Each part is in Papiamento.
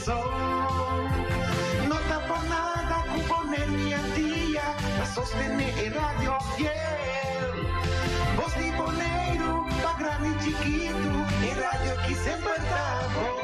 kurason. No ta por nada ku Boneiru i Antia ta sostené e radio fiel. Bos di Boneiru pa grandi i chikitu, e radio ki semper ta bon.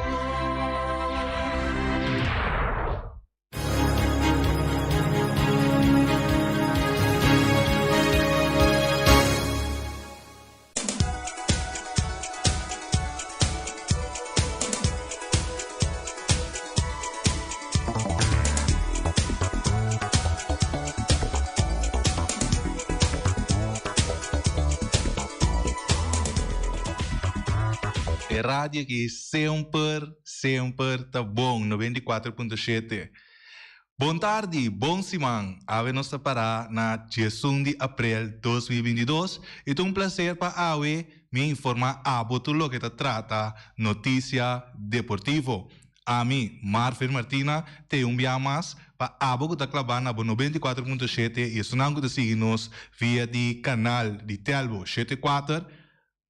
E radio aki semper, semper ta bon, 94.7. Bon tardi, bon siman. Awe nos ta pará na diesun di aprel 2022 i ta un plaser pa awe mi informá abo tur loke ta trata notisia deportivo. Ami, Marvin Martina, te un bia mas pa abo ku ta klabá na bo 94.7 i esunnan ku ta sigui nos via di kanal di Telbo shete kuater,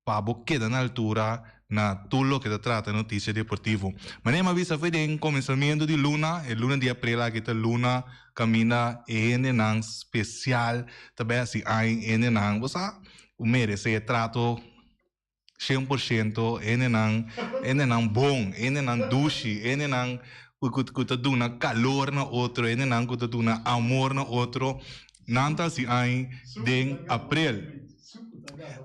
pa bo keda na altura na tur loke ta trata notisia deportivo. Manera mi a bisa foi den komensamentu di luna, e luna di aprel aki ta luna kaminda e hendenan spesial ta bai hasi aña, e hendenan bo sa ku meresé e trato shen por shento, e hendenan e hendenan bon, e hendenan dushi, e hendenan ku ku ta duna kalor na otro, e hendenan ku ta duna amor na otro, nan ta hasi aña den aprel.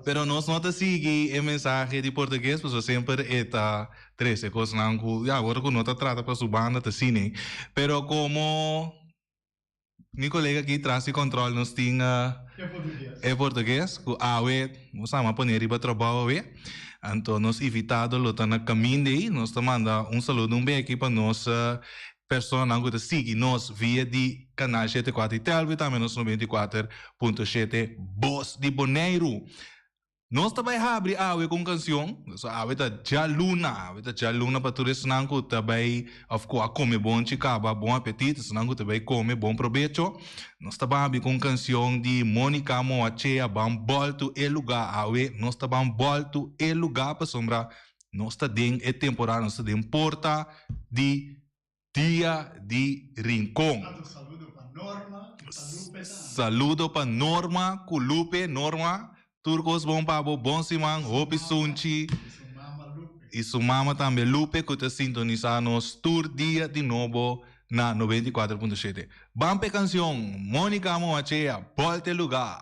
Pero nos no ta sigui e mensahe di portugues pasobra semper e ta trece cosnan cu ya ora cu no ta trata pa su banda ta asina. Pero como mi colega aki tras di control nos tin e portugues cu awe nos a pone riba trabao awe. Anto nos invitado lo ta na caminda ey. Nos ta manda un saludo un beki pa nos Personanan ku ta sigui nos via di Kanal shete kuater di Telve tambe nos 94.7 Bos di Boneiru. Nos ta bai habri awe ku un kansion, so awe ta djaluna, awe ta djaluna pa tur esnan ku ta bai òf ku a kome bonchi kaba, bon apetit, esnan ku ta bai kome, bon probecho. Nos ta ban habri ku un kansion di Monica Moachea, Ban bòltu e lugá, awe nos ta ban bòltu e lugá pasobra Nos ta den e temporada, nos ta den porta di Dia di Rincon. Saludo pa Norma ku pa Lupe tambe. Saludo pa Norma ku Lupe. Norma, tur kos bon pa bo. Bon siman, hopi sunchi. I su mama Lupe. I su mama tambe Lupe ku ta sintonisa nos tur dia di nobo na 94.7. Ban p'e kansion, Monica Moachea, Bòlta e Lugá.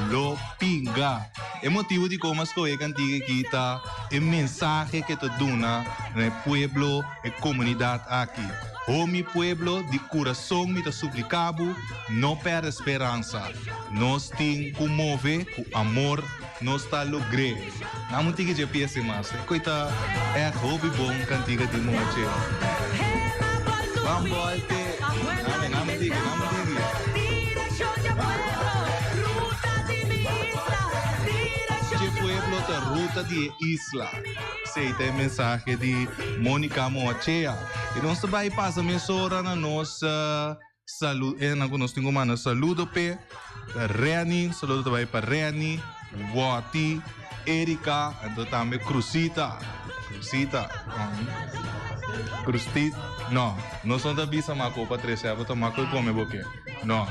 Lo pinga. E motibu di kon a skohe e kantiga aki ta e mensahe ke ta duna na e pueblo, e komunidat aki. Ho mi pueblo, di kurason mi ta suplika bo, no pèrdè speransa. Nos tin ku move ku amor, nos ta logr'é. Nan un tiki dje pies mas. E koi ta ègt hopi bon kantiga di moche. Ban bòlte. Name, name tiki, name tiki. bunita ruta di e isla. Esei ta e mensahe di Monica Moachea. I nos ta bai pasa mesora na nos salu e ku nos tin ku manda saludo p'e. Ta Renny, saludo ta bai pa Renny, Wotty, Erika, anto tambe Crusita. Crusita. Crusti, no, nos no ta bisa mako pa trese abo ta mako e kome bo ke. No.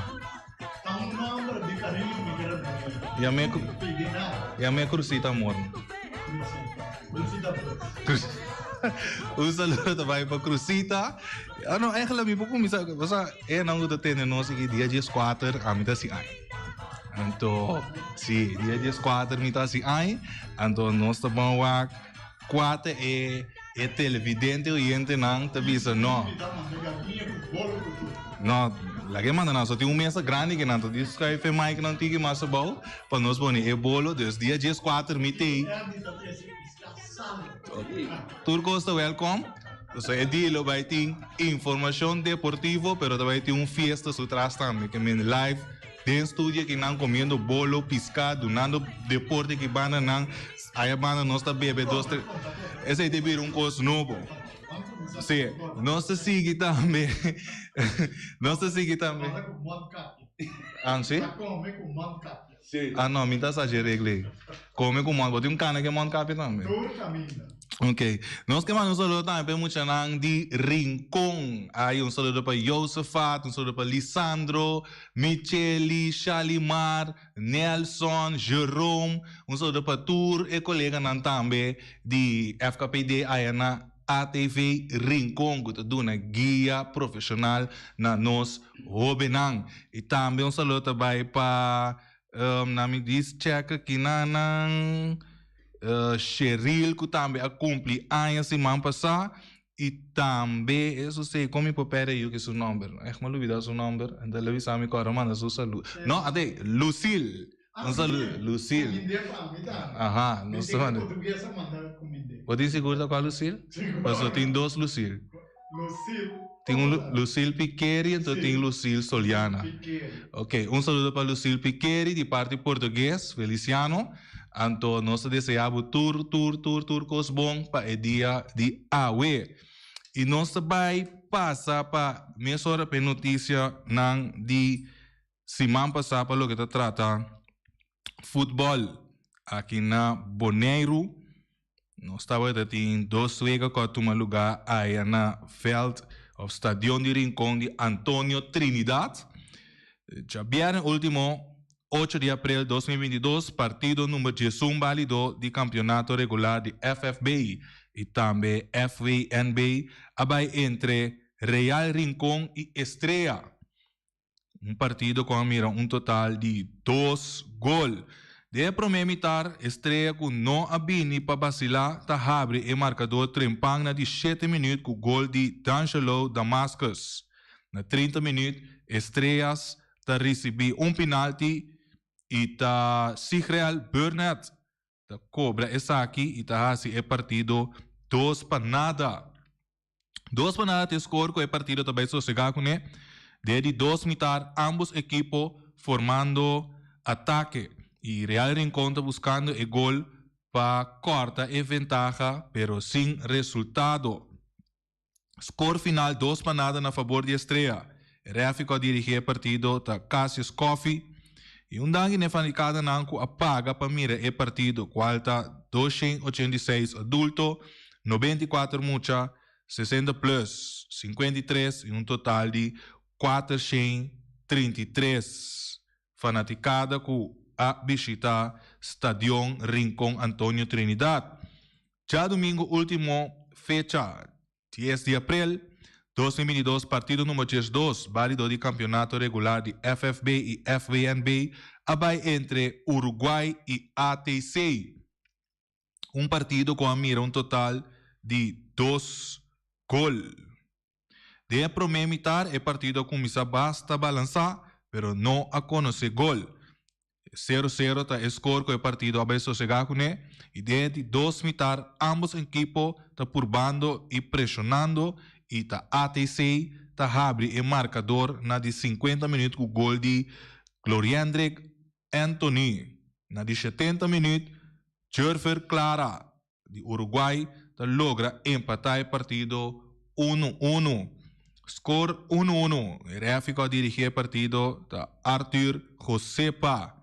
Ta un nomber di cariño mi quier pone. Yam'é No pidi nada. Yam'é Crusita amor. Crusita. Crusita pues. Un saludo ta bai pa Crusita. Ah no, eigenlijk mi por cuminsa, o sea, e nan cu ta tene nos aki dia 14 ami ta haci aña. Anto, si, dia 14 mi ta haci aña, anto nos ta ban wak cua ta e e televidente oyentenan ta bisa no. No, laga e manda nan, so tin un mesa grandi ki nan ta di schuif e mic nan tiki mas abou pa nos pone e bolo, dus dia 14 mi t'ey. Tur kos ta welkom. So e dia lo bai tin informacion deportivo, pero ta bai tin un fiesta su tras tambe. Ke men live den studio aki nan comiendo bolo, pisca, dunando deporte aki banda nan. Aya banda nos ta bebe dos tres. Esey ta bira un kos nobo. Si, nos ta sigui tambe. Nos ta sigui tambe. Ah, si? Ah no, mi ta sa dje regla ei. Come cu mond, bo tin un cana ke mond capi tambe? Tur caminda. Ok. Nos ke manda un saludo tambe pa e muchanan di Rincon. Ai, un saludo pa Josefat, un saludo pa Lisandro, Micheli, Shalimar, Nelson, Jerome. Un saludo pa tur e coleganan tambe di FKPD aya na ATV Rincon cu ta duna guia profesional na nos hobennan. Y tambe un saludo ta bay pa na mi dis check aki nan Sheril cu tambe a cumpli aña siman pasa y tambe eso si con mi por perde yu ki su nomber echt mi a lubida su nomber entonces el a bisa mi cu ora manda su saludo no ate Lucille. Un saludo, Lucille. Aha, nos ta manda. Bo tin sigur ta kua Lucille? Pasobra tin dos Lucille. Tin un Lucille Piqueri enton tin Lucille Soliana. Ok, un saludo pa Lucille Piqueri di parti Portugues, Feliciano. Anto nos ta desea bo tur, tur, tur, tur kos bon pa e dia di awe. I nos ta bai pasa pa mesora pa e notisianan di Siman pasá pa loke ta trata futbòl aki na Boneiru, nos tabata tin dos wega ku a tuma lugá aya na vèlt òf stadion di Rincon di Antonio Trinidad. Djabièrnè último, ocho di aprel 2022, partido number 11 bálido di kampionato regular di FFB i tambe FWNB a bai entre Real Rincon i Estrella. Un partido ku a mira un total di dos gol. Den e promé mitar, Estrella ku no a bini pa basilá ta habri e markador trempan na di shete minüt ku gol di D'Angelo Damascus. Na 30 minüt, Estrellas ta risibí un pinalti i ta Sigrel Burnett ta kobra esaki i ta hasi e partido 2-0. Dos pa nada ta e score cu e partido ta bay sosega cune. Den e di dos mitar ambos ekipo formando atake y Real Rincon ta buscando e gol pa corta e ventaha pero sin resultado. Score final 2-0 na fabor di Estrella. E refi cu a dirigi e partido ta Cassius Coffie y un danki n'e fanaticadanan cu a paga pa mira e partido cual ta 286 adulto, 94 mucha, 60 plus, 53 y un total di 433 fanaticada cu a bishita Stadion Rincon Antonio Trinidad. Djadumingo ultimo fecha 10 di aprel, 2022 partido number 12 balido di kampionato regular di FFB i FWNB a bai entre Uruguay i ATC. Un partido ku a mira un total di dos gol. Den e promé mitar e partido a kuminsá basta balansá, pero no a konosé gol. Sero sero ta e skor ku e partido a bai sosegá kuné i den e di dos mitar ámbos ekipo ta purbando i preshonando i ta ATC ta habri e markador na di 50 minüt ku gol di Gloriendrick Anthony. Na di 70 minüt. Jurfer Clara di Uruguay ta logra empatá e partido unu unu. Skor unu unu. E rèfi ku a dirigí e partido ta Arthur Josepa.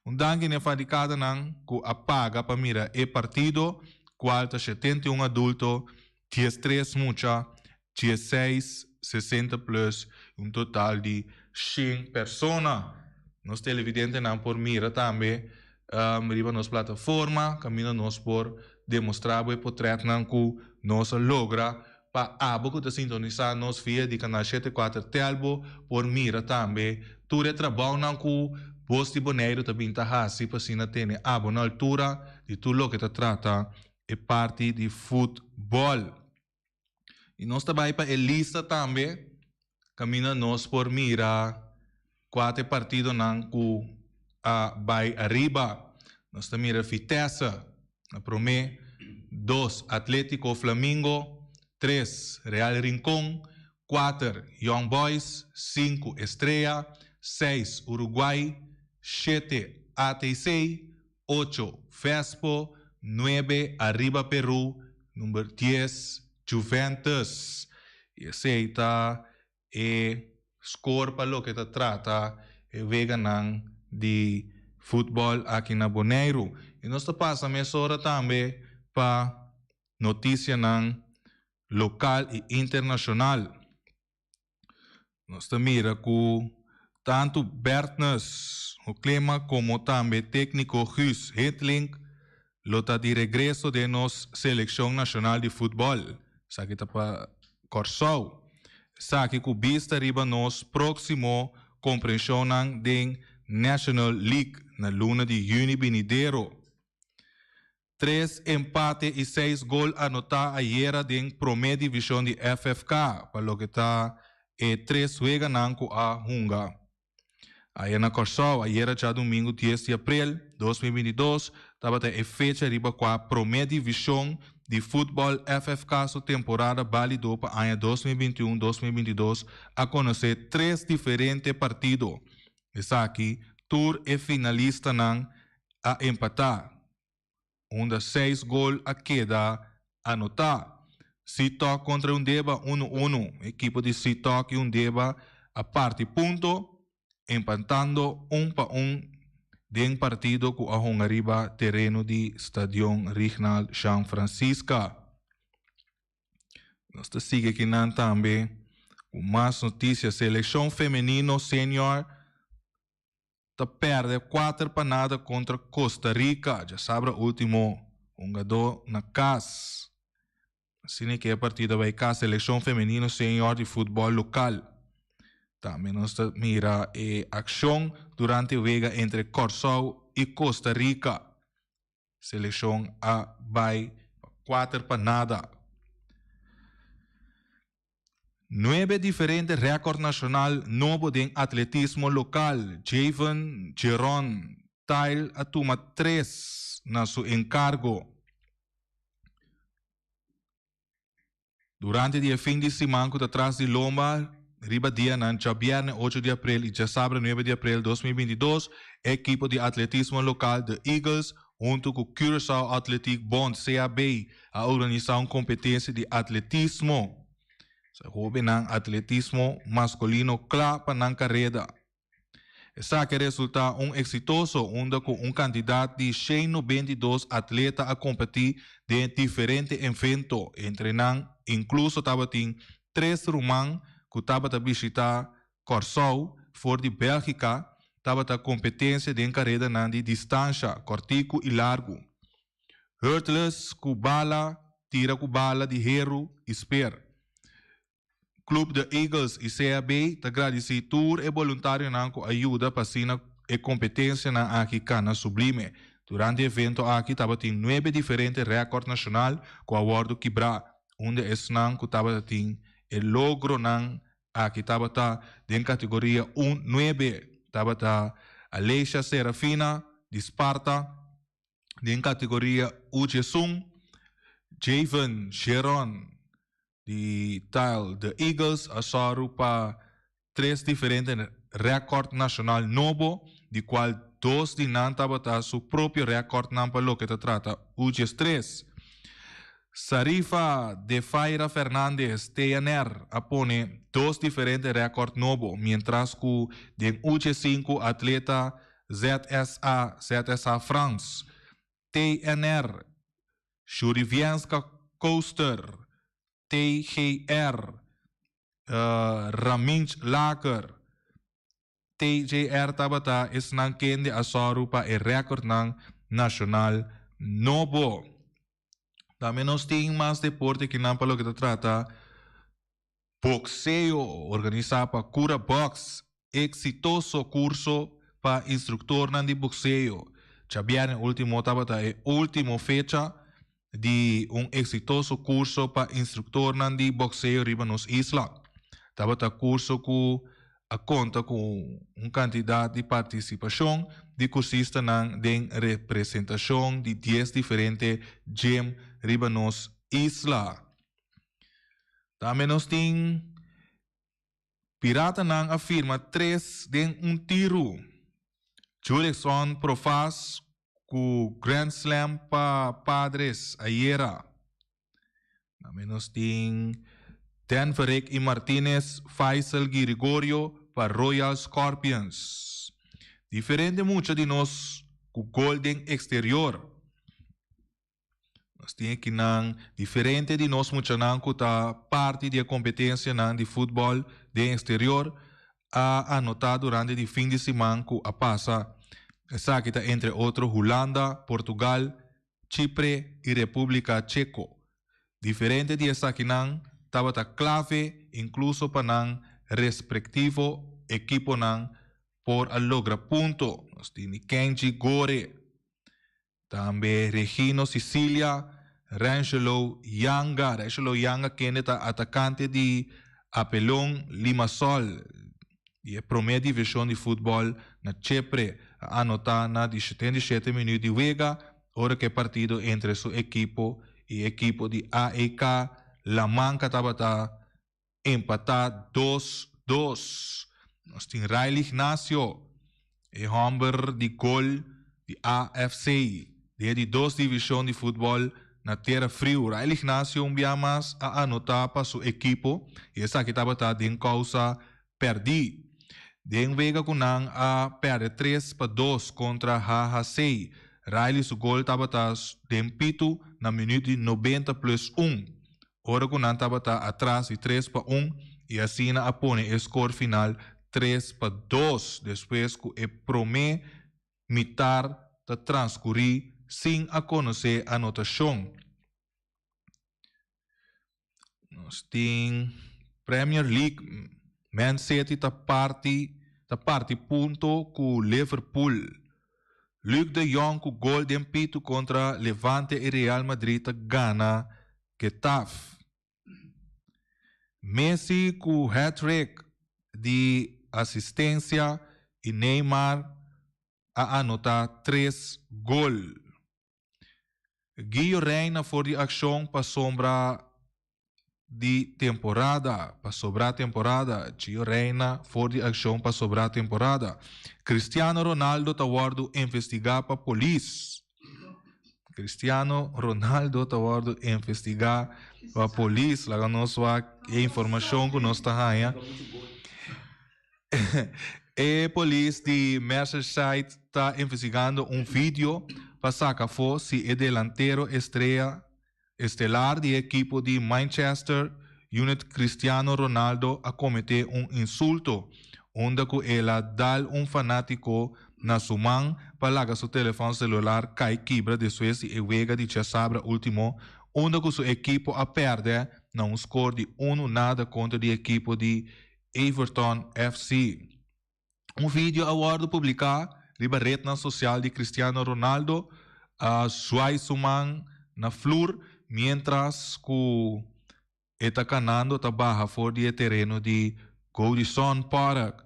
Un danki na e fanatikadanan ku a paga pa mira e partido, kual ta 71 adulto, 13 mucha, 16 60 plus, un total di 100 persona. Nos televidentenan por mira tambe riba nos plataforma kaminda nos por demostrá bo e potrètnan ku nos a logra pa abo ku ta sintonisá nos via di kanal 74 Telbo por mira tambe tur e trabounan ku Bos di Boneiru ta bin ta hasi pa asina tene abo na altura di tur loke ta trata e parti di futbòl. I nos ta bai pa e lista tambe kaminda nos por mira kua ta e partidonan ku a bai ariba. Nos ta mira Vitesse na promé, dos Atletico Flamingo, tres Real Rincon, kuater Young Boys, sinku Estrella, seis Uruguay, shete ATC, ocho, Vespo, nuebe, Arriba Peru, number dies, Juventus. Y esey ta e score pa loke ta trata e weganan di futbol aki na Boneiru. Y nos ta pasa mesora tambe pa noticianan local y internacional. Nos ta mira ku tantu Bertnus Hoeklema komo tambe tékniko Guus Hiddink lo ta di regreso den nos selekshon nashonal di futbòl. Esaki ta pa Kòrsou. Esaki ku bista riba nos próksimo komprenshonnan den National League na luna di yüni binidero. Tres empate i seis gol anotá ayera den promé divishon di FFK pa loke ta e tres weganan ku a hunga. Aya na Kòrsou ayera djadumingu dies di aprel 2022 tabata e fecha riba kua promé divishon di futbòl FFK su temporada bálido pa aña 2021, 2022 a konosé tres diferente partido. Esaki tur e finalistanan a empatá, unda seis gol a keda anotá. Sitok kontra Undeba unu unu. Ekipo di Sitok i Undeba a parti punto, empatando un pa un den partido ku a hunga riba tereno di Stadion Rignald Jean Francisca. Nos ta sigui akinan tambe ku mas notisia. Selekshon femenino senior ta pèrdè kuater pa nada kontra Costa Rica djasabra último hungadó na kas. Asina ke e partido a bai kas selekshon femenino senior di futbòl lokal. Tambe nos ta mira e akshon durante wega entre Kòrsou i Costa Rica. Selekshon a bai pa kuater pa nada. Nuebe diferente rèkòrt nashonal nobo den atletismo lokal. Javen Jeron Tile a tuma tres na su enkargo. Durante di e fin di siman ku ta tras di lomba, riba dianan djabièrnè ocho di aprel i djasabra nuebe di aprel 2022, e ekipo di atletismo lokal The Eagles huntu ku Curaçao Atletiek Bond, CAB, a organisá un kompetensia di atletismo. Sa hóbennan atletismo maskulino kla pa nan kareda. Esaki a resultá un eksitoso unda ku un kantidat di 192 atleta a kompetí den diferente evento. Entre nan inkluso tabatin tres ruman ku tabata bishitá Kòrsou for di Bèlgika, tabata kompetensia den karedanan di distansha kòrtiku i largu. Hurdles ku bala, tira ku bala di heru i sper. Club The Eagles i CAB ta gradisí tur e boluntarionan ku a yuda pa asina e kompetensianan aki kana sublime. Durante e evento aki tabatin nuebe diferente rèkòrt nashonal ku a wòrdu kibrá, unda esnan ku tabatin e logronan aki tabata den kategoria un nuebe tabata Aleisha Serafina di Sparta, den kategoria U diesun, Javen Geron di Tile The Eagles a sòru pa tres diferente rèkòrt nashonal nobo. di kual dos di nan tabata su propio rèkòrtnan pa loke ta trata U13. Sarifa Defaira Fernandez, TNR, a pone dos diferente rèkòrt nobo, miéntras ku den U15 atleta ZSA, ZSA Frans, TNR, Shurivienska Koster, TGR, Raminch Laker, TJR tabata esnan kende a sòru pa e rèkòrtnan nashonal nobo. Tambe nos tin mas deporte kinan pa loke ta trata bokseo organisá pa Cura Box, eksitoso kurso pa instruktornan di bokseo. Djabièrnè último tabata e último fecha di un eksitoso kurso pa instruktornan di bokseo riba nos isla. Tabata kurso ku a konta ku un kantidat di partisipashon di kursistanan den representashon di dies diferente gym riba nos isla. Tambe nos tin Piratanan a firma tres den un tiru. Jurickson Profas ku Grand Slam pa Padres ayera. Tambe nos tin Denverick y Martinez, Faisal Girigorio pa Royal Scorpions. Diferente mucha di nos ku gol den exterior. Nos tin ekinan diferente di nos muchanan ku ta parti di e kompetensianan di futbòl den eksterior a anotá durante di fin di siman ku a pasa. Esaki ta entre otro Hulanda, Portugal, Chipre i Repúblika Cheko. Diferente di esakinan tabata klave inkluso pa nan respektivo ekiponan por a logra punto. Nos tin di Kenji Gore. Tambe Regino Cicilia, Rangelo Yanga, Rangelo Yanga kende ta atakante di Apelon Limassol di e prome divishon di futbòl na Chipre, a anotá na di 77 minüt di wega ora ku e partido entre su ekipo i e ekipo di AEK Lamanka tabata empatá dos dos. Nos tin Riley Ignacio, e hòmber di gol di AFC den e di dos divishon di futbòl na Tera Friu. Riley Ignacio un bia mas a anotá pa su ekipo i esaki tabata den kousa pèrdí. Den wega ku nan a pèrdè 3-2 kontra HHC. Riley su gol tabata den pitu na minüt di 90 plus un. Ora ku nan tabata atras di 3-1 i asina a pone e skor final 3-2 despues ku e promé mitar ta transkurí sin a konosé anotashon. Nos tin Premier League, Man City ta parti ta parti punto ku Liverpool. Luuk de Jong ku gol den pitu kontra Levante i Real Madrid ta gana Getafe. Messi ku hat-trick di asistensia i Neymar a anotá tres gol. Gio Reyna for di akshon pasobra di temporada pasobra temporada Gio Reyna for di akshon pasobra temporada Cristiano Ronaldo ta wòrdu investigá pa polis Cristiano Ronaldo ta wòrdu investigá pa polis laga nos wak e informashon ku nos ta haña. E polis di Merseyside ta investigando un video pa saca afo si e delantero estrea estelar di e ekipo di Manchester United Cristiano Ronaldo a comete un insulto unda cu el a dal un fanatico na su man pa laga su telefon celular cay kibra despues di e wega di djasabra ultimo unda cu su ekipo a perde na un score di uno nada contra di ekipo di Everton FC. Un video a wòrdu publiká riba retnan sosial di Cristiano Ronaldo a zwai su man na flur miéntras ku e ta kanando ta baha for di e tereno di Goodison Park.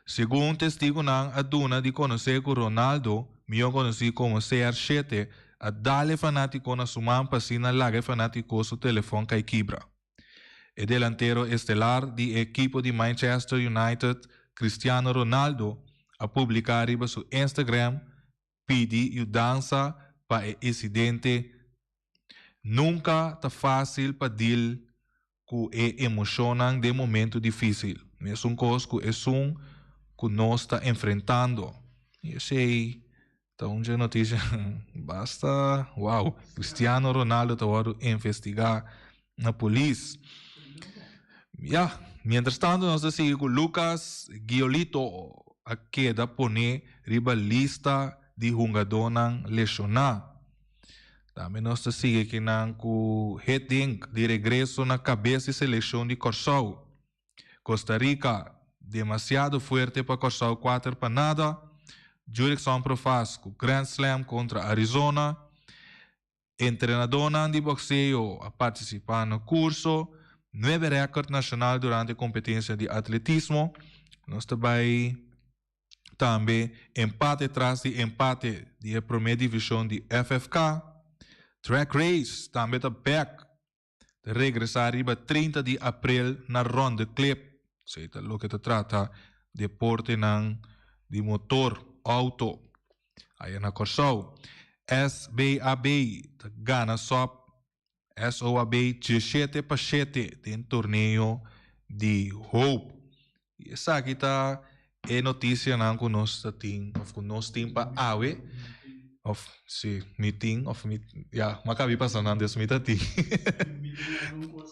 Segun testigunan a duna di konosé ku Ronaldo, mihó konosí komo CR7, a dal e fanátiko na su man pa asina laga e fanátiko su telefòn kai kibra. E delantero estelar di e ekipo di Manchester United, Cristiano Ronaldo, a publiká riba su Instagram pidi yudansa pa e insidente. Nunka ta fásil pa dil ku e emoshonnan den momentu difísil, mesun kos ku esun ku nos ta enfrentando. I esei ta un dje notisia basta wow. Cristiano Ronaldo ta wòrdu investigá na polis. Ya, mientras tanto nos ta sigui ku Lucas Giolito a keda pone riba lista di hungadónan leshoná. Tambe nos ta sigui kinan ku Hiddink di regreso na kabes di selekshon di Kòrsou. Costa Rica demasiado fuerte pa Kòrsou kuater pa nada. Jurickson Profas ku Grand Slam kontra Arizona. Entrenadónan di bokseo a partisipá na kurso. Nuebe rèkòrt nashonal durante kompetensia di atletismo. Nos ta bai Tambe empate tras di empate di e prome divishon di FFK. Track Race tambe ta bek ta regresa riba 30 di aprel na Ronde Klip. Esei ta loke ta trata deportenan di motor, auto, aya na Kòrsou. SBAB ta gana sòp SOAB 17-7 den torneo di Hope. Y esaki ta e noticianan cu nos ta tin of cu nos tin pa awe. Of si mi tin of mi ya mi a cabi pasa nan des mi ta tin.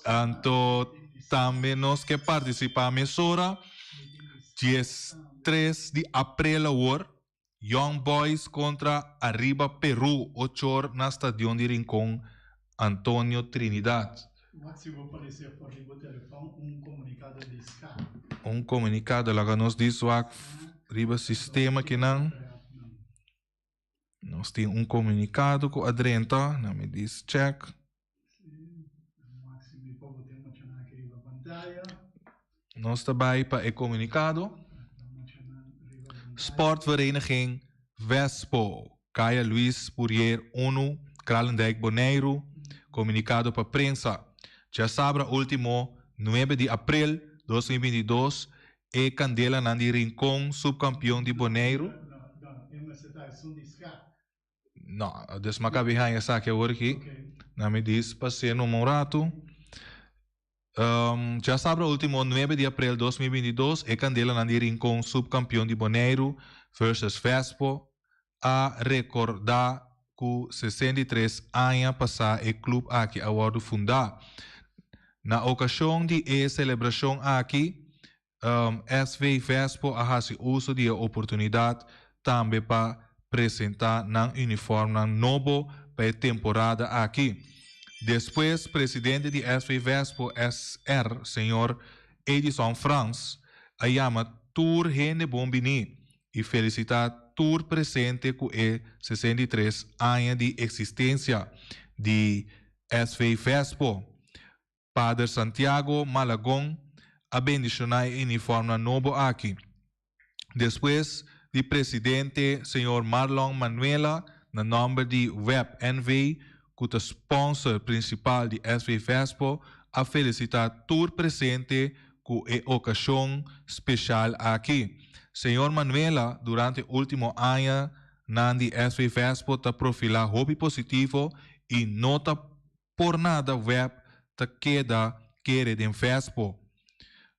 Anto tambe nos ke participa mesora 13 di april awor. Young Boys kontra Arriba Peru ochor na stadion di Rincon Antonio Trinidad. Wak si bo parece for di bo telefon un comunicado di ska. Un comunicado laga nos dis wak riba sistema kinan. Nos tin un comunicado cu a drenta, na mi dis check. Nos ta bai pa e comunicado. Sportvereniging Vespo, Kaya Luis Pourier 1, Kralendijk, Boneiru, Comunicado pa prensa. Djasabra ultimo, 9 di april 2022, e candelanan di Rincon subcampeon di Boneiru. No, dus m'a kabi haña esaki awor aki. Na mi dis pas'é numa un ratu. Djasabra ultimo 9 di aprel 2022 e kandelanan di Rincon subkampion di Boneiru versus Vespo a rekordá ku 63 aña pasá e klup aki a wòrdu fundá. Na okashon di e selebrashon aki SV Vespo a hasi uso di e oportunidat tambe pa presentá nan uniformnan nobo pa e temporada aki. Despues presidente di SV Vespo SR. Señor Edison Frans a yama tur hende bon biní i felisitá tur presente ku e 63 aña di eksistensia di SV Vespo. Pader Santiago Malagon a bendishoná e uniformnan nobo aki. Despues di presidente señor Marlon Manuela na nòmber di web NV. ku ta sponsor prinsipal di SV Vespo a felisitá tur presente ku e okashon speshal aki. Señor Manuela durante último aña nan di SV Vespo ta profilá hopi positivo i no ta Por nada web ta keda kere den Vespo.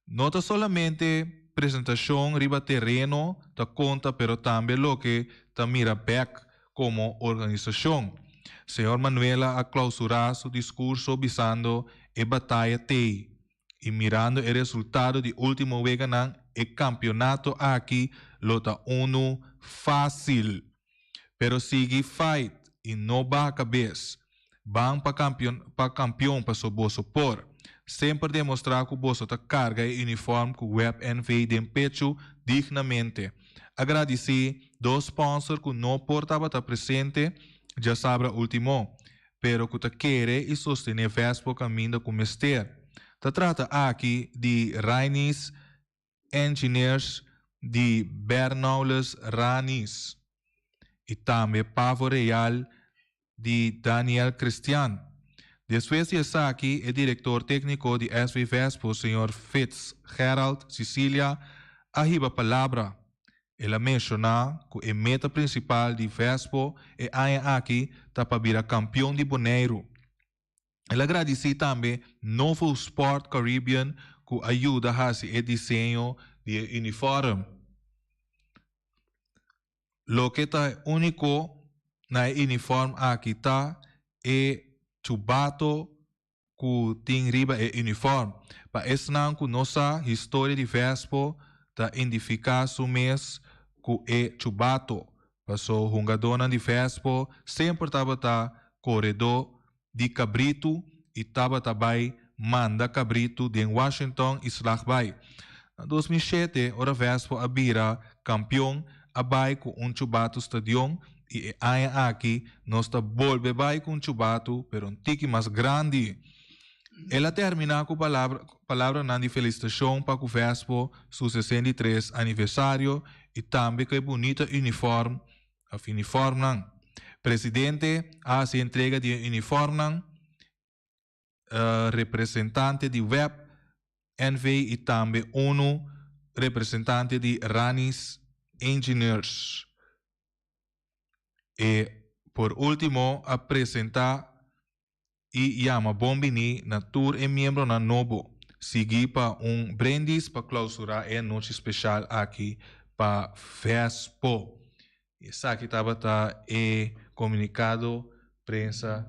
No ta solamente presentashon riba tereno ta konta pero tambe loke ta mira bek komo organisashon. Señor Manuela a klausurá su diskurso bisando e bataya t'ei i mirando e resultado di ultimo weganan e kampionato aki lo ta unu fásil. Pero sigui fight y no baha cabes. Ban pa campeon pa campeon paso boso por. Semper demostra cu boso ta carga e uniform cu Web NV den pecho dignamente. A gradici dos sponsor cu no por tabata presente djasabra ultimo, pero cu ta kere y sostene Vespo caminda cu mester. Ta trata aki di Rainis Engineers di Bernoules Ranis y tambe Pavo Real di Daniel Christian. Despues di esaki e director tecnico di SV Vespo señor Fitz Gerald Cicilia a hiba palabra. El a menshoná ku e meta prinsipal di Vespo e aña aki ta pa bira kampion di Boneiru. El a gradisí tambe Novo Sport Caribbean ku a yuda hasi e diseño di e unifòrm. Loke ta úniko na e unifòrm aki ta e chubato ku tin riba e unifòrm. Pa esnan ku no sa, historia di Vespo ta indifiká su mes ku e chubato, paso hungadónan di Vespo semper tabata koredó di kabritu i tabata bai manda kabritu den Washington i Slagbaai. Na 2007, ora Vespo a bira kampion, a bai ku un chubato stadion i e aña aki nos ta bolbe bai ku un chubatu pero un tiki mas grandi. El a terminá ku palabra palabranan di felisitashon pa ku Vespo su 63 aniversario i tambe ku e bunita unifòrm òf unifòrmnan. Presidente a hasi entrega di e unifòrmnan. Representante di web NV i tambe unu representante di Ranis Engineers. E por ultimo a presenta i yama bon bini na tur e miembronan nobo, sigui pa un brindis pa clausura e anochi special aki pa Vespo. Esaki tabata e comunicado prensa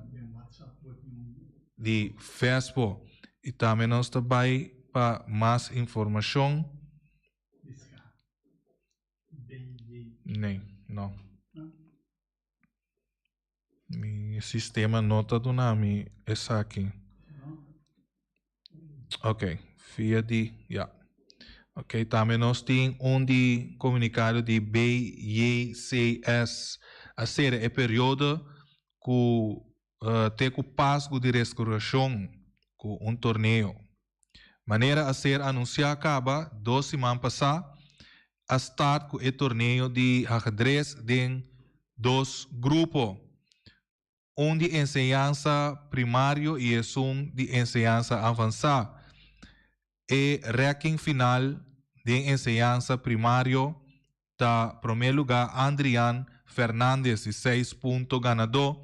di Vespo. Y tambe nos ta bay pa mas informacion. Nee, no. Mi sistema no ta duna mi esaki. Ok, via di, ja. Ok, tambe nos tin un di comunicado di BJCS. A cera e periodo cu uh, te cu Pascu di Resurreccion cu un torneo. Manera a ser anuncia caba dos siman pasa, a start cu e torneo di ajedrez den dos grupo. Un di enseñansa primario y esun di enseñansa avansa. E ranking final den enseñansa primario ta prome lugar Andrian Fernandez di 6 punto ganador,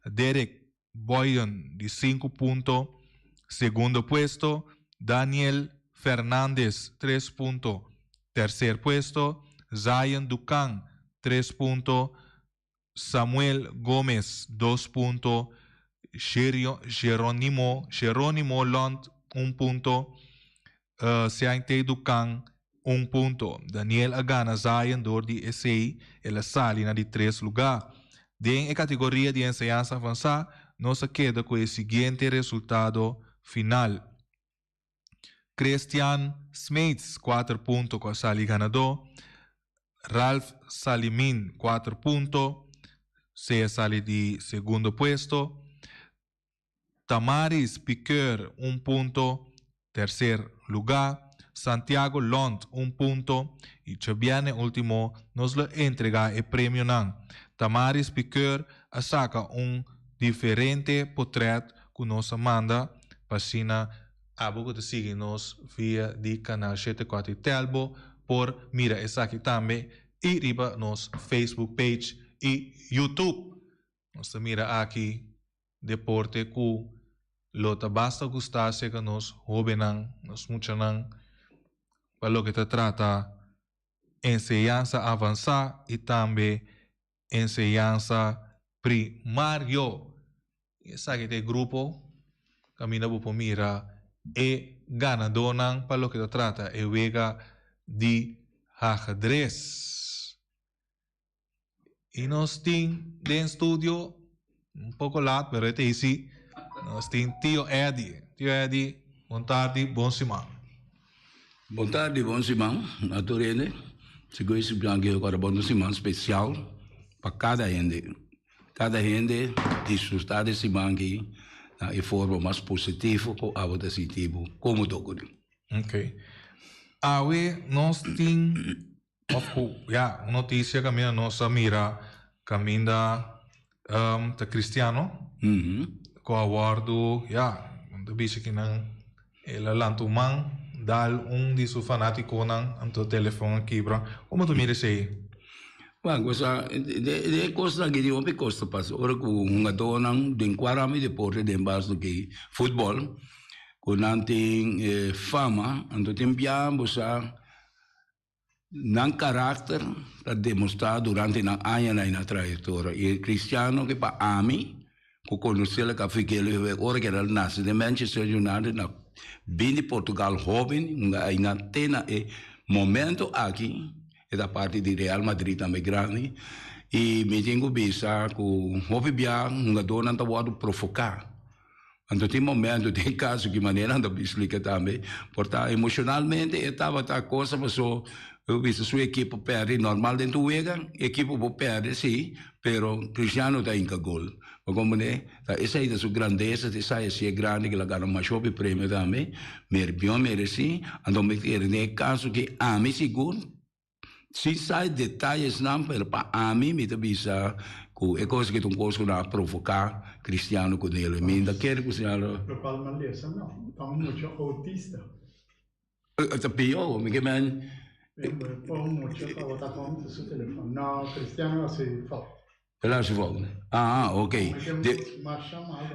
Derek Boyen di 5 punto segundo puesto, Daniel Fernandez 3 punto tercer puesto, Zion Ducan 3 punto, Samuel Gomez 2 punto, Geronimo, Geronimo Lont 1 punto, uh, Ducan 1 punto. Daniel a gana Zion door di esey, el a sali na di 3 lugar. Den e categoria di enseñansa avansa, nos a keda cu e siguiente resultado final. Christian Smeets, 4 punto cu a sali ganador. Ralph Salimin, 4 punto, se a sali di segundo puesto. Tamaris Piqueur, 1 punto, tercer lugar. Santiago Lont, 1 punto. Y djabierne ultimo nos lo entrega e premionan. Tamaris Piqueur a saca un diferente portret cu nos a manda pa asina abo cu ta sigui nos via di Canal 74 Telbo por mira esaki tambe y riba nos Facebook page y YouTube. Nos ta mira aki deporte cu lo ta basta gusta cerca nos hobennan, nos muchanan, pa loke ta trata enseñansa avansa y tambe enseñansa primario. Esaki ta e grupo caminda bo por mira e ganadornan pa loke ta trata e wega di ajedrez. Y nos tin den studio un poco laat, pero e si. Nos tin Tio Eddie. Tio Eddie, bon tardi, bon siman. Bon tardi, bon siman, na tur hende. Sigur siman aki awor bon siman special pa cada hende. Cada hende disfruta di siman aki na e forma mas positivo cu abo ta sinti bo comodo cu. Ok. Awe nos tin of ku ja, un noticia caminda nos a mira caminda ta cristiano cu a wordo ja, ta bisa ki nan el a lanta un man. dal un di su fanátikonan anto telefòn a kibra. Komo ta mira esei? Bueno, cosa, de, de kosnan aki tin hopi kos ta pasa. Ora ku hungadónan den kua ramo di deporte den bas loke futbòl, ku nan tin fama, anto tin bia bo sa Nan karakter ta demostrá durante nan añanan i nan trayektoria. I e kristiano ke pa ami, ku konosé la ka Figueroa i Huevo ora ku el a nase den Manchester United na bin di Portugal hóben, hunga aina te na e momento aki e ta parti di Real Madrid tambe grandi. I mi tin ku bisa ku hopi bia hungadónan ta wòrdu provoká. Anto tin momento, tin caso ki manera nan ta splica tambe, por ta emocionalmente e tabata cosa paso bo bisa su ekipo perde, normal den tur wega ekipo por perde si, pero Cristiano ta hinca gol. Bo comprende? Ta esey ta su grandeza, ta esey haci'e grandi ke la gana masha hopi premio tambe, mer bion mereci, anto mi kere den e caso ki ami sigur Sin sa e detayesnan, pero pa ami mi ta bisa ku e kos aki ta un kos ku nan a provoká Cristiano ku Nelo. Mi no ta kere ku señor. Lo cual malesa no, ta un mucha autista. Ta pió, mi ke men. Pa un mucha tabata konta su telefon. No, Cristiano a hasi fout. El a hasi fout? Ah, ok.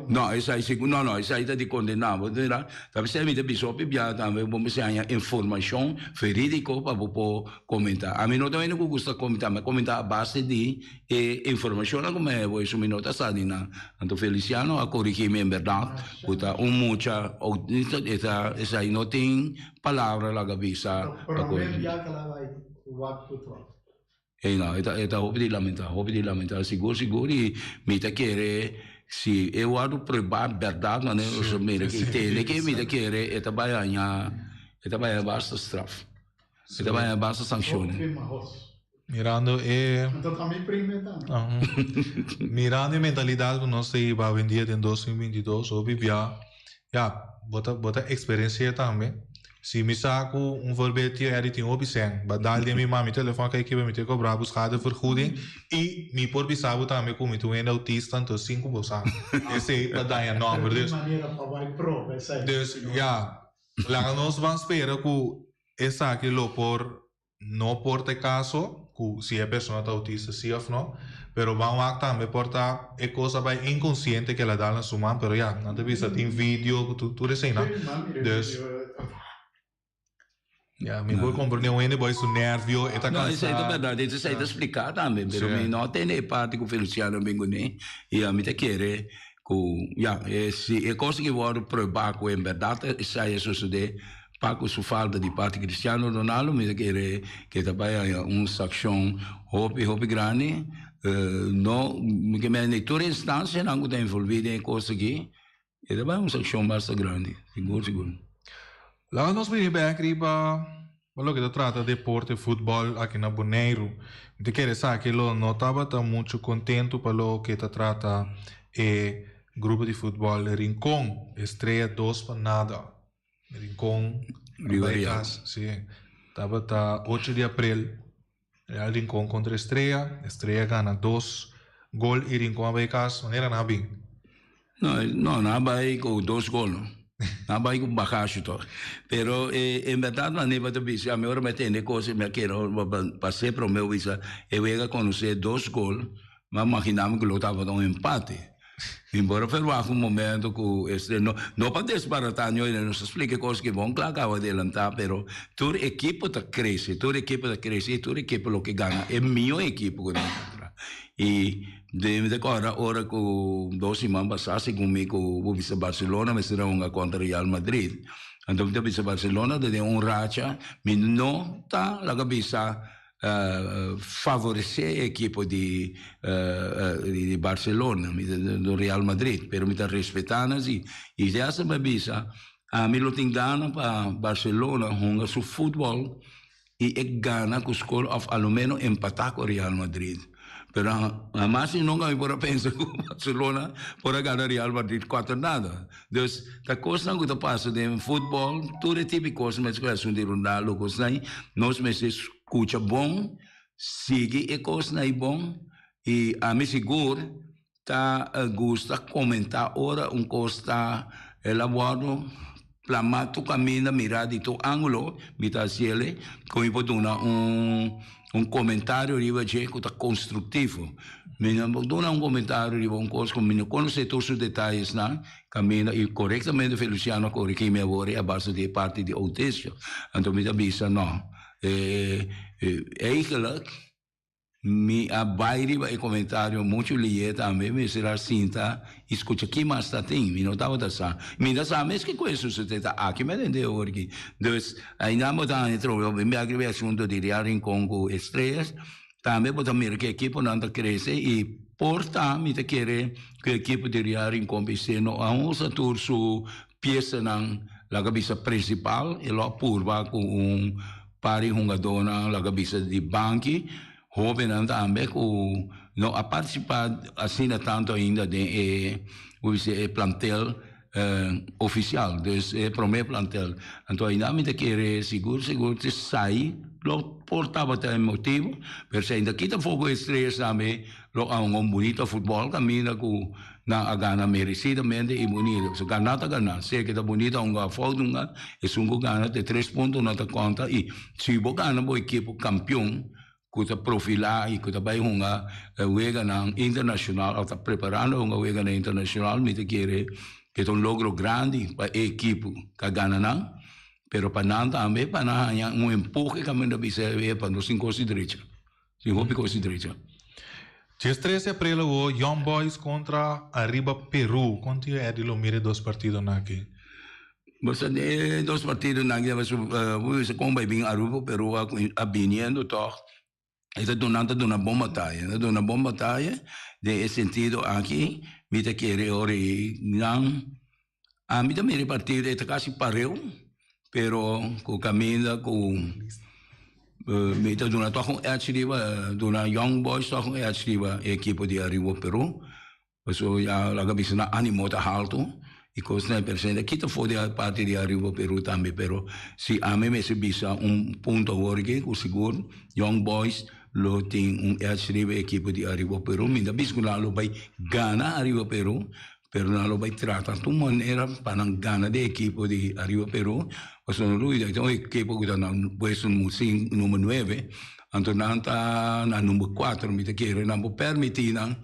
No, esai sigur, no, no, esai ta di kondená. Bo ta mira, ta p'esei mi ta bisa hopi biaha tambe bo mester haña informashon verídiko pa bo por komentá. Ami no ta hende ku gusta komentá, mi a komentá a base di e informashonnan ku mi a hebo, esun mi no ta sa di nan. Anto Feliciano a korigí mi en bèrdat ku ta un mucha outista, e ta, esai no tin palabra laga bisa pa korigí. Ey no, e ta e ta hopi di lamenta, hopi di lamenta, sigur sigur y mi ta kere si e wòrdu prueba bèrdat manera nos a mira aki tende ke mi ta kere e ta bai haña e ta bai haña basta straf, e ta bai haña basta sanshon. Mirando e mirando e mentalidat ku nos ta hiba awendia den 2022 hopi bia ya bo ta bo ta eksperensi'é tambe. Si mi sa ku un voorbeeld tio Eddie tin hopi sèn, ba dal den mi man mi telefòn kai kibra mi ta kobra bo schadevergoeding i mi por bisa bo tambe ku mi ta un hende autista anto sin ku bo sa esei ta daña nòmber dus dus ya laga nos ban spera ku esaki lo por No por ta e caso cu si e persona ta autista si of no, pero ban wak tambe por ta e cos a bay inconsciente cu el a dal na su man, pero ya, nan ta bisa tin video cu tur eseinan, dus ya mi por comprende un hende boy su nervio e ta No, esei ta cansa. berdad, esei ta splica tambe, pero mi no a tende e parti cu Feliciano bin cune y ami ta kere cu ya, si e cos aki worde prueba cu en berdad esei a sucede, Pa cu su falta di parti Cristiano Ronaldo mi ta kere ke ta bay haña un sancion hopi hopi grandi. No mi ke mende tur instancianan cu ta envolvi den e cos aki e ta bay un sancion basta grandi sigur sigur. Laga nos bini bek riba loke ta trata deporte futbol aki na Boneiru. Mi ta kere sa ke lo no tabata mucho contento pa loke ta trata e grupo di futbol Rincon, Estrella dos pa nada. Rincon a bai kas, si. Tabata ocho di aprel, Real Rincon kontra Estrella. Estrella gana dos gol i Rincon a bai kas. Manera nan a bin? No, no, nan a bai ku dos gol. Nan a bai ku bagashi tok. Pero en bèrdat manera bo ta bisa, ami ora mi a tende e kos mi a kere pas'é promé bo bisa e wega konosé dos gol, mi a maginá mi ku lo tabata un empate. Mi por a ferwagt un momento cu este no no pa desbarata ñoy nos a splica e cos ki bon cla caba adelanta pero tur ekipo ta crece tur ekipo ta crece y tur ekipo lo ke gana e miho ekipo cu nan encontra y de mi ta corda ora cu dos siman pasa segun mi cu bo bisa Barcelona mester a hunga contra Real Madrid anto mi ta bisa Barcelona ta den un racha mi no ta laga bisa favorecé e ekipo di di Barcelona, mi ta do Real Madrid, pero mi ta respetá nan si. I te hasta mi a bisa, ami lo tin gana pa Barcelona hunga su futbòl i e gana ku skor òf a lo ménos empatá ku Real Madrid. Pero hamas i nunka mi por a pensa ku Barcelona por a gana Real Madrid kuater nada. Dus ta kosnan ku ta pasa den futbòl, tur e tipo di kos mester ku asuntu di Ronaldo kosnan ei, nos mester skucha bon, sigui e kosnan ei bon i ami sigur ta gusta komentá ora un kos ta el a wòrdu. Plama tur caminda mira di tur angulo mi ta haciele cu mi por duna un un comentario riba dje cu ta constructivo. Mi no por duna un comentario riba un cos cu mi no conoce tur su detayesnan caminda y corectamente Feliciano a corigi mi awor a base di e parti di audiencia. Anto mi ta bisa no eigenlijk. Mi a bai riba e comentario mucho liye tambe, mester a sinta y scucha ki mas ta tin, mi no tabata sa. Mi ta sa mes kico e sucede ta aki mi a tende awor aki. Dus ainda bo ta haña trobe bo bin bek riba e asunto di Real Rincon cu Estrellas, tambe bo ta mira cu ekiponan ta crece y por ta mi ta kere cu e ekipo di Real Rincon bis'e no a usa tur su piesanan laga bisa principal, e lo a purba cu un Par di hungadónan laga bisa di banki, hóbennan tambe ku no a partisipá asina tantu ainda den e ku bisa e plantel ofisial, dus e promé plantel. Anto ainda mi ta kere sigur sigur te sai lo por tabata e motibu, pero si ainda kita for ku Estrellas tambe lo a hunga un bunita futbòl kaminda ku Nan a gana merecidamente y bunito. So gana ta gana. Sea que ta bunito a hunga fout hunga, esun cu gana te tres punto no ta conta y si bo gana bo ekipo campeon cu ta profila y cu ta bay hunga weganan internacional of ta preparando hunga weganan internacional mi ta kere ke ta un logro grandi pa e ekipo cu a gana nan, pero pa nan tambe pa nan haya un empuhe caminda bisa pa nos tin cos di drecha. Tin hopi kos di drecha. Djes tres di aprel awo Young Boys kontra Arriba Peru. Kon tin Eddy lo mira e dos partidonan aki? Bo sa e dos partidonan aki bo bisa kon bai bin Aruba Peru a biniendo tog e ta duna nan ta duna bon bataya nan ta duna bon bataya den e sentido aki mi ta kere ora nan Ami ta mira e partido e ta kasi pareu, pero ku kaminda ku mi ta duna tòg un edge riba, duna Young Boys tòg un edge riba e ekipo di Ariba Peru. Pasobra ya laga bisa nan animo ta haltu i kosnan e persenta kita for di parti di Ariba Peru tambe, pero si ami mester bisa un punto awor aki ku sigur Young Boys lo tin un edge riba e ekipo di Ariba Peru. Mi ta bisa ku nan lo bai gana Ariba Peru, Pero nan lo bai trata tur manera pa nan gana di ekipo di Ariba Peru, pasobra no lubida ta un ekipo ku ta na puesto number nuebe, anto nan ta na number kuater, mi ta kere nan por permiti nan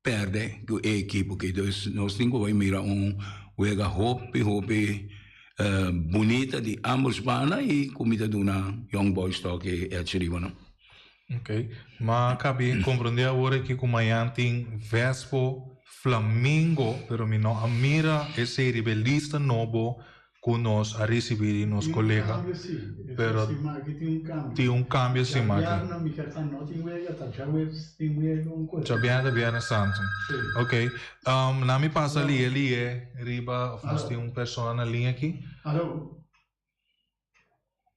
perde ku e ekipo aki. Dus nos tin ku bai mira un wega hopi hopi bunita di ambos banda i ku mi ta duna Young Boys tok e echi riba nan. Ok, ma kabi komprondé awor aki ku mañan tin Vespo Flamingo, pero mi no a mira esei riba e lista nobo ku nos a risibí di nos Tin un kolega. kambio sí, e Pero siman aki tin un kambio. tin un kambio siman aki. Djabièrnè mi ke ta no tin wega, ta djaweps tin wega un kos. Djabièrnè ta bièrnè santu. Sí. Ok, na mi pasa Aló. lihe lihe riba of nos Aló. tin un persona na liña aki. Aló.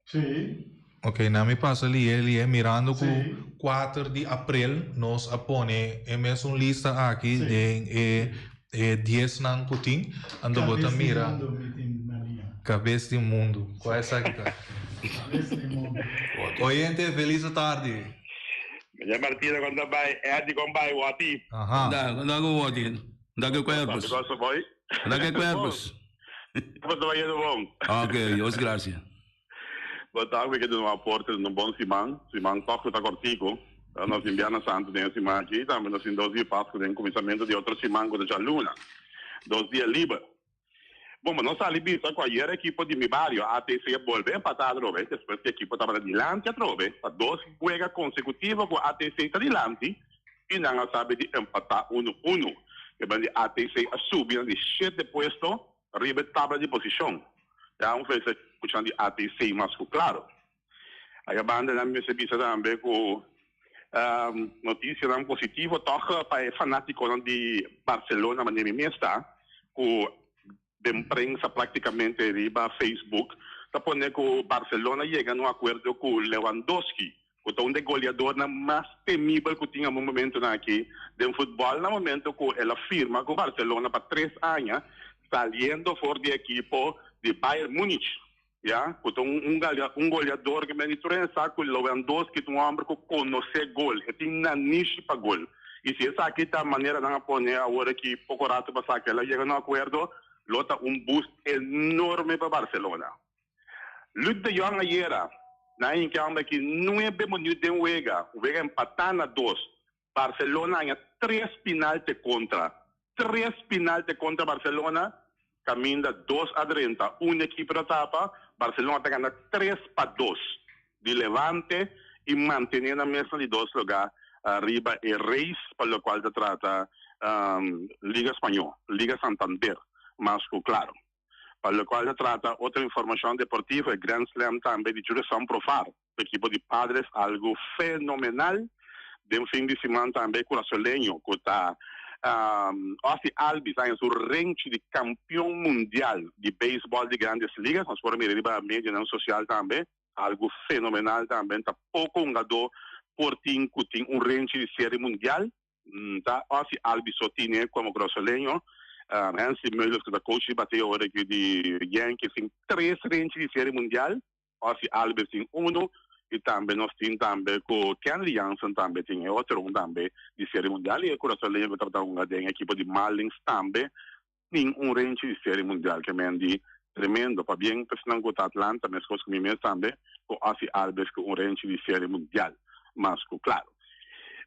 Sí. Ok, na mi pasa lihe lihe mirando ku Sí. kuater di aprel nos a pone e mesun lista aki Sí. den e e diesnan ku tin, anto bo ta Kabes di mira mundu mi tin na liña. Kabes di mundu, kua esaki ta? Kabes di mundu. Oyente, felis atardi. Meneer Martina kon ta bai, Eddy kon bai, Wati. Aha. Da, da ku Wati, da ke kuerpos. Sabi kon Da ke kuerpos. Bo ta bayendo bon. Ok, Dios gracia. Bo ta mi ke duna un aporte den un bon siman. Siman tòg ku ta kòrtiku. Nos tin Bièrnè Santu den e siman aki i tambe nos tin dos dia Pasku den kuminsamentu di otro siman ku ta djaluna. Dos dia liber. Bon, bo no sali bisa ku ayer ekipo di mi bario, ATC, a bolbe empatá atrobe despues ku ekipo tabata dilanti atrobe pa dos wega konsekutivo ku ATC ta dilanti i nan a sabi di empatá unu unu. E ban di ATC a subi na di shete puesto riba e tabla di posishon. Ya un felicitacion di ATC mas ku klaro. Aya banda nan mester bisa tambe ku notisianan positivo tòg pa e fanatikonan di Barcelona manera mi mes ta ku den prensa praktikamente riba Facebook ta pone ku Barcelona yega na un akuerdo ku Lewandowski ku ta un di e goleadornan mas temibel ku tin a momentunan aki den futbòl na momento ku el a firma ku Barcelona pa tres aña saliendo for di e ekipo di Bayern Munich ya ku ta un un goleador ku meni tur hende sa ku Lewandowski ta un hòmber ku konosé gol e tin nanishi pa gol i si esaki ta manera nan a pone awor aki poko rato pasá ku el a yega na un akuerdo. Lo ta un boost enorme pa Barcelona. Luuk de Jong ayera na hinke homber aki nuebe minuut den wega, wega empatá na dos. Barcelona haña tres pinalte kontra. Tres pinalte kontra Barcelona, kaminda dos a drenta, un ekipo ta tapa. Barcelona ta gana tres pa dos di Levante i mantené nan mes na di dos lugá riba e race pa lokual ta trata Liga Spañó, Liga Santander, mas ku klaro. Pa lokual ta trata otro informashon deportivo, e Grand Slam tambe di Jurison Profar, ekipo di Padres, algu fenomenal. Den fin di siman tambe e kurasoleño ku ta Ozzie Albies a haña su renchi di kampion mundial di beisbòl di Grandes Ligas. Nos por a mira riba medionan sosial tambe. Algu fenomenal tambe. Ta poko hungadó por tin ku tin un renchi di Serie Mundial. Ta Ozzie Albies so tine komo kurasoleño. Hensley Meulens ku ta coach di bateo ora aki di Yankees tin tres renchi di Serie Mundial. Ozzie Albies tin uno y tambe nos tin tambe cu Kenley Jansen tambe tin e otro un tambe di Serie Mundial y e Curazoleño cu tabata hunga den ekipo di Marlins tambe tin un renchi di Serie Mundial ke men di tremendo. Pabien personan cu ta Atlanta mescos cu mi mes tambe cu Ozzie Albies cu un renchi di Serie Mundial mas cu claro.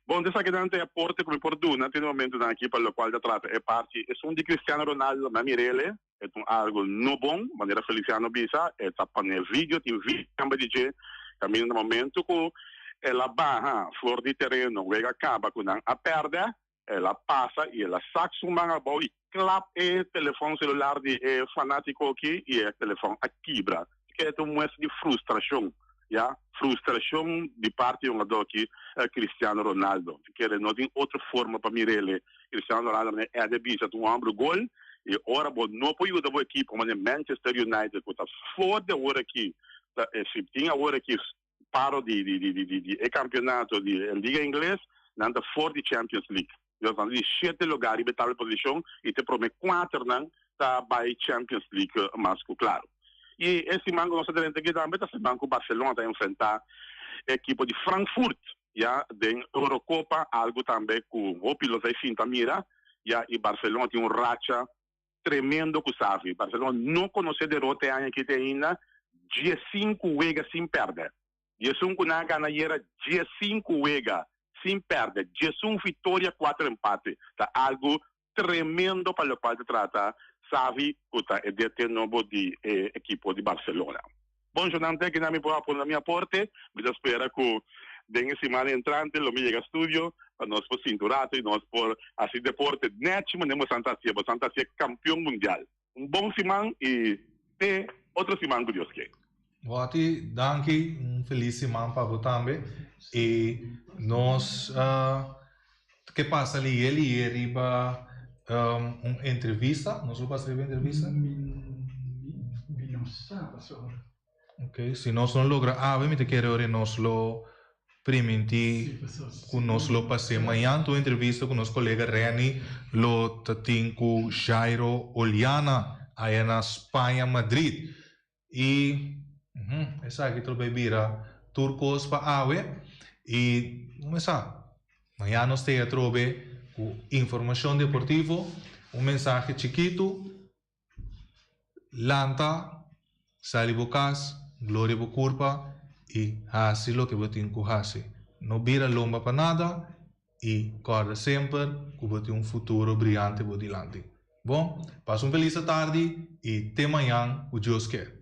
Bon, esakinan ta e aporte cu mi por duna tin e momentonan aki pa locual ta trata e parti esun di Cristiano Ronaldo mi a mirele. E ta un algo no bon, manera Feliciano bisa, e ta pone video, tin video tambe di dje, caminda na momento cu el a baha for di tereno, wega caba cu nan a perde, el a pasa y el a sak su man abou y klap e telefon celular di e fanatico aki y e telefon a kibra. Esaki ta un muestra di frustracion, ya, frustracion di parti di hungador aki, Cristiano Ronaldo. Kere no tin otro forma pa mir'el. Cristiano Ronaldo manera Eder bisa ta un homber gol y ora bo no por yuda bo ekipo manera Manchester United cu ta for di awor aki ta si tin awor aki paro di di di di di e campeonato di e liga ingles nan ta for di Champions League nan ta di shete lugar riba e tabla di posicion y ta e prome cuaternan ta bay Champions League mas cu claro y e siman cu nos ta drenta aki tambe ta siman cu Barcelona ta enfrenta e ekipo di Frankfurt. Ya den Eurocopa algo tambe cu hopi lo ta sinta mira ya y Barcelona tin un racha tremendo cu Xavi. Barcelona no conoce derota e aña aki te ainda, diescinco wega sin perde. Diesun cu nan a gana ayera, diescinco wega sin perde, diesun victoria, cuatro empate. Ta algo tremendo pa locual ta trata Xavi cu ta e DT nobo di e ekipo di Barcelona. Bon shonnan te kina mi por a pone mi aporte, mi ta spera cu den e siman entrante lo mi yega studio pa nos por sinti un rato y nos por haci deporte nechi manera bosan ta hacié, bosan ta hacié campeon mundial. Un bon siman y te otro siman cu Dios ke. Watty, danki, un feliz siman pa bo tambe y nos ke pasa lihe lihe riba un entrevista, nos lo pasa riba entrevista? Mi no sa pasobra. Ok, si nos no logra awe mi ta kere ora nos lo priminti ku nos lo pas'é mañan tur entrevista ku nos kolega Renny lo ta tin ku Jairo Oliana aya na Spaña Madrid. I esaki ta lo bay bira tur kos pa awe i mesa mañan nos ta e atrobe ku informashon deportivo, un mensahe chikitu, lanta, sali bo kas, gloria bo kurpa i hasi loke bo tin ku hasi. No bira lomba pa nada i kòrda semper ku bo tin un futuro briante bo dilanti. Bon, pasa un felis atardi i te mañan ku Dios ke.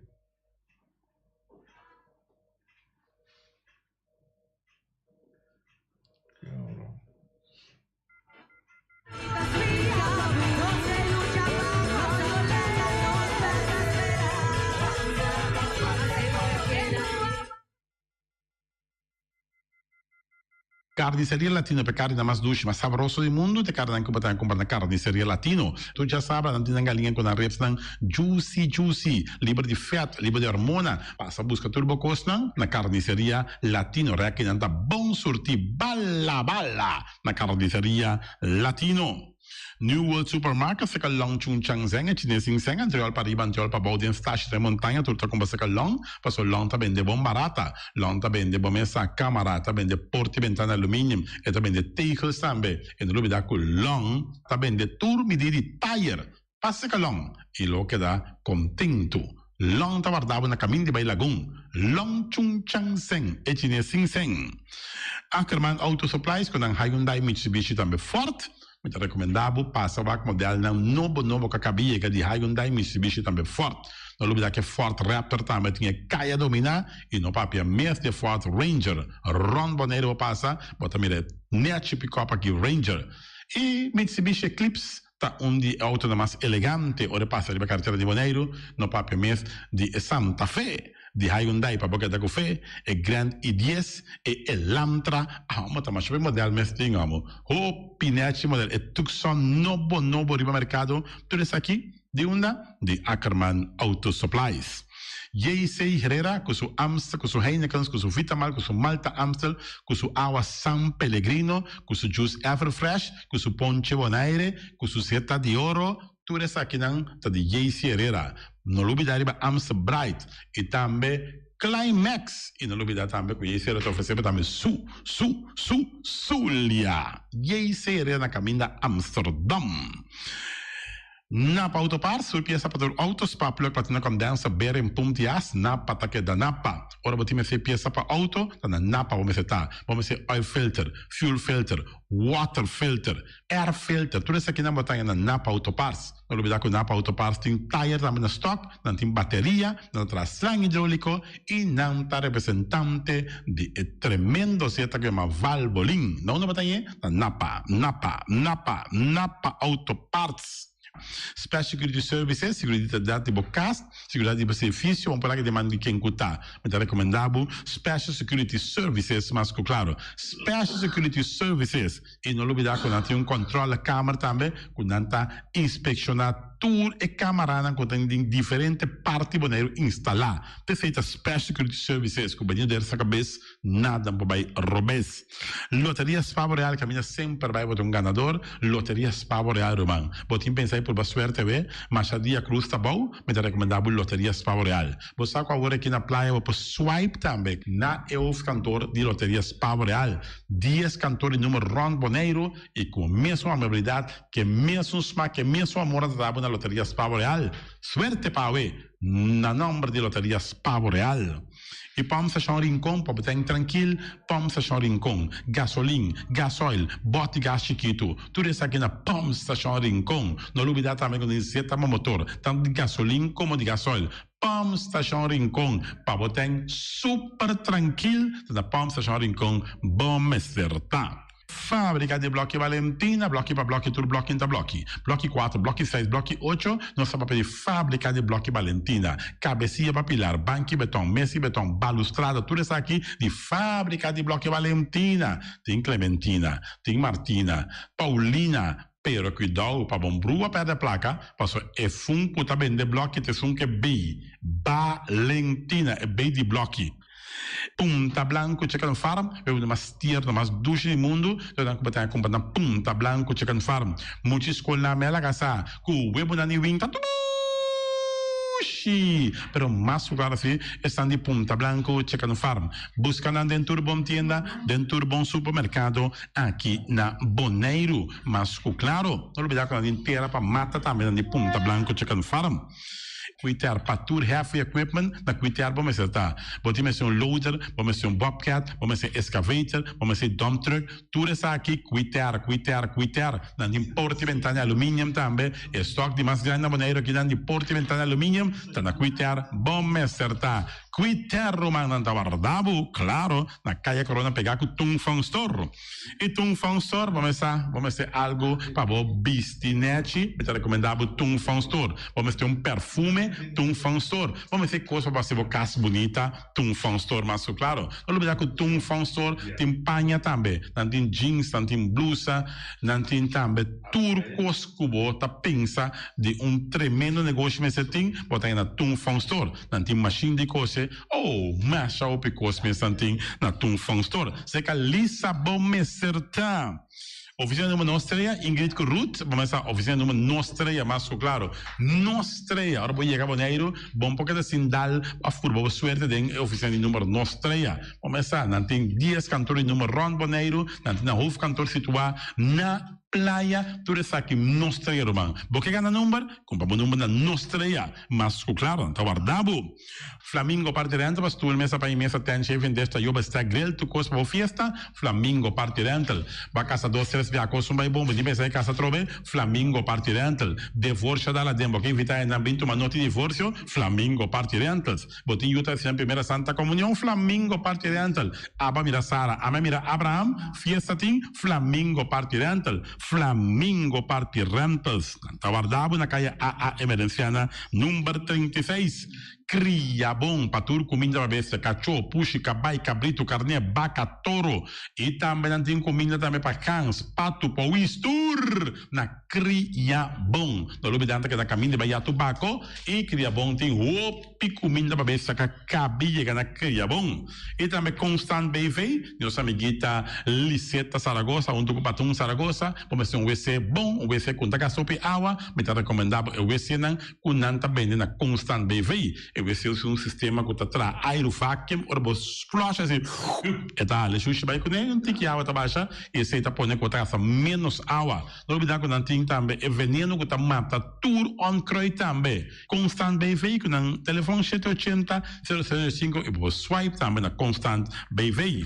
Carniceria Latino pa e carninan mas dushi, mas sabroso di mundu ta e carninan cu bo ta cumpra na Carniceria Latino. Tur djasabra nan tin nan galiña cu nan ribsnan juicy juicy, liber di vet, liber di hormona. Pasa busca tur bo cosnan na Carniceria Latino. Rekinan ta bon surti bala bala na Carniceria Latino. New World Supermarket seka long Chung Chang Zeng e chines sin seng antriol pa riba antriol pa bou den stashi den montaña tur ta kumpra seka long paso long ta bende bon barata long ta bende bo mesa kamara ta bende porti bentana aluminium e ta bende tegels tambe e no lubida ku long ta bende tur midi di tayer. Pasa ka Long i lo keda kontentu. Long ta warda bo na kamin di bai Lagun. Long Chung Chang Seng, e chines sin seng. Ackerman Auto Supplies ku nan Hyundai, Mitsubishi tambe Ford. Mi ta rekomendá bo pasa wak modelnan nobo nobo ku a kabi yega di Hyundai, Mitsubishi tambe Ford. No lubidá ku e Ford Raptor tambe tin e kaya dominá i no papia mes di e Ford Ranger. Rònt Boneiru bo pasa, bo ta mira e nèchi pikòp aki Ranger. I Mitsubishi Eclipse ta un di e outonan mas elegante ora e pasa riba karetera di Boneiru, no papia mes di e Santa Fe di Hyundai pa bo keda ku fe, e Grand i dies, e Elantra, amo ta masha hopi model mes tin amo, hopi nechi model, e Tucson nobo nobo riba merkado, tur esaki di unda? Di Ackerman Auto Supplies. JC Herrera ku su Amstel, ku su Heinekens, ku su Vitamal, ku su Malta Amstel, ku su awa San Pellegrino, ku su juice Everfresh, ku su ponche Bonaire, ku su seta di oro, tur esakinan ta di JC Herrera. No lubida riba Amstel Bright i tambe Climax! I no lubida tambe ku JC Herrera ta ofresé bo tambe su, su, su, Zulia! JC Herrera na kaminda Amsterdam. Napa Autoparts, tur piesa pa tur auto, spark plug, platina condenser, bearing, pump di as, Napa ta keda Napa. Ora bo tin mester piesa pa auto, ta na Napa bo mester ta. Bo mester oil filter, fuel filter, water filter, air filter, tur esakinan bo ta haña na Napa Autoparts. No lubida ku Napa Autoparts tin tayer tambe na stock, nan tin bateria, nan ta traha slang hidrolico y nan ta representante di e tremendo zeta ku yama Valvoline. Na unda bo ta hañ'e? Na Napa, Napa, Napa, Napa Auto Parts. Special Security Services, Seguridat di bo kas, seguridat di bo servicio, un por aki den man di ken ku ta. Mi ta rekomendá bo Special Security Services mas ku klaro. Special Security Services. I no lubidá ku nan tin un kòntròlekamer tambe ku nan ta inspekshoná tur e kamaranan ku ta den diferente parti Boneiru instalá. P'esei ta Special Security Services ku bini der sa kabes nada por bai robes. Loteria Spavo Real kaminda semper bai bo ta un ganador. Loteria Spavo Real ruman. Bo tin pensa di purba suerte awe? Masha dia krus ta bou, mi ta rekomendá bo Loteria Spavo Real. Bo sa ku awor aki na playa bo por swipe tambe na e hoofdkantoor di Loteria Spavo Real. Dies kantoor di numer rònt Boneiru i ku e mesun amabilidat, ku e mesun smak, ku e mesun amor a trata bo na Loteria Spavo Real. Suerte pa awe! Na nòmber di Loteria Spavo Real. I Pòmp Stashon Rincon pa bo ta en trankil, Pòmp Stashon Rincon, gasolin, gasoil, bòt di gas chikitu, tur esaki na Pòmp Stashon Rincon. No lubidá tambe ku tin zeta pa motor, tantu di gasolin komo di gasoil. Pòmp Stashon Rincon, pa bo ta en super trankil, ta na Pòmp Stashon Rincon bo mester ta. Fábrika di blòki Valentina, blòki pa blòki tur blòki ta blòki. Blòki kuater, blòki seis, blòki ocho, nos ta papia di fábrika di blòki Valentina. Kabesia pa pilar, banki beton, mesi beton, balustrada, tur esaki di fábrika di blòki Valentina. Tin Clementina, tin Martina, Paulina, pero kuidou pa bon brua pèrdè plaka, pasobra e fun ku ta bende blòki ta esun ku e bei Valentina, e bei di blòki. Punta Blanco Chicken Farm, e un mas tierno, mas dushi di mundu, lo nan ku bo ta kumpra na Punta Blanco Chicken Farm. Mucha skolnan me a laga sa ku webunan di win ta dushi, pero mas ku klaro si esnan di Punta Blanco Chicken Farm. Buska nan den tur bon tienda, den tur bon supermerkado aki na Boneiru. Mas ku klaro, no lubida ku nan tin tera pa mata tambe nan di Punta Blanco Chicken Farm. Kwiter pa tur heavy equipment na kwiter bo mester ta. Bo tin mester un loader, bo mester un bobcat, bo mester excavator, bo mester dump truck, tur esaki kwiter, kwiter, kwiter. Nan tin porta y ventana aluminium tambe. E stock di mas grandi na Boneiru aki nan di porta y ventana aluminium ta na kwiter bo mester ta. Kwiter ruman nan ta warda bo, claro, na Kaya Corona pega cu Tung Fong Store. I Tung Fong Store bo mester bo mester algu pa bo bisti nechi, mi ta rekomendá bo Tung Fong Store. Bo mester un perfume, Tung Fong Store. Bo mester kos pa bo hasi bo kas bunita, Tung Fong Store mas ku klaro. No lubidá ku Tung Fong Store tin paña tambe. Nan tin jeans, nan tin blusa, nan tin tambe tur kos ku bo ta pensa di un tremendo negoshi mester tin, bo ta haña na Tung Fong Store. Nan tin mashin di kose. Oh, masha hopi kos mes nan tin na Tung Fong Store. Seka Lisa bo mester ta. Oficina numero nos trea, Ingrid ku Ruth, bo mester sa oficina numero nos trea mas ku klaro. Nos trea, ora bo yega Boneiru, bo no por keda sin dal of purba bo suerte den e oficina di numero nos trea. Bo mester sa, nan tin dies kantor di numero rond Boneiru, nan tin nan hoofdkantoor situa na. Playa, tur esaki no strea ruman. Bo ke gana number? Kumpra bo number na No Strea. Mas ku klaro, nan ta warda bo. Flamingo Party Rental pa stoel, mesa, paña mesa, tent, shaving, dish, tayoba, stack, grill, tur kos pa bo fiesta. Flamingo Party Rental. Bo a kasa dos, tres bia kos un bai bon, bo tin pensa e kasa atrobe? Flamingo Party Rental. Devorsio dal aden, bo ke invita hendenan bin tuma noti divorsio? Flamingo Party Rentals. Bo tin yu ta hasi nan primera Santa Comunion? Flamingo Party Rental. Aba mira Sara, ame mira Abraham, fiesta tin? Flamingo Party Rental. Flamingo Party Rentals. Nan ta warda bo na kaya AA Emerenciana number 36. Kria bon pa tur kuminda pa bestia, kachó, pushi, kabai, kabritu, karné, baka, toro. I tambe nan tin kuminda tambe pa gans, patu, powis, tur na Kria Bon. No lubida nan ta keda kaminda bai ya tubako i Kria Bon tin hopi kuminda pa bestia ka kabi yega na Kria Bon. I tambe Constant BV, nos amiguita Liseta Saragoza huntu ku Patun Saragoza, bo mester un wc bon, un wc ku no ta gasta hopi awa, mi ta rekomenda bo e wcnan ku nan ta bende na Constant BV. E wc usa un sistema ku ta traha airu vacuum, ora bo flush asi e ta hala e shushi bai kuné, un tiki awa ta basha i esei ta pone ku bo ta gasta ménos awa. No olbida ku nan tin tambe e veneno ku ta mata tur onkruid tambe. Constant BV ku nan telefon shete ochenta, sero sero sinku i bo por swipe tambe na Constant BV.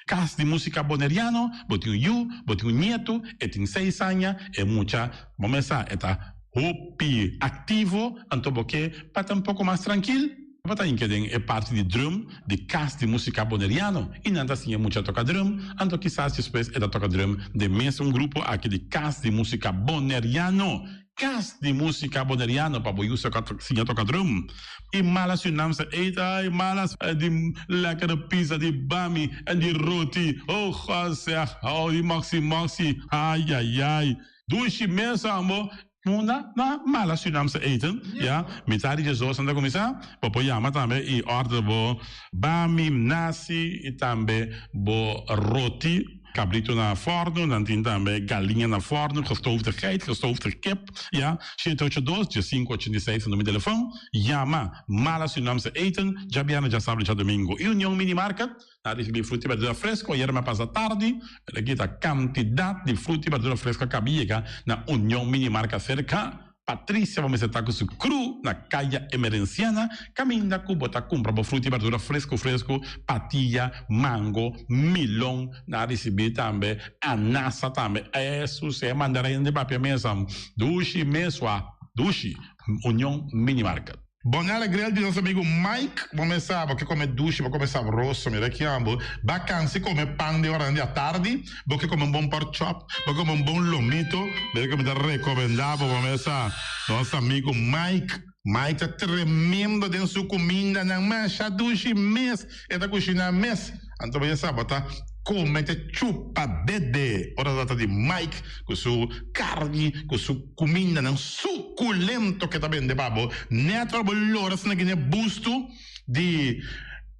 Kas di Musika Boneriano, bo tin un yu, bo tin un nietu, e tin seis aña, e mucha, bo mes sa, e ta hopi aktivo, anto bo ke pa ta un poko mas trankil, bo ta hinka den e parti di drum di Kas di Musika Boneriano i nan ta siña mucha toka drum, anto kisas despues e ta toka drum den mes un grupo aki di Kas di Musika Boneriano. Kas di Musika Boneriano pa bo yu siña toka drum. I malas yu nam sa eet, ai malas di lekkere pizza di bami en di roti, oh God zeg, oh di moxi moxi, ai ai ai, dushi mes ambo. Munda na mala Surinaamse eten, ya, mitar di diesdos nan ta kuminsá, bo por yama tambe i order bo bami, nasi i tambe bo roti, kabritu na fòrnu, nan tin tambe galiña na fòrnu, gestoofde geit, gestoofde kip, ya, shete ocho dos, diesinku ochenta i seis ta number di telefòn, yama Mala Surinaamse Eten, djabièrnè, djasabra i djadumingu. I Union Mini Market. Na ricibi fruta y berdura fresco ayer me pasa tardi, pero aki ta cantidad di fruta y berdura fresco a caba yega na Union Mini Marca cerca Patricia bo mester ta cu su crew na Caya Emerenciana caminda cu bo ta cumpra bo fruta y berdura fresco fresco, patilla, mango, milon, na ricibi tambe anasa tambe, esu si e mandarina di papia mesa dushi mesua dushi, Union Mini Market. Bonella Grill di nos amigo Mike, bo mes sa, bo ke come dushi, bo come sabroso, mira ki ambo, ba cansi come pan den oranan di atardi, bo ke come un bon pork chop, bo ke come un bon lomito, mira ke mi ta recomenda bo, bo mes sa, nos amigo Mike, Mike ta tremendo den su cumindanan, masha dushi mes, e ta cushina mes, anto bo ya sa, bo ta come te chupa dede, ora ta trata di Mike cu su carni, cu su cumindanan suculento ke ta bende pa bo, net ora bo lora asina kine busto di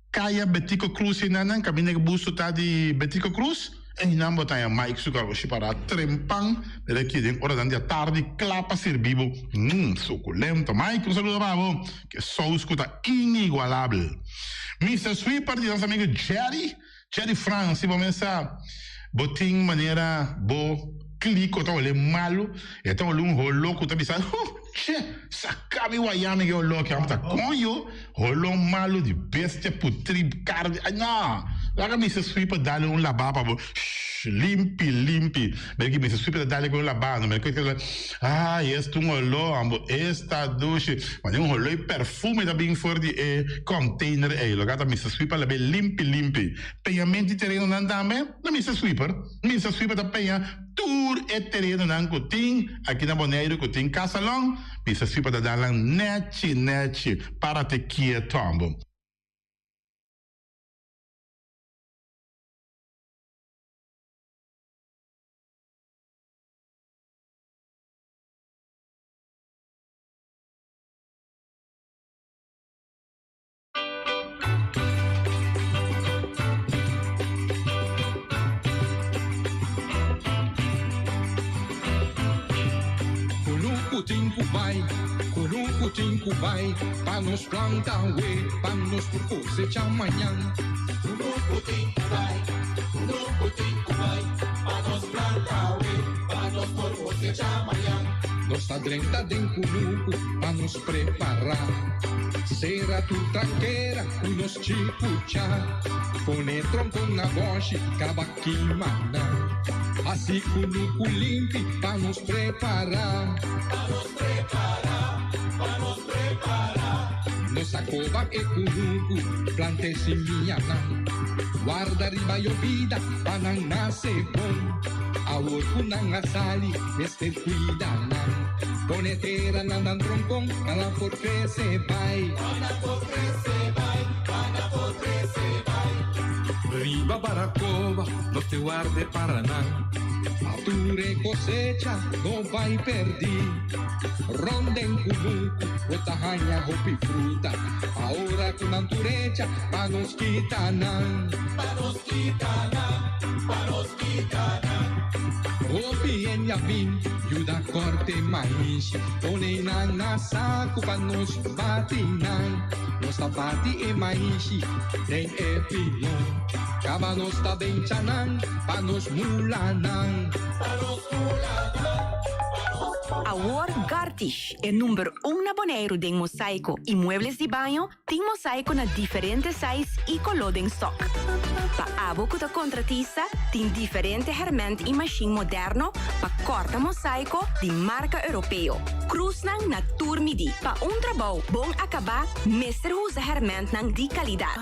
Kaya Betico Cruz enanan, caminda ke busto ta di Betico Cruz, einan bo ta haña Mike su garoshi para trempan, mira aki den oranan di atardi kla pa sirbi bo, mmm suculento. Mike un saludo pa bo, ke saus ku ta inigualabel. Mister Sweeper di nos amigo Jerry. Jerry Frans, si bo mes sa bo tin manera bo kliko ta hole malu, e ta hole un holo ku ta bisa, huh, che, saka mi wayami ke holo aki, amo ta koño, holo malu di bestia putri karni, ay no, laga Mister Sweeper dale un laba pa bo, shh, limpi, limpi, mira ki Mister Sweeper ta dale ku un laba, no mira ku ay, esta un holo, amo, esta dushi, mane un holo i perfume ta bin for di e container ei, loke ta Mister Sweeper labe limpi limpi. Peñamento di terenonan tambe na Mister Sweeper. Mister Sweeper ta peña tur e terenonan ku tin aki na Boneiru ku tin kasalon. Mister Sweeper ta dal nan nechi nechi para te kieto ambo. Kunuku tin ku bai, kunuku tin ku bai, pa nos planta we, pa nos por kosecha mañan. Kunuku tin ku bai, kunuku tin ku bai, pa nos planta awe, pa nos por kosecha mañan. Nos ta drenta den kunuku pa nos prepará, sera tur trankera ku nos chikuchá, pone tronkon na bòshi, kaba kima nan, hasi kunuku limpi pa nos prepará. Pa nos prepará, pa nos prepará. Nos a koba e kunuku, planta e simianan, warda riba yobida pa nan nase bon. Awor ku nan a sali, mester kuida nan. Pone tera na nan tronkon pa nan por krese bai. Pa nan por krese bai, pa nan por krese bai. Riba Baracoba nos te warde para nan, pa tur e kosecha no bai perdí. Rond den kunuku bo ta haña hopi fruta, pa ora ku nan tur echa, pa nos kita nan. Pa nos kita nan, pa nos kita nan. Hopi hende a bin yuda kòrte maishi, pone nan na saku pa nos bati nan. Nos ta bati e maishi den e pilon, kaba nos ta bencha nan pa nos mula nan. Pa nos mula nan. Awor Gartish, e number un na Boneiru den mosaiko i muebles di baño, tin mosaiko na diferente size i koló den stock. Pa abo ku ta kontratista, tin diferente hèrmènt i mashin moderno pa kòrta mosaiko di marka europeo. Krusnan na tur midí. Pa un trabou bon akabá mester usa hèrmèntnan di kalidat.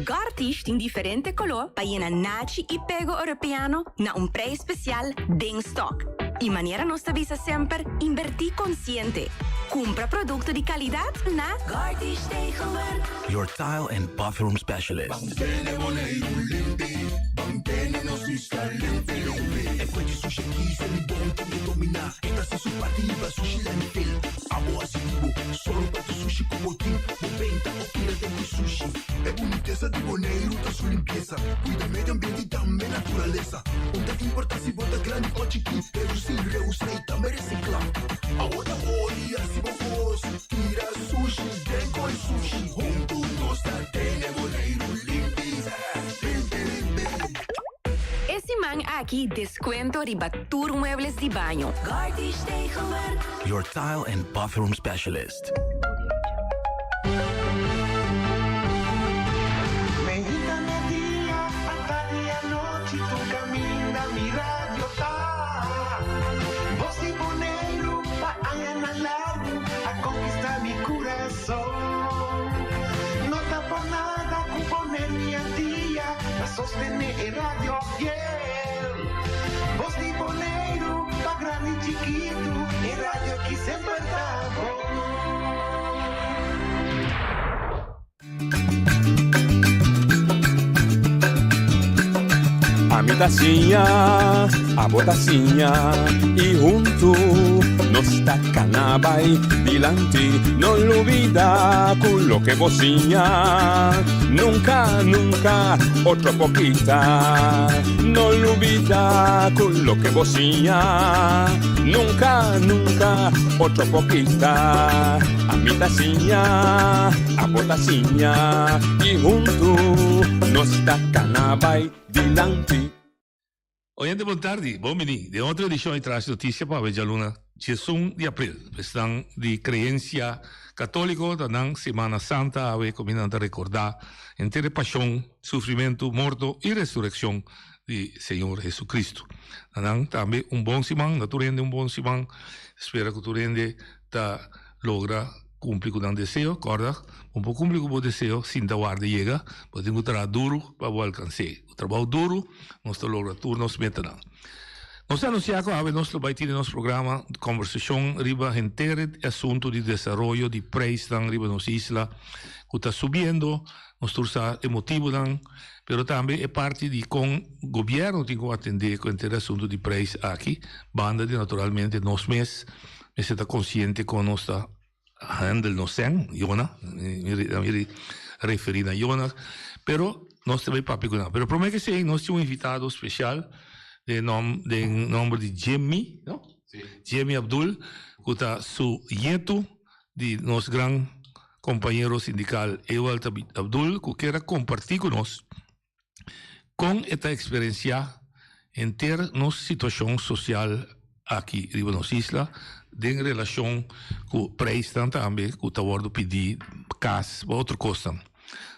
Gartish tin diferente koló pa yena nachi i pego europeano na un prijs spesial den stock. I manera nos ta bisa semper, inbertí konsiente. Kumpra produkto di kalidat na Gartish Tegelwerk. Your tile and bathroom specialist. Ban tene Boneiru limpi, ban tene nos isla limpi limpi. E kwechi sushi aki se mi bon tin e dominá. E ta hasi su parti riba sushi landfill. Abo hasi di bo, solo pa tu sushi ku bo tin. Bo benta o tira den ku sushi. E bunitesa di Boneiru ta su limpiesa. Kuida medio ambiente i tambe naturalesa. Un ta importa si bo ta grandi o chikí, redusí, reusa i tambe resiklá. Awo ta ori hasi bo kos, tira sushi den koi sushi. Huntu nos ta tene Boneiru limpi, limpi, limpi. E siman aki descuento riba tur muebles di baño. Your tile and bathroom specialist. Meinta media, atardi anochi, tur caminda mi radio ta. Voz di Boneiru pa añanan largu a conquista mi curason. No ta por nada cu Boneiru y Antia ta sostene e radio fiel. Voz di Boneiru pa grandi y chikitu, e radio ki semper ta bon. Ami ta siña, abo ta siña y huntu nos ta cana bay dilanti. No lubida cu loke bo siña nunca, nunca otro por kita. No lubida cu loke bo siña nunca, nunca otro por kita. Ami ta siña, abo ta siña y huntu nos ta cana bay dilanti. Oyente bon tardi, bon bini den otro edicion di Trash Noticia pa awe djaluna diesun di april. Esnan di creencia catolico ta nan Semana Santa awe cu nan ta recorda henter e pasion, sufrimento, morto y resureccion di Señor Jesucristo. Na nan tambe un bon siman, na tur hende un bon siman. Spera cu tur hende ta logra cumpli cu nan deseo. Corda, bo por cumpli cu bo deseo sin ta warda yega, bo tin cu traha duru pa bo alcans'é. Cu trabao duru nos ta logra tur nos metanan. Nos ta anuncia cu awe nos lo bay tin den nos programa conversacion riba henter e asunto di desaroyo di prijsnan riba nos isla cu ta subiendo. Nos tur sa e motibonan, pero tambe e parti di con gobierno tin cu atende cu henter e asunto di prijs aki, banda di naturalmente nos mes mester ta consciente con nos ta handle nos sèn, Yona, mi referi na Yona, pero nos ta bay papia cu nan. Pero prome ke esey nos tin un invitado special den nom den nomber di Jimmy, no? Jimmy Abdul, cu ta su nieto di nos gran. kompañero sindikal Ewald Abdul ku kier a kompartí ku nos kon e ta eksperensiá henter nos situashon sosial aki riba nos isla den relashon ku preisnan tambe ku ta wòrdu pidí kas pa otro kosnan.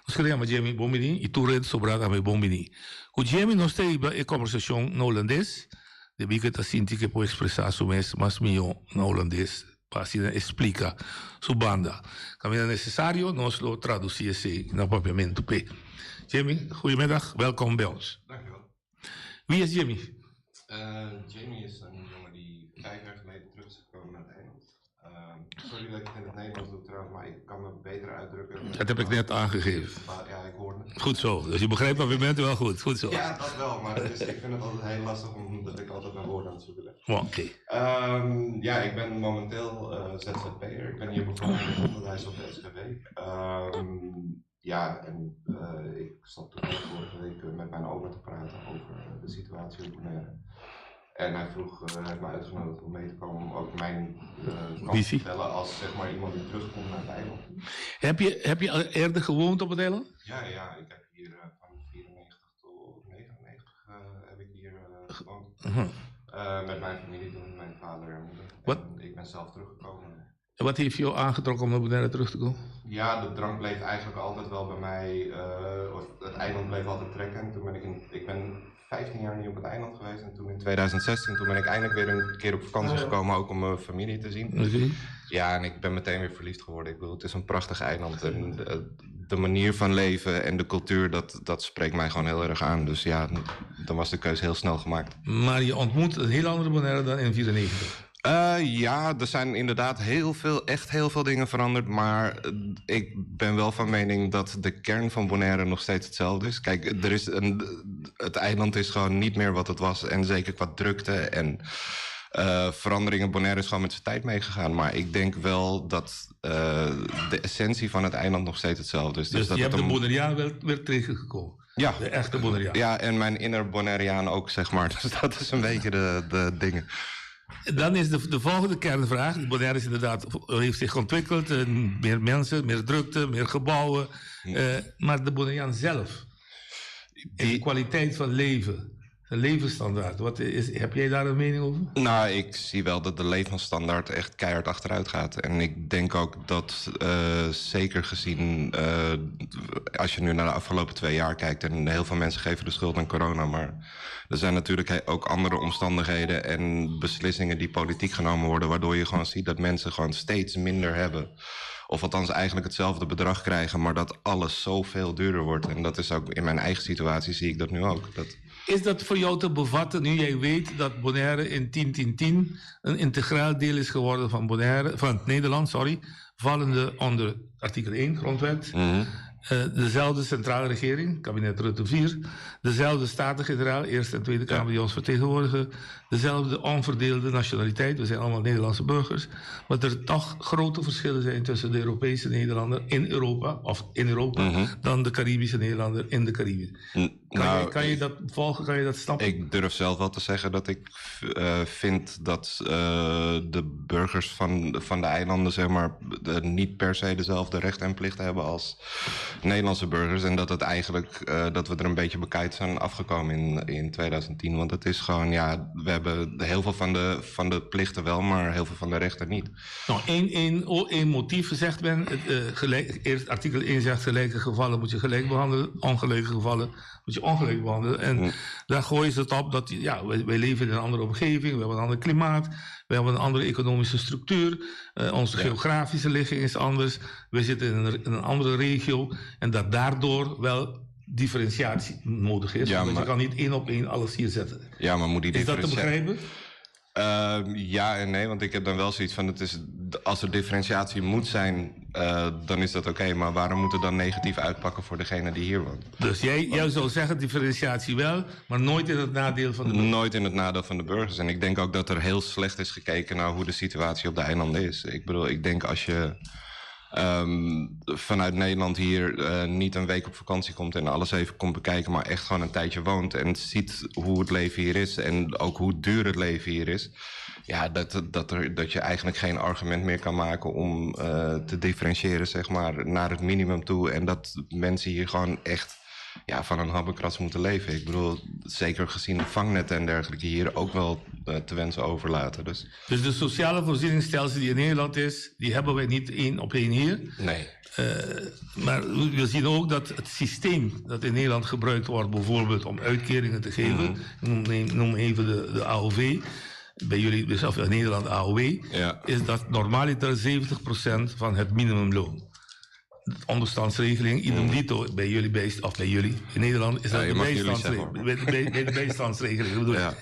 Nos kere yama Jemmy bon bini i tur hende sobrá tambe bon bini. Ku Jemmy nos ta hiba e kòmbersashon na hulandes debí ku e ta sinti ku e por ekspresá su mes mas mihó na hulandes pa asina e splika su banda. Kaminda nesesario nos lo tradusí esei na papiamentu p'e. Jemmy, goeiemiddag, wèlkom bij ons. Dankjewel. Wie is Jimmy? Jimmy is een jongen die vijf jaar geleden terug is gekomen naar het eiland. Sorry dat ik het in het Nederlands doe trouwens, maar ik kan me beter uitdrukken. Dat heb ik net aangegeven. Ja, ik hoorde het. Goed zo, dus je begrijpt wat bent wel goed. Goed zo. Ja, dat wel, maar het is, ik vind het altijd heel lastig omdat ik altijd mijn woorden aan het zoeken ben. Oké. Um, ja, ik ben momenteel uh, eh, ZZP'er. Ik ben hier begonnen in het onderwijs op de SGW. Um, ja, en uh, ik zat toevallig vorige week eh, met mijn oma te praten over de situatie op Bonaire. En hij vroeg, uh, hij heeft me uitgenodigd om mee te komen om ook mijn uh, kant te vertellen als zeg maar iemand die terugkomt naar het eiland. Heb je, heb je al eerder gewoond op het eiland? Ja, ja, ik heb hier van 94 tot 99 heb ik hier gewoond. -huh. met mijn familie toen, mijn vader en moeder. Wat? En ik ben zelf teruggekomen. En wat heeft jou aangetrokken om naar Bonaire terug te komen? Ja, de drang bleef eigenlijk altijd wel bij mij, uh, of het eiland bleef altijd trekken. Toen ben ik, in, ik ben 15 jaar niet op het eiland geweest en toen in 2016 toen ben ik eindelijk weer een keer op vakantie gekomen, ook om mijn familie te zien. Okay. Ja, en ik ben meteen weer verliefd geworden. Ik bedoel, het is een prachtig eiland en de, de manier van leven en de cultuur, dat, dat spreekt mij gewoon heel erg aan. Dus ja, dan was de keuze heel snel gemaakt. Maar je ontmoet een heel andere Bonaire dan in 1994? Uh, ja, er zijn inderdaad heel veel, echt heel veel dingen veranderd. Maar ik ben wel van mening dat de kern van Bonaire nog steeds hetzelfde is. Kijk, er is een, het eiland is gewoon niet meer wat het was. En zeker qua drukte en uh, veranderingen. Bonaire is gewoon met zijn tijd meegegaan. Maar ik denk wel dat uh, de essentie van het eiland nog steeds hetzelfde is. Dus, dus dat je hebt de Bonaireaan weer, weer tegengekomen? Ja. De echte Bonaireaan. Ja, en mijn inner Bonaireaan ook, zeg maar. Dus dat is een beetje de, de dingen. Dan is de, de volgende kernvraag. Bonaire is inderdaad, heeft zich ontwikkeld. Meer mensen, meer drukte, meer gebouwen. Uh, maar de Bonaireaan zelf, die, de kwaliteit van leven, de levensstandaard. Wat is, heb jij daar een mening over? Nou, ik zie wel dat de levensstandaard echt keihard achteruit gaat. En ik denk ook dat, uh, zeker gezien, uh, als je nu naar de afgelopen twee jaar kijkt... en heel veel mensen geven de schuld aan corona, maar er zijn natuurlijk ook andere omstandigheden en beslissingen die politiek genomen worden, waardoor je gewoon ziet dat mensen gewoon steeds minder hebben. Of althans eigenlijk hetzelfde bedrag krijgen, maar dat alles zoveel duurder wordt. En dat is ook in mijn eigen situatie zie ik dat nu ook. Dat... Is dat voor jou te bevatten nu jij weet dat Bonaire in 10-10-10 een integraal deel is geworden van, Bonaire, van het Nederland, sorry, vallende onder artikel 1 grondwet? Mm -hmm. Uh, dezelfde centrale regering, kabinet Rutte 4, dezelfde Staten-Generaal, Eerste en Tweede Kamer die ons vertegenwoordigen, dezelfde onverdeelde nationaliteit, we zijn allemaal Nederlandse burgers, maar er toch grote verschillen zijn tussen de Europese Nederlander in Europa, of in Europa, mm -hmm. dan de Caribische Nederlander in de Cariben. Kan, nou, je, kan je dat volgen, kan je dat snappen? Ik durf zelf wel te zeggen dat ik uh, vind dat uh, de burgers van, van de eilanden, zeg maar, de, niet per se dezelfde rechten en plichten hebben als Nederlandse burgers. En dat het eigenlijk uh, dat we er een beetje bekijkt zijn afgekomen in, in 2010. Want het is gewoon, ja, we hebben heel veel van de, van de plichten wel, maar heel veel van de rechten niet. Nou, één, één, één motief zegt men. Het, uh, gelijk, eerst artikel 1 zegt gelijke gevallen moet je gelijk behandelen, ongelijke gevallen moet je ongelijk behandelen. En mm. daar gooien ze het op dat, ja, wij, wij leven in een andere omgeving, we hebben een ander klimaat, we hebben een andere economische structuur, uh, onze ja. geografische ligging is anders, we zitten in een, in een andere regio en dat daardoor wel differentiatie nodig is. Ja, maar, je kan niet één op één alles hier zetten. Ja, maar moet die Is dat te begrijpen? Uh, ja en nee, want ik heb dan wel zoiets van... Het is, als er differentiatie moet zijn, uh, dan is dat oké. Okay, maar waarom moet het dan negatief uitpakken voor degene die hier woont? Dus jij, jij zou zeggen differentiatie wel, maar nooit in het nadeel van de burgers? Nooit in het nadeel van de burgers. En ik denk ook dat er heel slecht is gekeken naar hoe de situatie op de eilanden is. Ik bedoel, ik denk als je... Um, vanuit Nederland hier uh, niet een week op vakantie komt en alles even komt bekijken, maar echt gewoon een tijdje woont en ziet hoe het leven hier is en ook hoe duur het leven hier is. Ja, dat, dat, er, dat je eigenlijk geen argument meer kan maken om te differentiëren, zeg maar, naar het minimum toe. En dat mensen hier gewoon echt ja, van een habbekrats moeten leven. Ik bedoel, zeker gezien de vangnetten en dergelijke hier ook wel te wensen overlaten. Dus, dus de sociale voorzieningsstelsel die in Nederland is, die hebben wij niet één op één hier. Nee. Maar we zien ook dat het systeem dat in Nederland gebruikt wordt, bijvoorbeeld om uitkeringen te geven, noem even de AOV, bij jullie, dus of in Nederland AOW, is dat normaliter 70% van het minimumloon. De onderstandsregeling, idem dito, bij jullie, bij, of bij jullie, in Nederland is dat Ja, je de mag jullie bijstandsregeling. zeggen, Bij de bijstandsregeling, bedoel ik.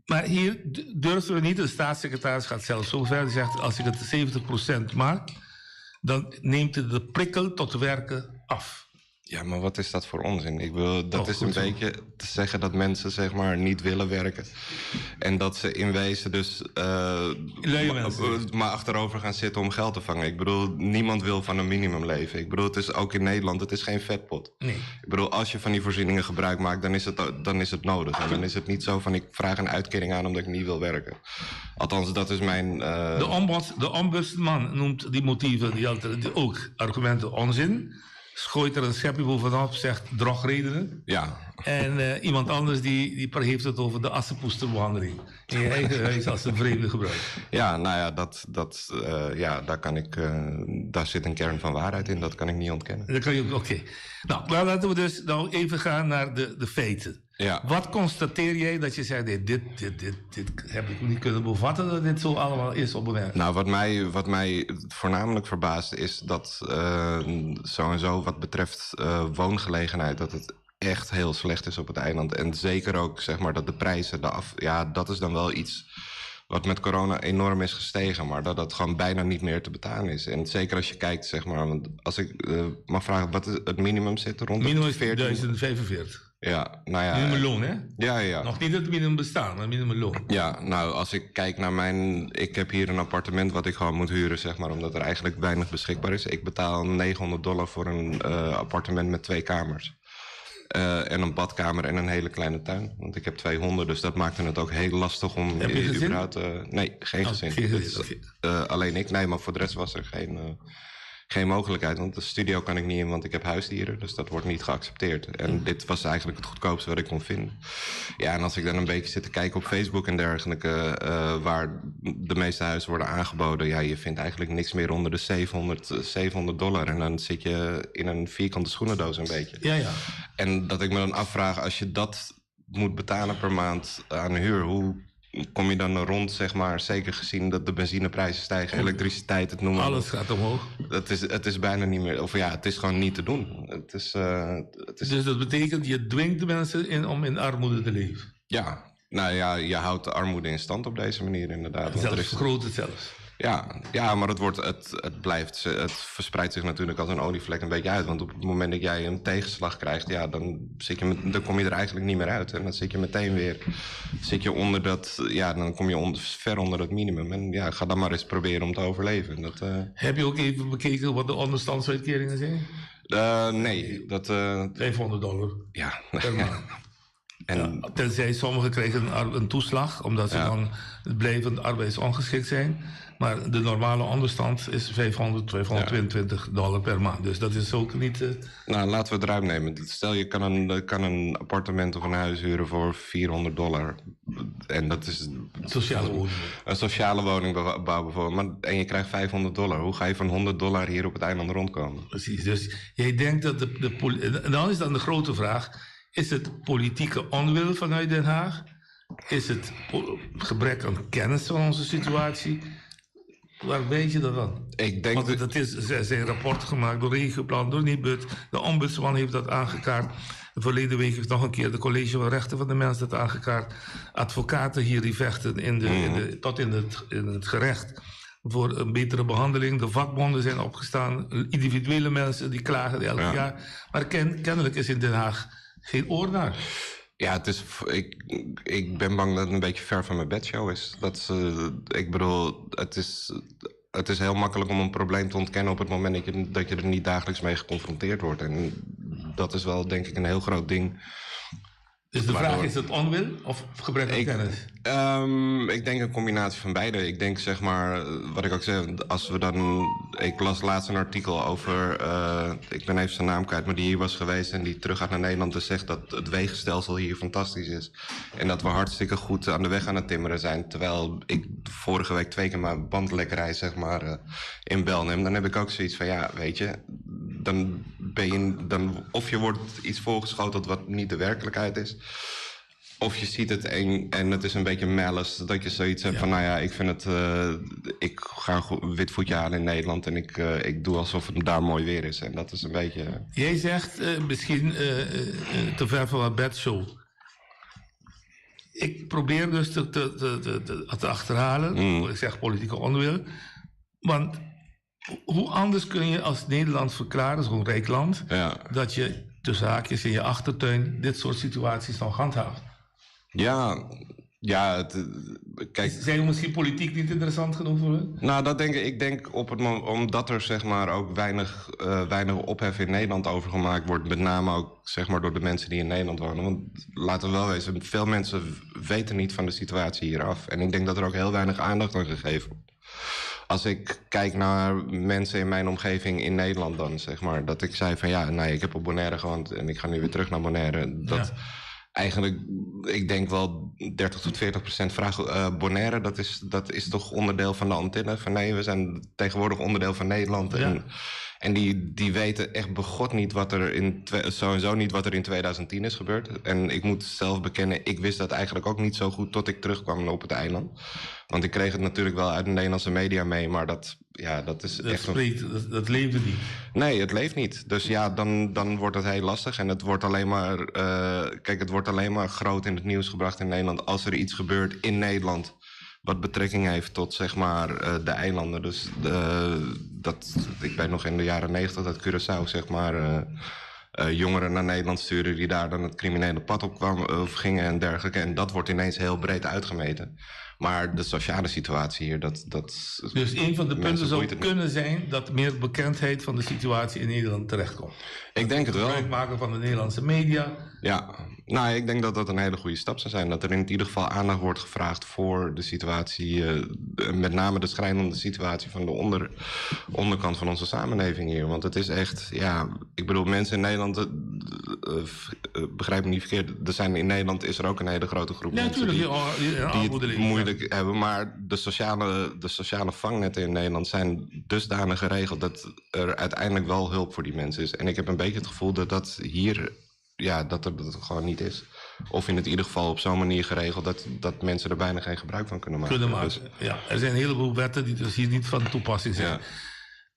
Maar hier durven we niet, de staatssecretaris gaat zelfs zo ver, die zegt als ik het 70% maak, dan neemt het de prikkel tot werken af. Ja, maar wat is dat voor onzin? Ik bedoel, dat Oh, is een goed zo. beetje te zeggen dat mensen zeg maar niet willen werken. En dat ze in wezen dus Luie mensen. maar achterover gaan zitten om geld te vangen. Ik bedoel, niemand wil van een minimum leven. Ik bedoel, het is ook in Nederland, het is geen vetpot. Nee. Ik bedoel, als je van die voorzieningen gebruik maakt, dan is het nodig. En dan is het niet zo van ik vraag een uitkering aan omdat ik niet wil werken. Althans, dat is mijn... De ombudsman noemt die motieven, die altijd, die ook argumenten onzin. Gooit er een schepje bovenop, zegt drogredenen. En iemand anders die heeft het over de assenpoesterbehandeling. In je eigen huis als een vreemde gebruik. Ja, nou ja, ja, daar kan ik, daar zit een kern van waarheid in. Dat kan ik niet ontkennen. Dat kan je ook, oké. Nou, maar laten we dus nou even gaan naar de feiten. Wat constateer jij dat je zei, nee, dit heb ik niet kunnen bevatten dat dit zo allemaal is op het moment? Nou, wat mij voornamelijk verbaast is dat zo en zo wat betreft woongelegenheid, dat het echt heel slecht is op het eiland. En zeker ook, zeg maar, dat de prijzen, de af, ja, dat is dan wel iets wat met corona enorm is gestegen, maar dat dat gewoon bijna niet meer te betalen is. En zeker als je kijkt, zeg maar, want als ik mag vragen, wat is het minimum zit rond de Minimum is 14? 1045. Ja, nou ja. Minimumloon, hè? Ja, ja. Nog niet het minimum bestaan, maar minimumloon. Ja, nou, als ik kijk naar mijn... Ik heb hier een appartement wat ik gewoon moet huren, zeg maar, omdat er eigenlijk weinig beschikbaar is. Ik betaal $900 voor een appartement met 2 kamers. En een badkamer en een hele kleine tuin. Want ik heb 2 honden, dus dat maakte het ook heel lastig om Heb je gezin? überhaupt, nee, geen Oh, gezin. geen gezin, Dat is, alleen ik. Nee, maar voor de rest was er geen mogelijkheid. Want de studio kan ik niet in, want ik heb huisdieren. Dus dat wordt niet geaccepteerd. En dit was eigenlijk het goedkoopste wat ik kon vinden. Ja, en als ik dan een beetje zit te kijken op Facebook en dergelijke, waar de meeste huizen worden aangeboden, ja, je vindt eigenlijk niks meer onder de $700. En dan zit je in een vierkante schoenendoos een beetje. En dat ik me dan afvraag, als je dat moet betalen per maand aan huur, hoe kom je dan rond, zeg maar, zeker gezien dat de benzineprijzen stijgen, elektriciteit, het noem maar op. Alles gaat omhoog. Het is bijna niet meer, of ja, het is gewoon niet te doen. Het is Dus dat betekent, je dwingt de mensen in om in armoede te leven? Ja, nou ja, je houdt de armoede in stand op deze manier inderdaad. Want Zelfs er is vergroot het zelfs. Ja, ja, maar het wordt, het, het blijft, het verspreidt zich natuurlijk als een olievlek een beetje uit. Want op het moment dat jij een tegenslag krijgt, ja, dan zit je met, dan kom je er eigenlijk niet meer uit. En dan zit je meteen weer, zit je onder dat, ja, dan kom je onder, ver onder het minimum. En ja, ga dan maar eens proberen om te overleven. Dat Heb je ook even bekeken wat de onderstandsuitkeringen zijn? Nee, dat $500. Ja. Per maand. En Ja, tenzij sommigen krijgen een toeslag, omdat ze dan blijvend arbeidsongeschikt zijn. Maar de normale onderstand is 522 dollar per maand. Dus dat is ook niet Nou, laten we het ruim nemen. Stel, je kan een appartement of een huis huren voor $400. En dat is Sociale woning. Een sociale woningbouw bijvoorbeeld. En je krijgt $500. Hoe ga je van $100 hier op het eiland rondkomen? Precies. Dus jij denkt dat de en dan is dan de grote vraag: is het politieke onwil vanuit Den Haag? Is het gebrek aan kennis van onze situatie? Waar weet je dat dan? Ik denk Want er zijn rapporten gemaakt door Regioplan, door Nibud. De ombudsman heeft dat aangekaart. Verleden week heeft nog een keer de College van Rechten van de Mens dat aangekaart. Advocaten hier die vechten tot in het gerecht voor een betere behandeling. De vakbonden zijn opgestaan. Individuele mensen die klagen elk jaar. Maar kennelijk is in Den Haag geen oor naar. Ja, ik ben bang dat het een beetje ver van mijn bedshow is. Dat ze, ik bedoel, het is, het is heel makkelijk om een probleem te ontkennen op het moment dat je er niet dagelijks mee geconfronteerd wordt. En dat is wel, denk ik, een heel groot ding. Dus de vraag is het onwil of gebrek aan kennis? Ik denk een combinatie van beide. Ik denk zeg maar, wat ik ook zeg, als we dan. Ik las laatst een artikel over, ik ben even zijn naam kwijt, maar die hier was geweest en die terug gaat naar Nederland en zegt dat het wegenstelsel hier fantastisch is. En dat we hartstikke goed aan de weg aan het timmeren zijn. Terwijl ik vorige week twee keer mijn band lek rijd, zeg maar, in Belnem. Dan heb ik ook zoiets van, ja, weet je, dan ben je, dan, of je wordt iets voorgeschoteld wat niet de werkelijkheid is. Of je ziet het en het is een beetje malice. Dat je zoiets hebt van, nou ja, ik vind het... ik ga een wit voetje halen in Nederland... en ik doe alsof het daar mooi weer is. En dat is een beetje... Jij zegt misschien te ver van mijn bedshow. Ik probeer dus te achterhalen. Ik zeg politieke onwil. Want hoe anders kun je als Nederland verklaren, zo'n rijk land... dat je tussen haakjes in je achtertuin dit soort situaties nog handhaaft? Ja, kijk... Zijn we misschien politiek niet interessant genoeg voor hun? Nou, dat denk ik. Ik denk op het omdat er zeg maar ook weinig ophef in Nederland over gemaakt wordt. Met name ook zeg maar door de mensen die in Nederland wonen. Want laten we wel wezen, veel mensen weten niet van de situatie hier af. En ik denk dat er ook heel weinig aandacht aan gegeven wordt. Als ik kijk naar mensen in mijn omgeving in Nederland dan, zeg maar, dat ik zei van ja, nee, ik heb op Bonaire gewoond en ik ga nu weer terug naar Bonaire. Dat eigenlijk, ik denk wel 30 tot 40% vraag, Bonaire, dat is toch onderdeel van de Antillen? Van nee, we zijn tegenwoordig onderdeel van Nederland. En die weten echt begot niet wat er in sowieso niet wat er in 2010 is gebeurd. En ik moet zelf bekennen, ik wist dat eigenlijk ook niet zo goed tot ik terugkwam op het eiland. Want ik kreeg het natuurlijk wel uit de Nederlandse media mee, maar dat, ja, dat is Dat echt een spreekt, dat leefde niet. Nee, het leeft niet. Dus ja, dan wordt het heel lastig. En het wordt alleen maar kijk, het wordt alleen maar groot in het nieuws gebracht in Nederland als er iets gebeurt in Nederland wat betrekking heeft tot, zeg maar, de eilanden. Dus dat, ik weet nog in de jaren 90 dat Curaçao, zeg maar, jongeren naar Nederland stuurde die daar dan het criminele pad op kwamen of gingen en dergelijke. En dat wordt ineens heel breed uitgemeten. Maar de sociale situatie hier, dat Dus een van de mensen punten zou boeit het niet. kunnen zijn dat meer bekendheid van de situatie in Nederland terechtkomt. Ik denk het wel. Gebruik maken van de Nederlandse media. Ja, ik denk dat dat een hele goede stap zou zijn. Dat er in ieder geval aandacht wordt gevraagd voor de situatie, met name de schrijnende situatie van de onderkant van onze samenleving hier. Want het is echt, ja, ik bedoel, mensen in Nederland, begrijp me niet verkeerd, in Nederland is er ook een hele grote groep Ja, mensen tuurlijk, die die het armoede leven, ja. moeilijk hebben. Maar de sociale vangnetten in Nederland zijn dusdanig geregeld dat er uiteindelijk wel hulp voor die mensen is. En ik heb een beetje het gevoel dat dat hier, ja, dat er dat gewoon niet is. Of in het ieder geval op zo'n manier geregeld dat mensen er bijna geen gebruik van kunnen maken. Kunnen maken, ja. Er zijn een heleboel wetten die dus hier niet van toepassing zijn.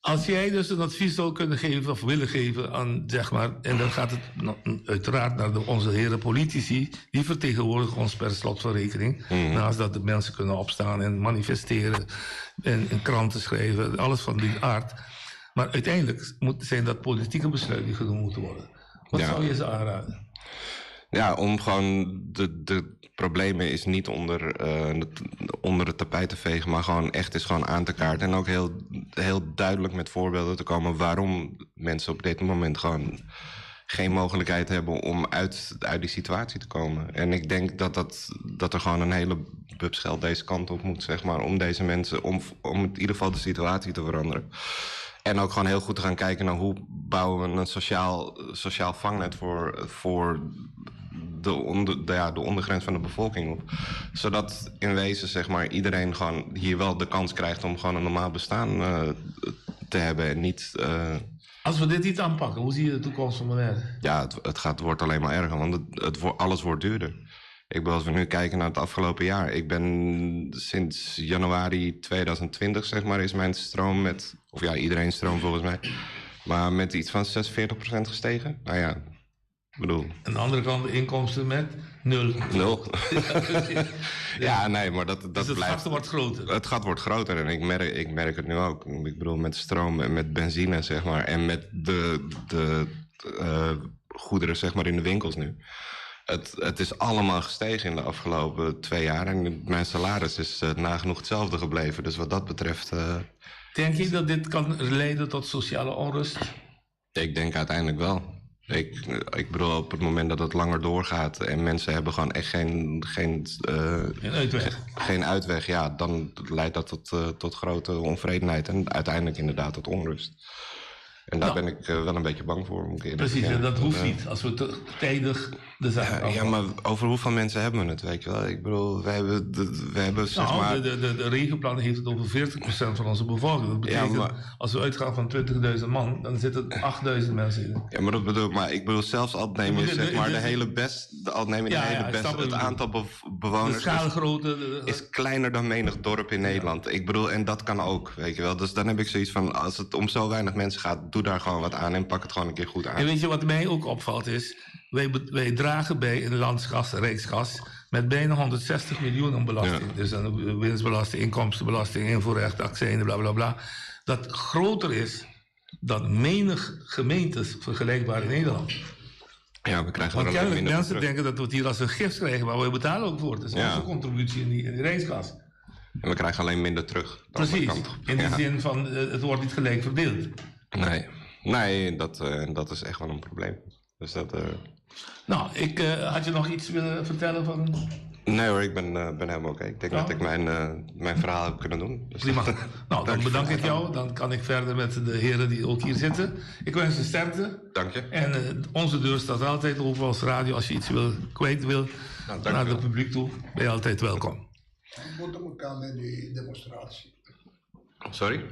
Als jij dus een advies zou kunnen geven of willen geven aan, zeg maar, en dan gaat het uiteraard naar onze heren politici, die vertegenwoordigen ons per slot van rekening. Naast dat de mensen kunnen opstaan en manifesteren en kranten schrijven, alles van die aard. Maar uiteindelijk zijn dat politieke besluiten die genomen moeten worden. Wat zou je ze aanraden? Ja, om gewoon de problemen is niet onder het tapijt te vegen, maar gewoon echt is gewoon aan te kaarten. En ook heel, heel duidelijk met voorbeelden te komen waarom mensen op dit moment gewoon geen mogelijkheid hebben om uit die situatie te komen. En ik denk dat er gewoon een hele bubs geld deze kant op moet, zeg maar, om deze mensen, om in ieder geval de situatie te veranderen. En ook gewoon heel goed te gaan kijken naar hoe bouwen we een sociaal vangnet voor de ondergrens van de bevolking op. Zodat in wezen, zeg maar, iedereen gewoon hier wel de kans krijgt om gewoon een normaal bestaan te hebben en niet Als we dit niet aanpakken, hoe zie je de toekomst van Bonaire? Ja, het wordt alleen maar erger, want alles wordt duurder. Als we nu kijken naar het afgelopen jaar. Ik ben sinds januari 2020, zeg maar, is mijn stroom met... Of ja, iedereen stroom volgens mij. Maar met iets van 46% gestegen. Nou ja, ik bedoel... Aan de andere kant de inkomsten met nul. 0. Ja, nee, maar dat Dus het blijft... gat wordt groter. Het gat wordt groter en ik merk het nu ook. Ik bedoel, met stroom en met benzine, zeg maar. En met de goederen, zeg maar, in de winkels nu. Het is allemaal gestegen in de afgelopen 2 jaar. En mijn salaris is nagenoeg hetzelfde gebleven. Dus wat dat betreft... Denk je dat dit kan leiden tot sociale onrust? Ik denk uiteindelijk wel. Ik, ik bedoel, op het moment dat het langer doorgaat en mensen hebben gewoon echt geen, geen, uh, geen uitweg. Geen uitweg, ja, dan leidt dat tot, uh, tot grote ontevredenheid en uiteindelijk inderdaad tot onrust. En daar nou, ben ik uh, wel een beetje bang voor. Moet ik Precies, en dat hoeft niet als we te, tijdig de zaak ja, ja, maar over hoeveel mensen hebben we het, weet je wel? Ik bedoel, we hebben, de, we hebben zeg nou, maar... De, de, de regenplan heeft het over 40% van onze bevolking. Dat betekent, ja, maar, als we uitgaan van 20.000 man, dan zitten 8.000 mensen in. Ja, maar dat bedoel ik. Maar ik bedoel, zelfs al neem je zeg maar de hele best, al neem je de ja, hele best, het aantal be bewoners de schaalgrootte, is, is kleiner dan menig dorp in Nederland. Ik bedoel, en dat kan ook, weet je wel. Dus dan heb ik zoiets van, als het om zo weinig mensen gaat, doe daar gewoon wat aan en pak het gewoon een keer goed aan. En weet je wat mij ook opvalt is, wij, wij dragen bij een landsgas, rijksgas, met bijna 160 miljoen aan belasting. Ja. Dus aan winstbelasting, inkomstenbelasting, invoerrecht, accijnen, bla bla bla. Dat groter is dan menig gemeentes vergelijkbaar in Nederland. Ja, we krijgen Want er alleen kennelijk minder mensen terug. denken dat we het hier als een gift krijgen, maar we betalen ook voor. Het is Ja. onze contributie in die, in die rijkskas. En we krijgen alleen minder terug. De andere Precies. kant op. In die Ja. zin van, eh, het wordt niet gelijk verdeeld. Nee, nee dat, uh, dat is echt wel een probleem. Dus dat, uh... Nou, ik, uh, had je nog iets willen vertellen van... Nee hoor, ik ben, uh, ben helemaal oké. Okay. Ik denk Ja. dat ik mijn, uh, mijn verhaal heb kunnen doen. Dus Prima. Nou, dan bedank ik jou. Dan kan ik verder met de heren die ook hier zitten. Ik wens je sterkte. Dank je. En uh, onze deur staat altijd open als radio. Als je iets wil, kwijt wil nou, naar het publiek toe, ben je altijd welkom. We ontmoeten elkaar bij die demonstratie. Sorry?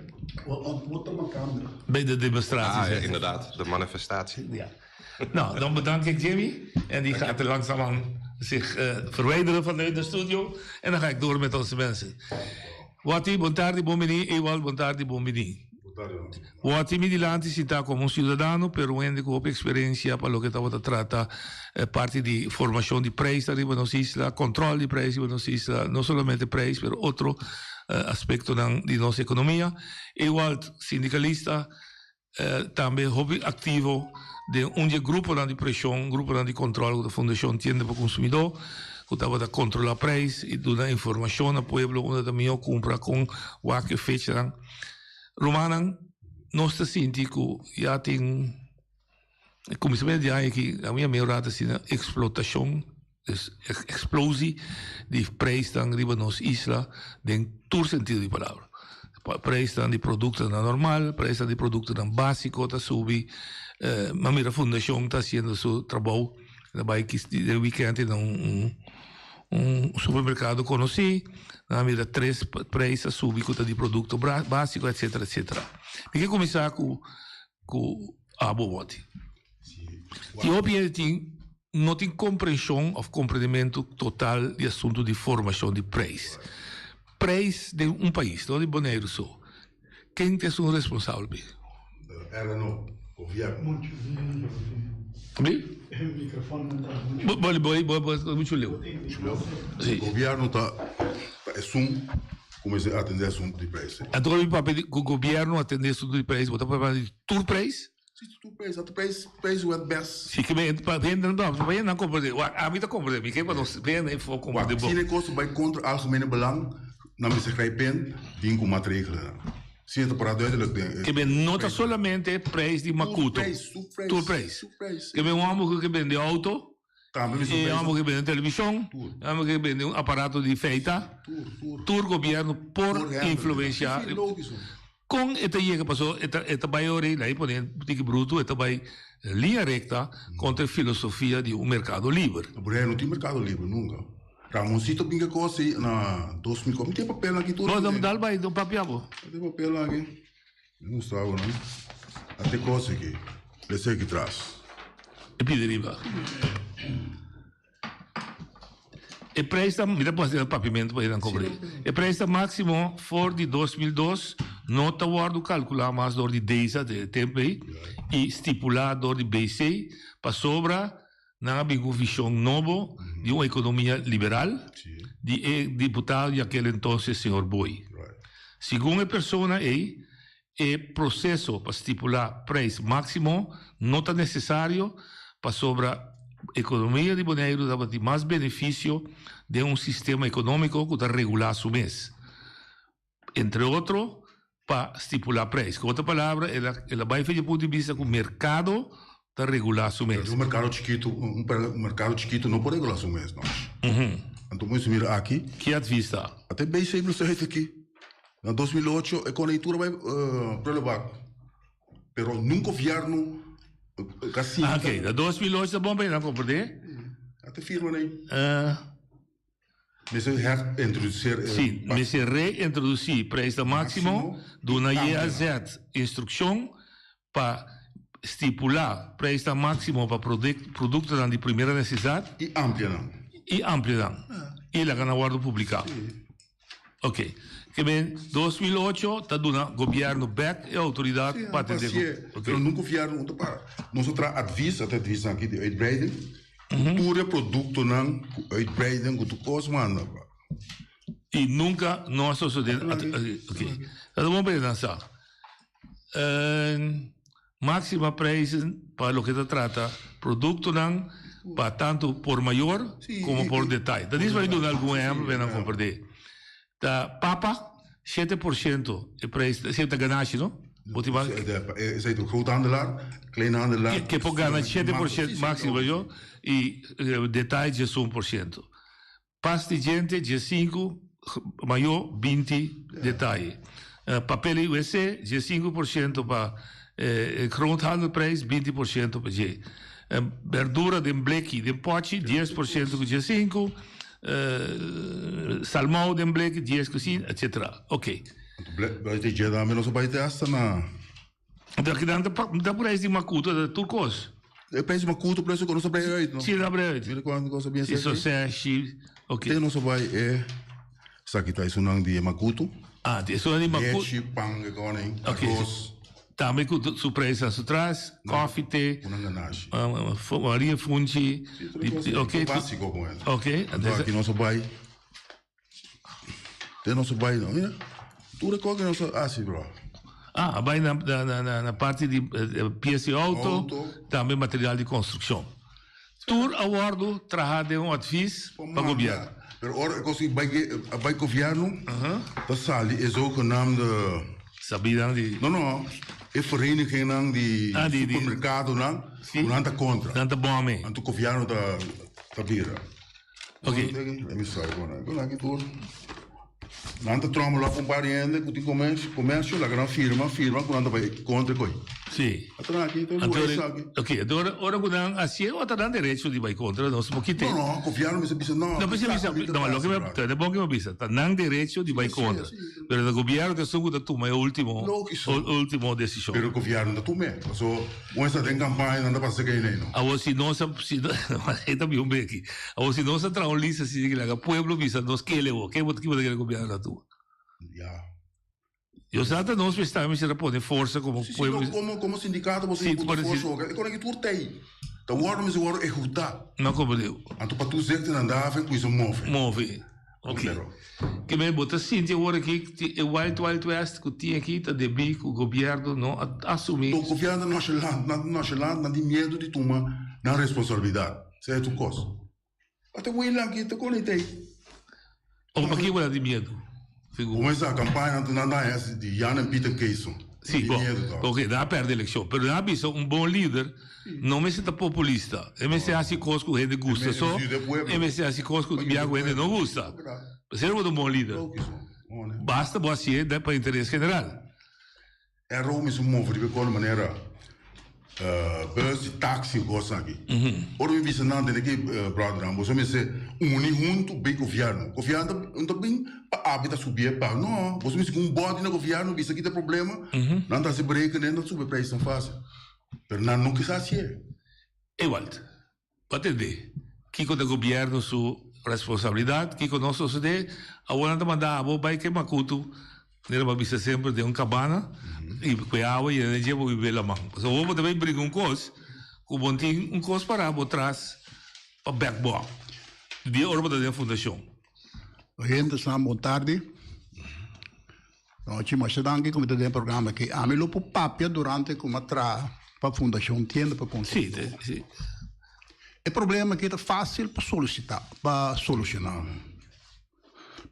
We ontmoeten elkaar. Bij de demonstratie. Ah, ja, inderdaad, de manifestatie. Ja. Nou, dan bedank ik Jimmy. En die gaat er langzaamaan zich uh, verwijderen vanuit de studio. En dan ga ik door met onze mensen. Wati, bon tardi, bon bini. Ewald, bon tardi, bon bini. Wati mi dilanti si ta como un ciudadano, pero un ku experiencia pa loke tabata trata eh, parti di formashon di prijs riba nos isla, control di prijs riba nos isla, no solamente prijs, pero otro eh, aspektonan di nos ekonomia. Ewald, sindikalista, eh, tambe hopi aktivo den un di e gruponan di preshon, gruponan di control ku ta Fundashon Tienda pa Konsumidó, ku tabata kontrolá prijs i duna informashon na pueblo unda ta mihó kumpra kon wak e fechanan. Rumannan, nos ta sinti ku ya tin e kuminsamentu di aña aki, a mi a mira un rato asina eksplotashon, dus eksplosie di prijsnan riba nos isla den tur sentido di palabra. Prijsnan di produktonan normal, prijsnan di produktonan básiko ta subi. Eh, m'a mira fundashon ta hasiendo su trabou, nan a bai den wikènt na un un supermerkado konosí, nan a mira tres prijs a subi ku ta di produkto básiko etcetera etcetera. Mi ke kuminsá ku ku abo Wotty. Tin hopi hende tin no tin komprenshon òf komprendimentu total di asuntu di formashon di prijs. Prijs den un pais, no di Boneiru so. Ken ta esun responsabel p'e? RNO, gobièrnu. Mi? Bo bo bo bo muchu leu. Si. Gobièrnu ta ta esun ku mester atendé asuntu di prijs. Anto ora mi papia di ku gobièrnu atendé asuntu di prijs, bo ta papia di tur prijs? Si, tur prijs. Ata prijs, prijs wet best. Si, ke men pa hende no, pa hende nan komprendé. Wak, ami ta komprendé, mi ke pa nos hende ei komprendé Wak, bon. si e kos bai kontra algemene belang, nan mester grijp in, bin ku maatregelennan. Si e ta para duidelijk den e. Ke men no ta solamente prijs di makuto. Tur prijs, tur prijs. Tur prijs. Tur prijs. Ke men un hòmber ku ke bende outo. Tambe mester E prijs. hòmber ku ke bende televishon. Tur. E hòmber ku ke bende un aparato di feita. Tur, tur. Tur gobièrnu por Por handle. influensiá. Si, logisch. Kon e ta yega paso e ta e ta bai ora ei pone tiki brutu e ta bai liña rekta kontra e filosofia di un merkado liber. Bonaire no tin merkado liber nunka. Ramoncito bin ke kos ei na 2000 mi tin e papelnan aki tur. No, no, dal bai, no papia bo. Mi tin e papelnan aki. Mi mustra bo nan. Ate kos aki. Lesa aki tras. E pidi riba. E prijs ta, mi ta pasa den papiamento pa esnan comprende. E prijs ta maximo for di 2002 no ta wordo calcula mas door di DEZA den e tempo ey y stipula door di BC pasobra nan a bin cu vision nobo di un economia liberal di e diputado di aquel entonces señor Booi. Segun e persona ey e proceso pa stipula prijs maximo no ta necesario pasobra economia di Boneiru tabatin mas beneficio den un sistema economico cu ta regula su mes, entre otro pa stipula prijs. Cu otro palabra, el a el a bay for di e punto di bista cu mercado. ta regulá su mes. Un merkado chikitu, un merkado chikitu no por regulá su mes, no. Anto bo mira aki. Ki advis ta? Ata e BC nos ta hef aki. Na 2008 e koneitura bai prullenbak. Pero nun gobièrnu ka sinta. Ok, na 2008 ta bon pa nan komprendé. Ata e firma nei. Mester herintroduseer e. Sí, mester reintrodusí prijsnan máksimo, duna JAZ instrukshon pa stipulá prijsnan máksimo pa produktonan di primera nesesidat. I amplia nan. I amplia nan. I laga nan wòrdu publiká. Ok. Ke men 2008 ta duna gobièrnu bèk e outoridat pa atendé ku. Sí, pero nun gobièrnu no ta para. Nos a traha advis, a traha advisnan aki di uitbreiding. Ku tur e produktonan ku uitbreiding ku tur kos manda. I nunka no a sosodé. Ok. Ta bon pa e nan sa. Máxima prijzen pa loke ta trata produktonan pa tantu por mayor komo por detaye. Ta dis pa mi duna algun ehèmpel pa nan komprendé. Ta papa, 7% e prijs, esei ta ganashi no? Bo tin mas? Esei ta groothandelaar, kleinhandelaar. Ke por gana 7% máximo yo i detaye 11%. Pas di djente 15, mayo 20 detaye. Papel i wc 15% pa groothandelprijs, 20% pa dje. Berdura den bleki den pochi 10% ku 15, salmou den bleki 10 ku 5, etcetera. Ok. Buiten dje tambe nos a bai te hasta na. Dor ki nan ta prijs di makuto ta tur kos. E prijs di makuto preso ku nos a brei uit no. Si a brei uit. Mira kuantu kos a bien Si soseshi ok. Te nos a bai e esaki ta esunnan di e makuto. Ah di esunnan di makuto. Lechi, pan e koning, arroz. Tambe ku su prijs a su tras, kofi, te. Ku nan ganashi. Maria funchi. Si tur e kos Ok. Basiko kon e. Ok. Anto aki nos a bai. Te nos a bai no mira tur e kos ke nos a hasi bro. Ah a bai na na na parti di pies di auto tambe material di konstrukshon. Tur a wòrdu traha den un advis pa gobièrnu. Pero ora e kos aki bai a bai gobièrnu ta sali e zogenaamde. Sabinan di. No no e verenigingnan di supermerkadonan ku nan ta kontra. Nan ta bòme. Anto gobièrnu ta bira. Ok. Let me start con Con aki tur. Nan ta trommel op un par di hende ku tin comercio, comercio laga nan firma, firma ku nan ta bai kontra koi. Sí. Ata aki ta Anto lugar esaki. Ok, anto ora, ora ku nan hasié ota nan derecho di bai kontra, nos por kite. No, no, gobièrnu mester bisa no. No, mester bisa, no, loke mi, ta bon ke mi a bisa, ta nan derecho di bai kontra. Pero ta gobièrnu ta esun ku ta tuma e ultimo, ultimo desishon. Pero gobièrnu ta tum'é, paso Un esta den campaña nan ta pasa esaki ainda no. Awor si nos a si e ta bin un beki. Awor si nos a traha un lista así di laga pueblo bisa nos kele bo ke bo ki bo ta kere gobierno na tua. Ya. Yo sa ta nos mester mester a pone forsa como Si si pueblo. no como como sindicato bo Si, tin pone forsa si. hoor. E con aki tur tey. Ta wordo mester wordo ehuta. No como digo. Anto pa tur zekte nan daven cu iso move. Move. Ok. Ke men bo ta sinti awor aki ti e wild wild west ku tin aki ta debí ku gobièrnu no a asumí. No, gobièrnu ta nonchalant, nan ta nonchalant, nan tin miedu di tuma nan responsabilidat. Esei ta tur kos. Ata wei aki ta kon ei ta ei. O pakiko nan tin miedu? Segun. Kuminsá kampaña nan nan ta haña di Jan en Pieter Keesom. Sí, bo, ok, nan a pèrdè elekshon, pero nan a bisa un bon lider no mester ta populista, e mester hasi kos ku hende gusta so, e mester hasi kos ku bia ku hende no gusta. P'esei bo ta un bon lider. Basta bo hasié pa interes general. Error mi su move riba e kos manera bus di taxi kos aki. Ora mi bisa nan tene ki brothernan boso mester uni huntu bay gobierno. Gobierno no ta bin pa abi ta subi e pa no boso mester ku un body na gobierno bisa kita problema nan ta hasi berekening nan ta subi e prijsnan facil pero nan no kisa hasié. Ewald, Bo a tende kiko ta gobierno su responsabilidad, kiko no sosode, awor nan ta manda abo bay ke makutu, manera bo a bisa semper den un cabana y cu e awa yena den dje bo bibe laman. Pasobra awor bo ta bay bringa un cos cu bo tin un cos para bo tras pa bek bo up di ora bo ta den fundacion. Oyentes nan bon tardi. Nochi masha danki ku mi ta den e programa aki. Ami lo por papia durante ku mi a traha pa Fundashon Tienda pa Konsumidó. E problema aki ta fásil pa solisitá, pa solushoná.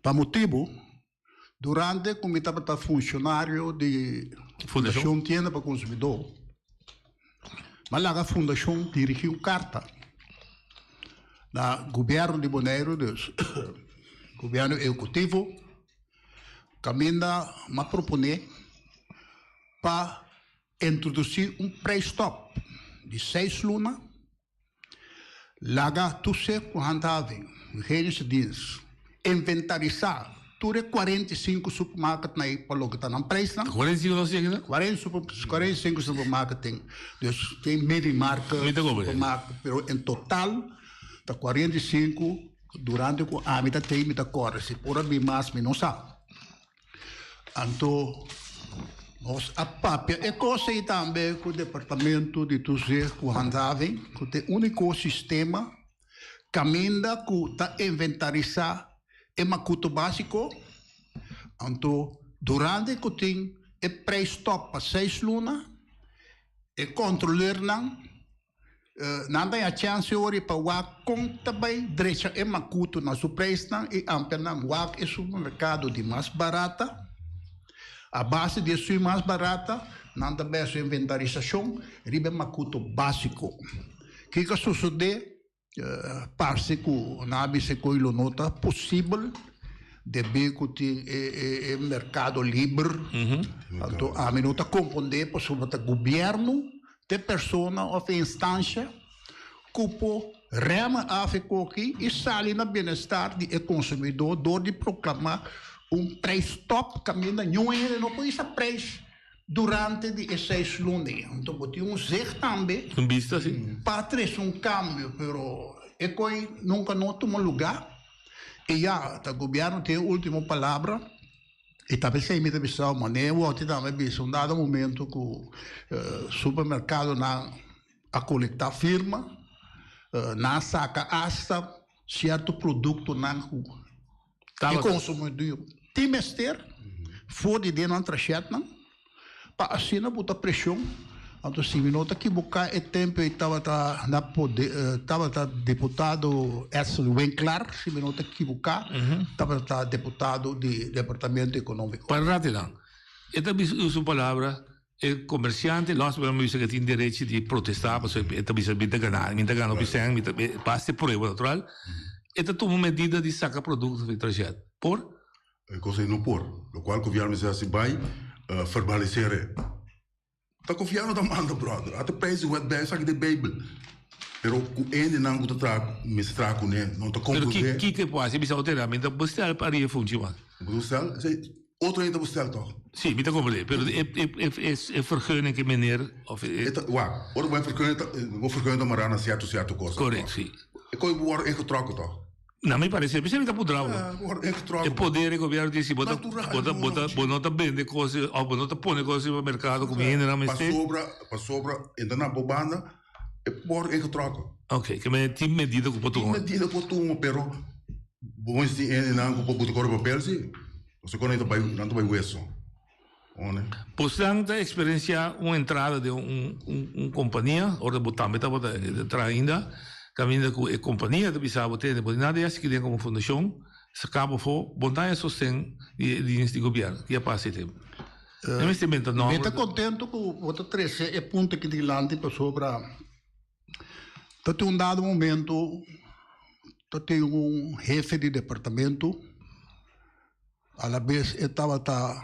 Pa motibu, durante ku mi tabata funshonario di Fundashon Tienda pa Konsumidó, M'a laga fundashon dirigí un karta na gobièrnu di Boneiru, dus gobièrnu ehekutivo, kaminda m'a proponé pa introdusí un prijsstop di seis luna, laga tur ser ku handhaving, hygiënische dienst, inventarisá tur e 45 supermarketnan ei pa loke ta nan prijsnan. 45 nos yega? 45 supermarket tin. Dus tin minimarket, supermarket, pero en total ta 45 durante ku ami ta tei mi ta kòrda. Si por a bin mas mi no sa. Anto nos a papia e kos ei tambe ku Departamento di Toezicht ku Handhaving, ku ta e úniko sistema kaminda ku ta inventarisá e makuto básiko. Anto durante ku tin e prijsstop pa seis luna, e kontrolernan Nan ta haña chèns ori pa wak kon ta bai drecha e makutu na su preisnan i amplia nan wak e supermerkado di mas barata. A base di esun mas barata, nan ta bai hasi un inventarisashon riba e makutu básiko. Kiko a sosodé? Parse ku nan a bisa ku lo no ta posibel debí ku tin e merkado liber. Anto ami no ta komprondé pasobra ta gobièrnu ta e persona òf e instansha ku por rema af e koki i sali na bienestar di e konsumidó dor di proklamá un prijsstop kaminda niun hende no por hisa prijs Durante di e seis luna ei, anto bo tin un zicht tambe. Un bista, si. Pa trese un kambio, pero e koi nunka no tuma lugá. I ya, ta gobièrnu tin e último palabra. I ta p'esei mi ta bisa, manera wòrdu tambe bisa un dado momento ku supermerkadonan a kolektá firma, nan a saka asta sierto produktonan ku E konsumidó tin mester for di den nan trashetnan pa asina buta preshon. Anto si mi no ta kiboká e tempu ei tabata na poder tabata diputado Edsel Winklaar si mi no ta kiboká tabata diputado di departamento ekonómiko. Para ratinan e ta bisa usa un palabra e komersiante los mi bisa ke tin derechi di protestá pasobra e ta bisa mi ta gana mi ta gana hopi sèn mi ta basta e prueba natural e ta tuma medida di saka produkto for di trajet por? E kos ei no por lokual gobièrnu mester hasi bai verbalisere ta gobièrnu ta manda bròder ata prijs di wet bij esaki den beibel pero ku hendenan ku ta traha mester traha kuné no ta komprondé. Pero kiko e por hasi bisa otro mi ta bestel pa ariba e funchi mas. Bo ta bestel? Esei Otro hende ta bestel toch? Sí, mi ta comprende. Pero e, e, e, e, e vergunning que meneer... Of e, E ta, wak, ora bo vergunning ta, bo vergunning ta mará na cierto, cierto cosa. Correct, sí. E koe bo word ingetrokken toch? Na mi parecer, p'esei mi ta puntra bo. Ja, bo word ingetrokken. E poder e gobierno tin si bo ta, Natural, bo ta, no, bo ta, no. bo no ta bende cos, of bo no ta pone cos riba mercado cu mi hendenan mester. Pasobra, pasobra, entra na bo banda, e word ingetrokken. Ok, ke men tin medida ku por Tin tuma. medida ku por tuma, pero bo mester tin hendenan ku por buta kore papel si. Pasobra ku nan ta bai, nan ta bai weso. One. Bosnan ta experiencia un entrada den un un compania, ora bo tambe tabata traha ainda, caminda cu e compania ta bisa bo tende, bo di nada yasi kiden como fundacion, saca bo afo, bo no haya sosten di e dienst di gobierno. Ki a pasa e tempo? No mester benta Mi ta contento cu bo ta trece e punto aki dilanti pasobra ta tin un dado momento ta tin un hefe di departamento Alabes e tabata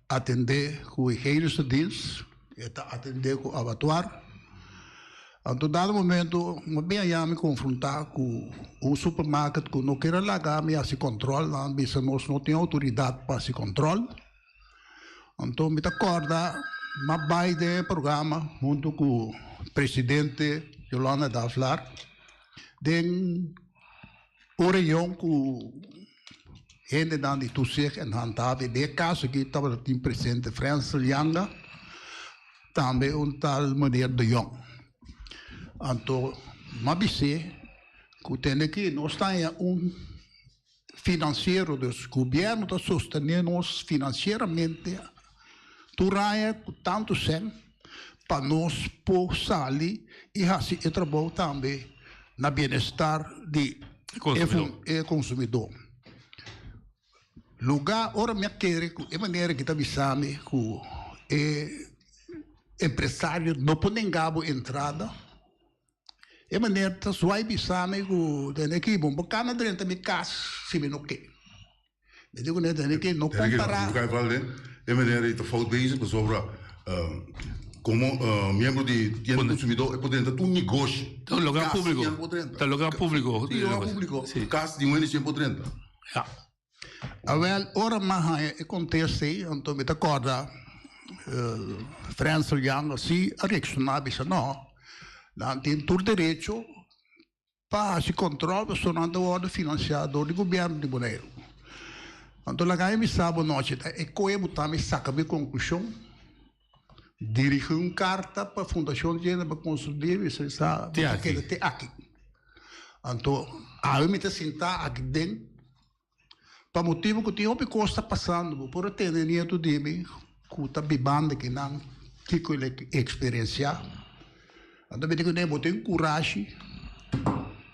atendé ku higiënische dienst, e ta atendé ku abatuar. Anto dado momento mi bin haña mi konfrontá ku un supermarket ku no kier a laga mi hasi kòntròl, nan a bisa nos no tin outoridat pa hasi kòntròl. Anto mi ta kòrda mi a bai den e programa huntu ku presidente Yolanda Davelaar den un reunion ku Hendenan di Toezicht en Handhaving den e kaso aki tabata tin presente Frensel Janga, tambe un tal meneer De Jong. Anto m'a bis'é ku tende aki nos ta haña un finansiero, dus gobièrnu ta sostené nos finansieramente tur aña ku tantu sèn pa nos por sali i hasi e trabou tambe na bienestar di e konsumidó. Lugá ora mi a kere ku e manera ki ta bisa mi ku e. empresario no por nenga bo entrada. E meneer ta zwaai bisa mi ku tene ki bo por kana drenta mi kas si mi no ke. Mi di kuné tene ki no kompará. E meneer ei ta fout bezig pasobra komo miembro di Tienda Konsumidó e por drenta tur negoshi. Ta un lugar públiko. Ta un lugar públiko. Si, lugar públiko. Kas di un hende siempre por drenta. Ja. Awel, ora mi a haña e kontesta ei, anto mi ta kòrda Frensel Young asi a reakshoná bisa, No, nan tin tur derecho pa hasi kòntròl pasobra nan ta wòrdu finansiá dor di gobièrnu di Boneiru. Anto laga mi bisa bo nochi ta e koe bo ta mi saka mi konklushon, dirigí un karta pa Fundashon Tienda pa Konstrubí bisa sa bo ta keda te aki. Anto awe mi ta sintá aki den pa motibu ku tin hopi kos ta pasando. Bo por a tende nietu di mi ku ta bibando akinan kiko el a eksperensiá. Anto mi di kuné bo tin kurashi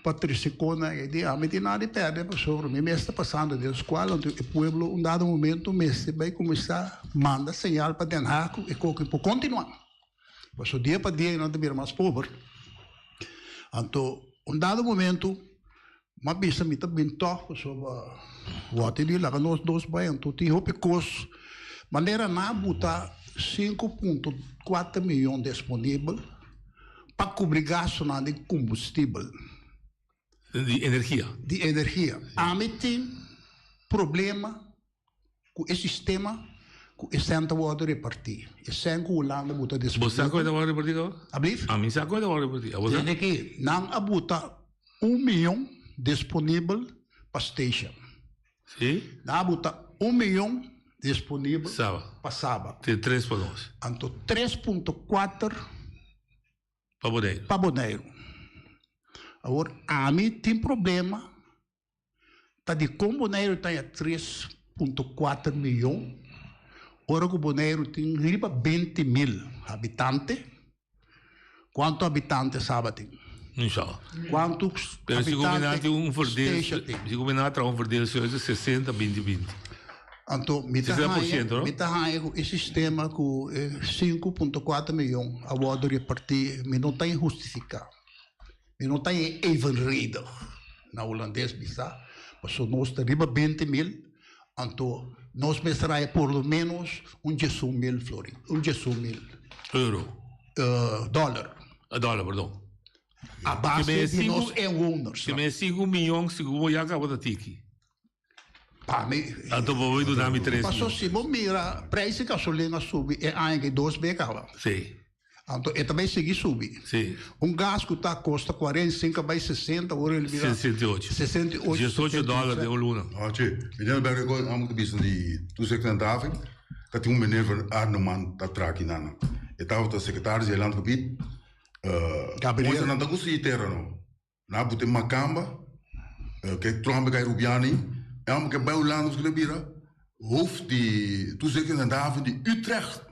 pa trese kona e di ami tin nada di pèrdè pasobra mi mes ta pasando den skual anto e pueblo un dado momento mester bai kuminsá manda señal pa Den Haag ku e koki por kontinuá. Pasobra dia pa dia nan ta bira mas pober. Anto un dado momento m'a bisa mi ta bin tòg pasobra wòrdu di laga nos dos bai anto tin hopi kos manera nan a buta 5.4 miyon disponibel pa kubri gastunan di kombustibel. Di energia. Di energia. Ami tin problema ku e sistema ku e sèn ta wòrdu repartí. E sèn ku Hulanda buta disponibel. Bo sa ku e ta wòrdu repartí kaba? Ablief? Ami sa ku e ta wòrdu repartí. Abo sa? Tende ki nan a buta un miyon disponibel pa station. Si. Nan a buta un miyon disponibel Saba. pa Saba. Te tres pa nos. Anto 3.4 Pa Boneiru. Pa Boneiru. Awor ami tin problema Ta di kon Boneiru ta haña 3.4 miyon ora ku Boneiru tin riba 20 mil habitante? Kuantu habitante Saba tin? Inshallah. Kuantu Pero si habitante tin un verdeel, Statia tin? si ku traha un verdeel so es 60 20 20. Anto mi ta 60%, haña, no? mi ta haña ku e sistema ku e 5.4 miyon a wòrdu repartí mi no ta inhustifiká. Mi no ta e evenredig, na hulandes bisa, pasobra nos ta riba 20 mil, anto nos mester haya por lo menos un diesun mil florin, un diesun mil. Euro. Dollar. A dollar, perdon. A base di nos inwoners. Si me 5 miyon, sigur bo ya caba ta tiki. Pa mi. Anto bo bay duna mi 3 mil. Paso si bo mira, prijs di gasolina subi e aña aki dos be caba. Si. Anto e ta bay sigui subi. Si. Un gas cu ta costa 45 a bay 60, ora el bira. 68. 68. 18 dollar den un luna. No, che, mi den albergue cu amo ta bisa di toezicht-handhaving, ta tin un meneer van Arnhem ta traha aki nan. E tabata secretaris di e landgebied. Gabriel. Nan ta gusta di tera no. Nan a buta e makamba, ke trombe kai Rubiani, e homber ke bai Hulanda nos kere bira hoofd di toezicht-handhaving di Utrecht.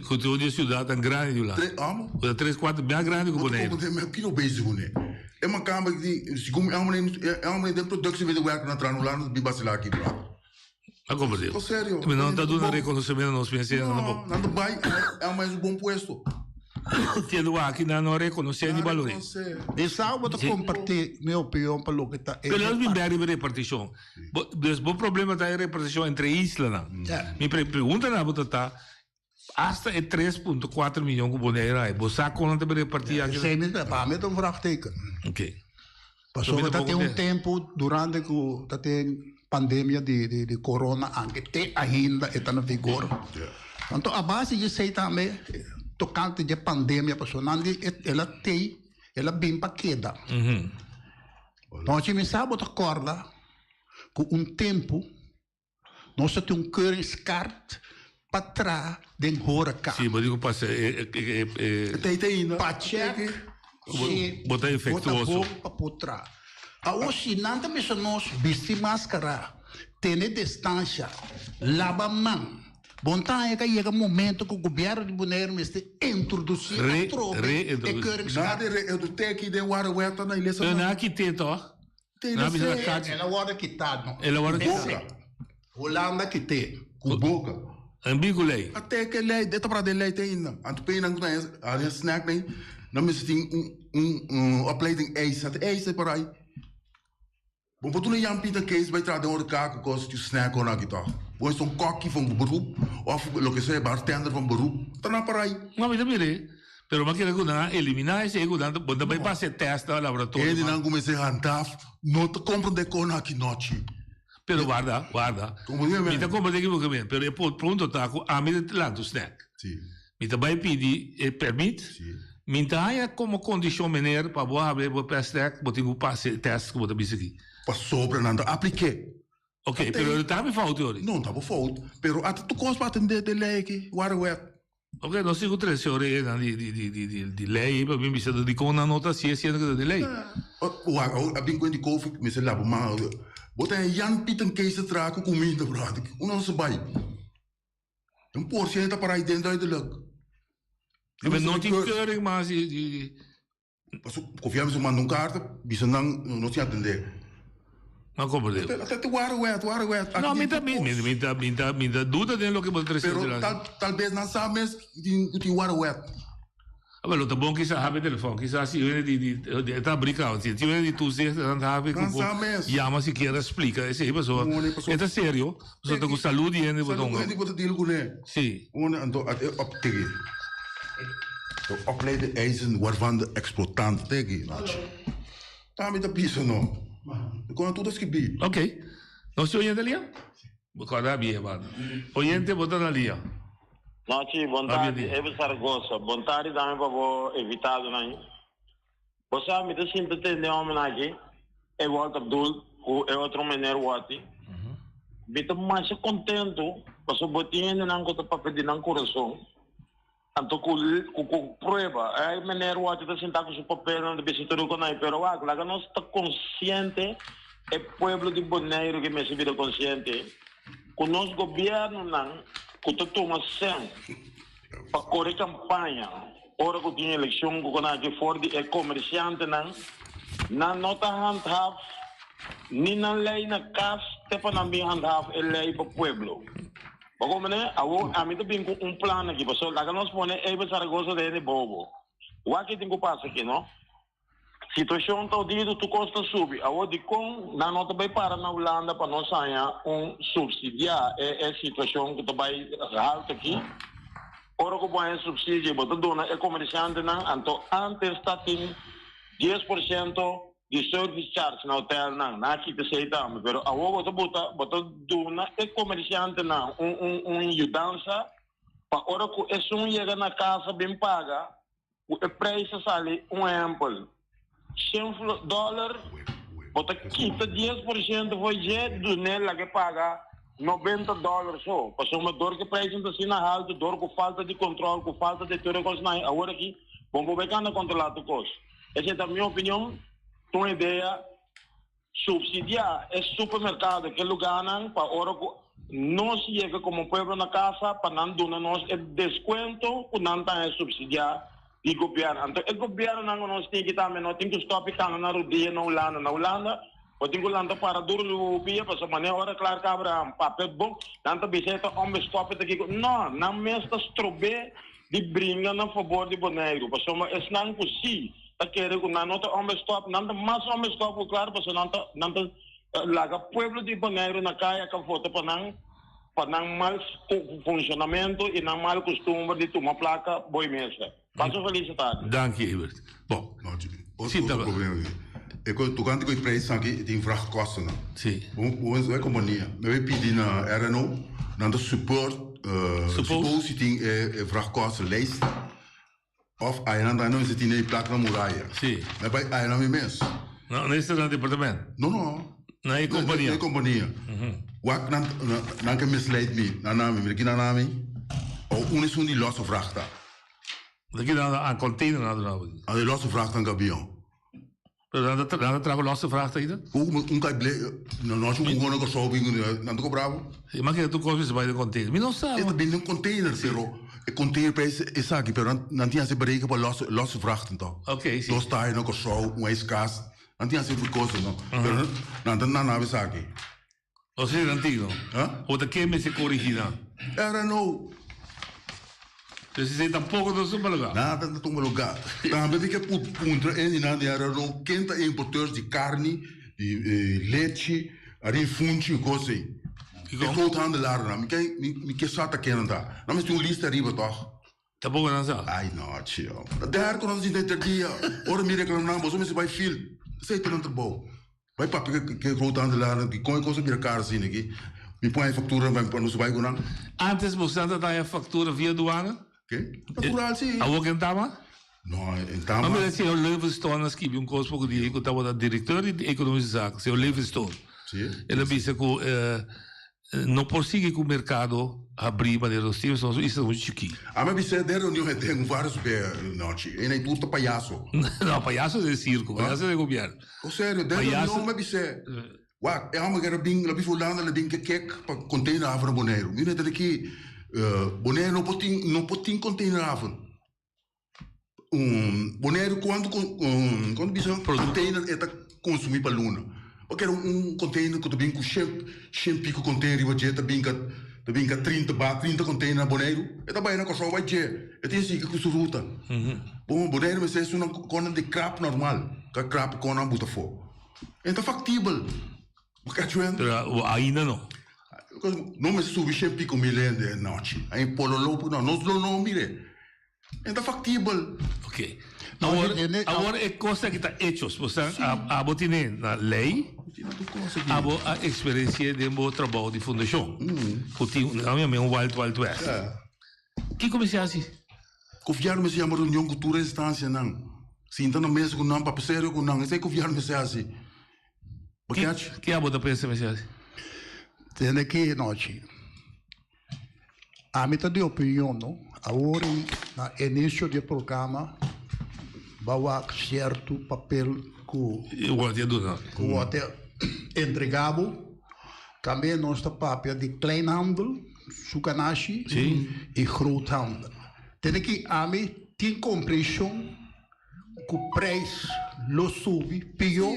Ku ta un di e siudatnan grandi di Hulanda. Tre, amo? Ku ta tres kuartu bia grandi ku Boneiru. Bo kiko bezig ku ne? E makamba di, segun mi homber e homber den productie medewerker na traha na Hulanda bin basila aki brother. A komprende. To serio. Mi no ta duna rekonosementu nos mes No, nan ta bai, e homber es un bon puesto. Tiendo aki nan no rekonosé ni baloré. Mi sa bo ta kompartí mi opinion pa loke ta e. Pero nos bin bek riba repartishon. Bo, dus bo problema ta e repartishon entre islanan. Mi pregunta na bo ta ta, hasta e 3.4 miyon ku Boneiru hay, bo sa kon nan ta bin repartí aki? Esei mi ta, pa mi ta un vraagteken. Oké. Pasobra ta tin un tempu durante ku ta tin pandemia di di di corona anke te ainda e ta na vigor. Anto a base di esei tambe tokante di e pandemia pasobra nan di el a tei el a bin pa keda. Nochi mi sa bo ta kòrda ku un tempu nos ta tin un keuringskaart pa traha den horeca. Sí, bo di ku pasa e e e. Tei te ainda. Pa check si bo ta infectuoso. Bo ta bon pa por traha. Awor si nan ta bisa nos bisti maskara, tene distansha, laba man. Bon ta haña ka yega momento ku gobièrnu di Boneiru mester introdusí atrobe e keuringskaart. Nada de re-introdusí den wara weta na iglesia. Pero nan a kit'é tòg? Nan a bisa na kachi. El a wòrdu kitá no. El a wòrdu kitá. Hulanda kit'é. Ku boka. En biku lei. Até ke lei, de ta de lei te ainda. Anto pe nan kuna a snack nei, nan mester tin un un un opleiding eis, at eis por aí. Bom, por toen Jan Pieter Kees bij traden hoor kaak kos tu snack on aki toch. Bom is een kokkie van beroep of lo que sea bartender van beroep. Tana por aí. No, mi mire. Pero ma kere ku nan eliminá ese ku nan bo ta bai pasa e test na laboratorio. Edi nan kumese handhaaf, no te comprende kon aki nochi. Pero warda, warda. Mi ta comprende ki bo ke men, pero e punto ta ku ami ta lantu snack. Si. Mi ta bai pidi e permit. Si. Mi ta haña komo kondishon meneer pa bo habri bo snack bo tin ku pasa e test ku bo ta bisa aki. Pasobra nan ta aplik'é. Ok, pero no ta mi fout yori. No ta bo fout, pero ata tur kos pa atendé den lei aki, wara wet. Ok, nos tin ku trese ora e nan di di di di di di lei pa bin bisa dikon nan no ta hasié siendo ku ta di lei. Wak, a bin kuent di covid mester laba man. Bo ta haña Jan Piet Kees ta traha ku kuminda bròder, unda nos a bai? Un porshento ta para ei den duidelijk. Pero no tin keuring mas di di. Paso gobierno mester manda un carta bisa nan no tin atende. No comprende. Ata te wara wet, wara wet. No, mi ta mi mi ta mi ta mi ta duda den loke bo ta trese Pero tal tal bes nan sa mes ku tin wara wet. Awel lo ta bon kisa habi telefon kisa si wende di di e ta abri kaba si wende di toezicht nan ta habi ku por yama sikiera splika esei pasobra e ta serio pasobra ta ku salud di hende bo ta Salud di hende bo ta deal kuné. Si. Anto e op tigi. De opleide eisen waarvan de exploitant tegi nochi. Tambe ta bisa no. E kona tur ta skibí. Ok. Nos tin oyente lia? Bo kòrda abi e banda. Oyente bo ta na lia. Nochi, bon tardi, Eber Zaragoza. Bon tardi tambe pa bo invitadonan. Bo sa, mi ta sinta tende e homennan aki, e Walter Abdul ku e otro meneer Watty. Mi ta masha kontentu pasobra bo tin hendenan ku ta papia di nan kurason, anto ku ku prueba. E meneer Watty ta sinta ku su papelnan ta bisa tur ku nan, pero wak, laga nos ta konsiente, e pueblo di Boneiru ke mester bira konsiente, ku nos gobièrnunan ku ta tuma sèn pa kore kampaña ora ku tin elekshon ku kona aki for di e komersiantenan, nan no ta handhaf ni nan lei na kas te pa nan bin handhaf e lei pa pueblo. Bo komprende? Awor ami ta bin ku un plan aki pasobra laga nos pone Abel Zaragoza den e bobo. Wak ke tin ku pasa aki no? Situacion ta odido, tur cos ta subi. Awor dicon nan no ta bay para na Hulanda pa nos haña un subsidia e e situacion cu ta bay halto aki? Ora cu bo haña subsidio bo ta duna e comerciantenan, anto antes ta tin 10% di service charge na hotelnan, nan a kita esey tambe, pero awor bo ta buta bo ta duna e comerciantenan un un un yudansa pa ora cu esun yega na casa bin paga. Ku e prijs a sali un ehempel shen dollar bo ta kita 10% for dje dun'e laga e paga 90 dollar so pasobra dor ku e prijsnan ta asina haltu dor ku falta di control ku falta di tur e kosnan ei awor aki bo por bai kanda controla tur kos esei ta mi opinion ta un idea. Subsidiá e supermerkado ke lugánan pa ora ku nos yega komo pueblo na kasa pa nan duna nos e deskuento ku nan ta haña subsidiá di gobièrnu. Anto e gobièrnunan ku nos tin aki tambe no tin ku stòp i kana na rudia na Hulanda. Na Hulanda bo tin ku lanta para duru riba bo pia pasobra manera ora Clark Abraham papia bon nan ta bisa e ta onbeskoppel ta kiko. No, nan mes ta strob'é di bringa na fabor di Boneiru pasobra esnan ku si ta kere ku nan no ta onbeskòp, nan ta mas onbeskòp ku klar pasobra nan ta nan ta laga pueblo di Boneiru na kaya ka vota pa nan pa nan mal funshonamentu i nan mal kustumber di tuma plaka boi mesa. Pasa felis tardi. Danki Ebert. Bon. Si ta problema aki. E ko tokante ku e prijsnan aki tin vrachtkostennan. Si. Bo bo e kompania mi a pidi na RNO nan ta support suppose si tin e vrachtkostenlijst. Of ayanan ta no mester tin e plak na muraya. Si. Mi a bai ayanan mi mes. No, no esta na departement? No, no. Na e kompania? Na e kompania. Wak nan, nan ke misleid mi. Nan na mi, mira ki nan na mi. O un esun di losse vracht ta. Mira ki nan a container nan a duna bo. A di losse vracht nan kabion. Pero nan ta nan ta traha losse vracht ainda? Ku un kai ble, no no un gono Kòrsou bin nan ta kobra bo. Si, ma keda tur kos mester bai den container. Mi no sa. E ta bin den container, pero e container prijs esaki, pero nan nan tin hasi bereken pa losse losse vrachten to. Ok, si. Dos taai na Kòrsou, un ijskast, nan tin hasi kos no. Pero nan ta nan nan esaki. O sea, nan tin no. Ha? O ta ke mester korigi nan? RNO. Dus esei tampoco no ta tuma lugar. Nada no ta tuma lugar. Tambe mi ke puntra e di RNO ken ta importeurs di carni, di lechi, arin funchi y cos ei. E groothandelaarnan. Mi ke mi ke sa ta ken nan ta. Nan mester un lista ariba toch? Tampoco nan sa. Ai no, chio. Ta der cu nan ta sinta henter dia. Ora mi reclama nan, boso mester bai field. Esei ta nan trabou. Bai papia ku e groothandelaarnan di kon e kos a bira kar asina aki. Mi pon e faktura pa nos bai ku nan. Antes boso ta daña faktura via duana? Ke? Natural si. Awor ken tama? No, en tama. Ma mira señor Levenstone a skibi un kos poko dia ku tabata direkteur di Ekonomische Zaken, señor Levenstone. Si. El a bisa ku No por sigui cu mercado habri manera nos tin, nos isla mucho chikí. Ami a bisa den reunion e den varios be nochi e nan tur ta payaso. No, payaso den circo, payaso den gobierno. O serio, den reunion mi a bisa wak e homber kere bin la bisa Hulanda la bin ke kek pa container haven na Boneiru. Mi mester aki Boneiru no por tin no por tin container haven. Boneiru kuantu kuantu bisa container e ta konsumí pa luna? Bo kere un container ku ta bin ku shen shen piko container riba dje ta bin ka ta bin ka trinta ba trinta container na Boneiru? E ta bai na Kòrsou bai dje e tin sigui ku su ruta. Bon Boneiru mester esun konan di krap normal ka krap konan buta afó. E ta faktibel. Bo kachuen? Pero ainda no. No mester subi shen piko mil hende anochi. Ai pololopo no nos lo no mire. E ta factibel. Ok. Awor, awor e cos aki ta hechos. Bo sa, abo tine na ley, abo a experienci'e den bo trabou di fundacion. Cu tin, nan yam'e un wild wild west. Kico mester haci? Gobierno mester yama reunion cu tur e instancianan. Sinta na mesa cu nan, papia serio cu nan. Esey gobierno mester haci. Bo catch? Ki abo ta pensa mester haci? Tende ki nochi. Ami ta di opinion no, awor i na inicio di e programa ba wak cierto papel cu Word a duna. cu word a entrega bo. Tambe nos ta papia di kleinhandel, su ganashi, y groothandel. Tene ki ami tin comprension cu prijs lo subi pio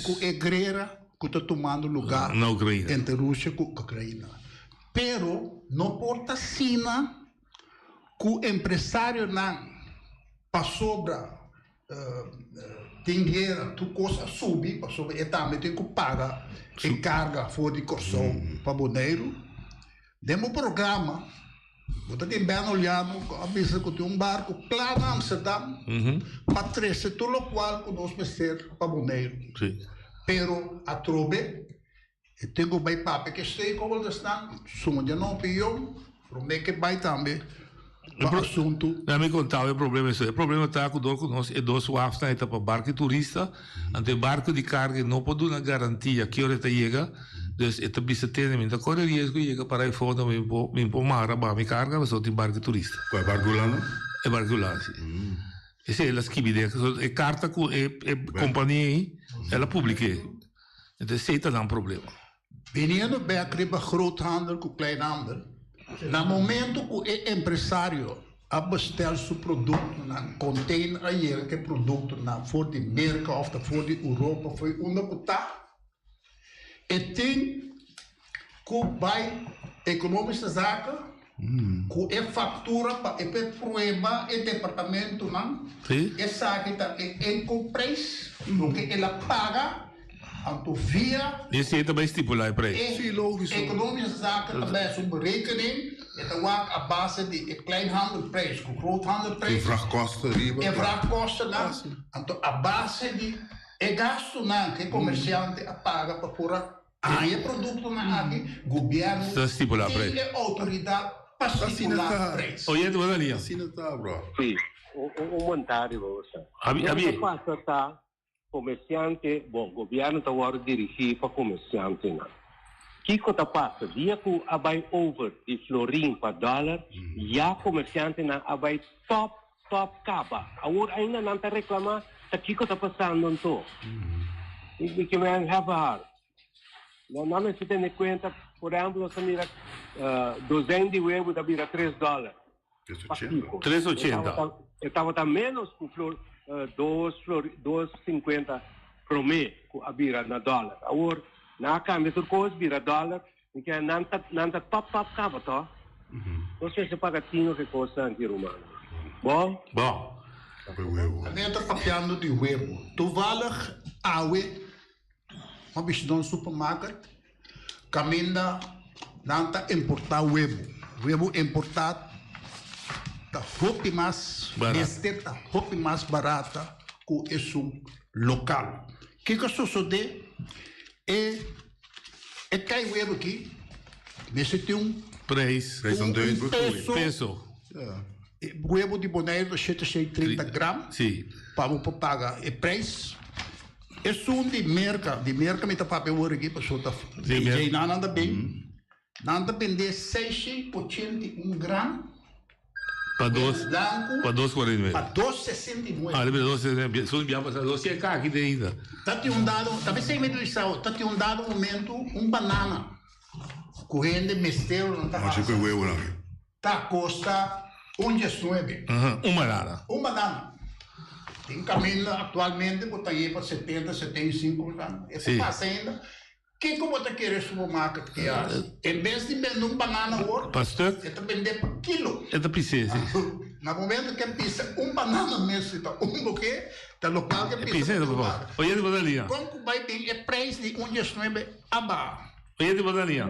cu e grera cu ta tumando lugar entre Rusia cu Ucraina. Pero no por ta asina cu empresarionan pasobra tin guera tur cos a subi pasobra e tambe tin cu paga e carga for di Corsou pa Boneiru. Den bo programa bo ta tin Ben Oliano cu a bisa cu tin un barco cla na Amsterdam pa trece tur locual cu nos mester pa Boneiru. Pero atrobe E tin ku bai papia ku e stakeholdersnan, sondia nan opinion, promé ku e bai tambe pa asuntu. Laat mi konta bo e problema esei. E problema ta ku dor ku nos e dos wafnan e ta pa barku di turista, anto e barku di karga e no por duna garantia ki ora e ta yega, dus e ta bisa tene mi ta kore riesgo yega para e fondo mi por mi por mara baha mi karga pasobra tin barku di turista. Kua e barku Hulanda? E barku Hulanda si. Esei el a skibi den e karta ku e kompania ei el a publik'é. Entonces esey ta nan problema. Biniendo bek riba groothandel ku kleinhandel, na momento ku e empresario a bestel su produktonan, container a yega ku e produktonan for di Merka òf ta for di Europa, for di unda ku ta, e tin ku bai Economische Zaken ku e faktura pa e por prueba e departamentonan esaki ta e inkoopprijs loke el a paga anto via E esei ta bai stipula e prijs. E Economische Zaken ta bai su berekening e ta wak a base di e kleinhandelprijs ku groothandelprijs E vrachtkosten riba. E vrachtkostennan anto a base di e gastunan ku e komersiante a paga pa por a Haña produktonan aki, gobièrnu Ta stipulá tin preis. e outoridat pa stipulá preis. Oyente, bo ta lia. Asina ta, bro. Sí, un comentario riba boso. Abi, Loke abi. ta pasa ta comerciante, bon, gobierno ta worde dirigi pa comerciantenan. Kico ta pasa? Dia cu a bay over di florin pa dollar, ya comerciantenan a bay top, top caba. Awor ainda nan ta reclama, ta kico ta pasando anto? Mi ke men have a heart. Nan nan mester tene cuenta, por ehempel nos ta mira dozijn di huevo ta bira tres dollar. Pakico? Tres ochenta. E tabata menos cu flor dos flor dos cincuenta prome cu a bira na dollar. Awor nan a cambia tur cos bira dollar, mi ke nan ta nan ta top top caba to. Nos mester paga tino ke kosnan aki ruman. Bon? Bon. Ané ta papiando di webo. Toevallig awe m'a bishita un supermarket kaminda nan ta importá webo. Webo importá ta hopi mas mester ta hopi mas barata ku esun lokal. Kiko a sosodé? E e kai webo aki mester tin un Prijs. Un peso. Peso. E webo di Boneiru ta shete shei 30 gram. Si. Pa bo por paga e prijs. Esun di Merka, di Merka mi ta papia awor aki pasobra ta djei nan nan ta bin. Nan ta bende 681 gram. Pa dos, Blanco. pa 2,49. Pa 2,69. Ah, riba 2,69. Sun bia pasa dos e kaki de ainda. Ta tin un dado, ta pesei mi ta bisa, ta tin un dado momento un banana ku hende mester o nan ta Machi hasa ku e huevonan aki. ta kosta un diesnuebe. Aha, un banana. Un banana. Tin kaminda aktualmente ku ta yega 70, 75, e ta pasa ainda. Kiko bo ta kere supermarket ke hasi? En bes di bende un banana awor, Pa stuk? e ta bend'é pa kilo. E ta pis'é, si. Na momento ke pisa un banana mes, si ta un boke, ta lokal ke E pisa pis'é pa ta pa supermarket. Oye di bo ta lia. Kon ku bai bin e prijs di un diesnuebe a baha? Oye di bo ta lia.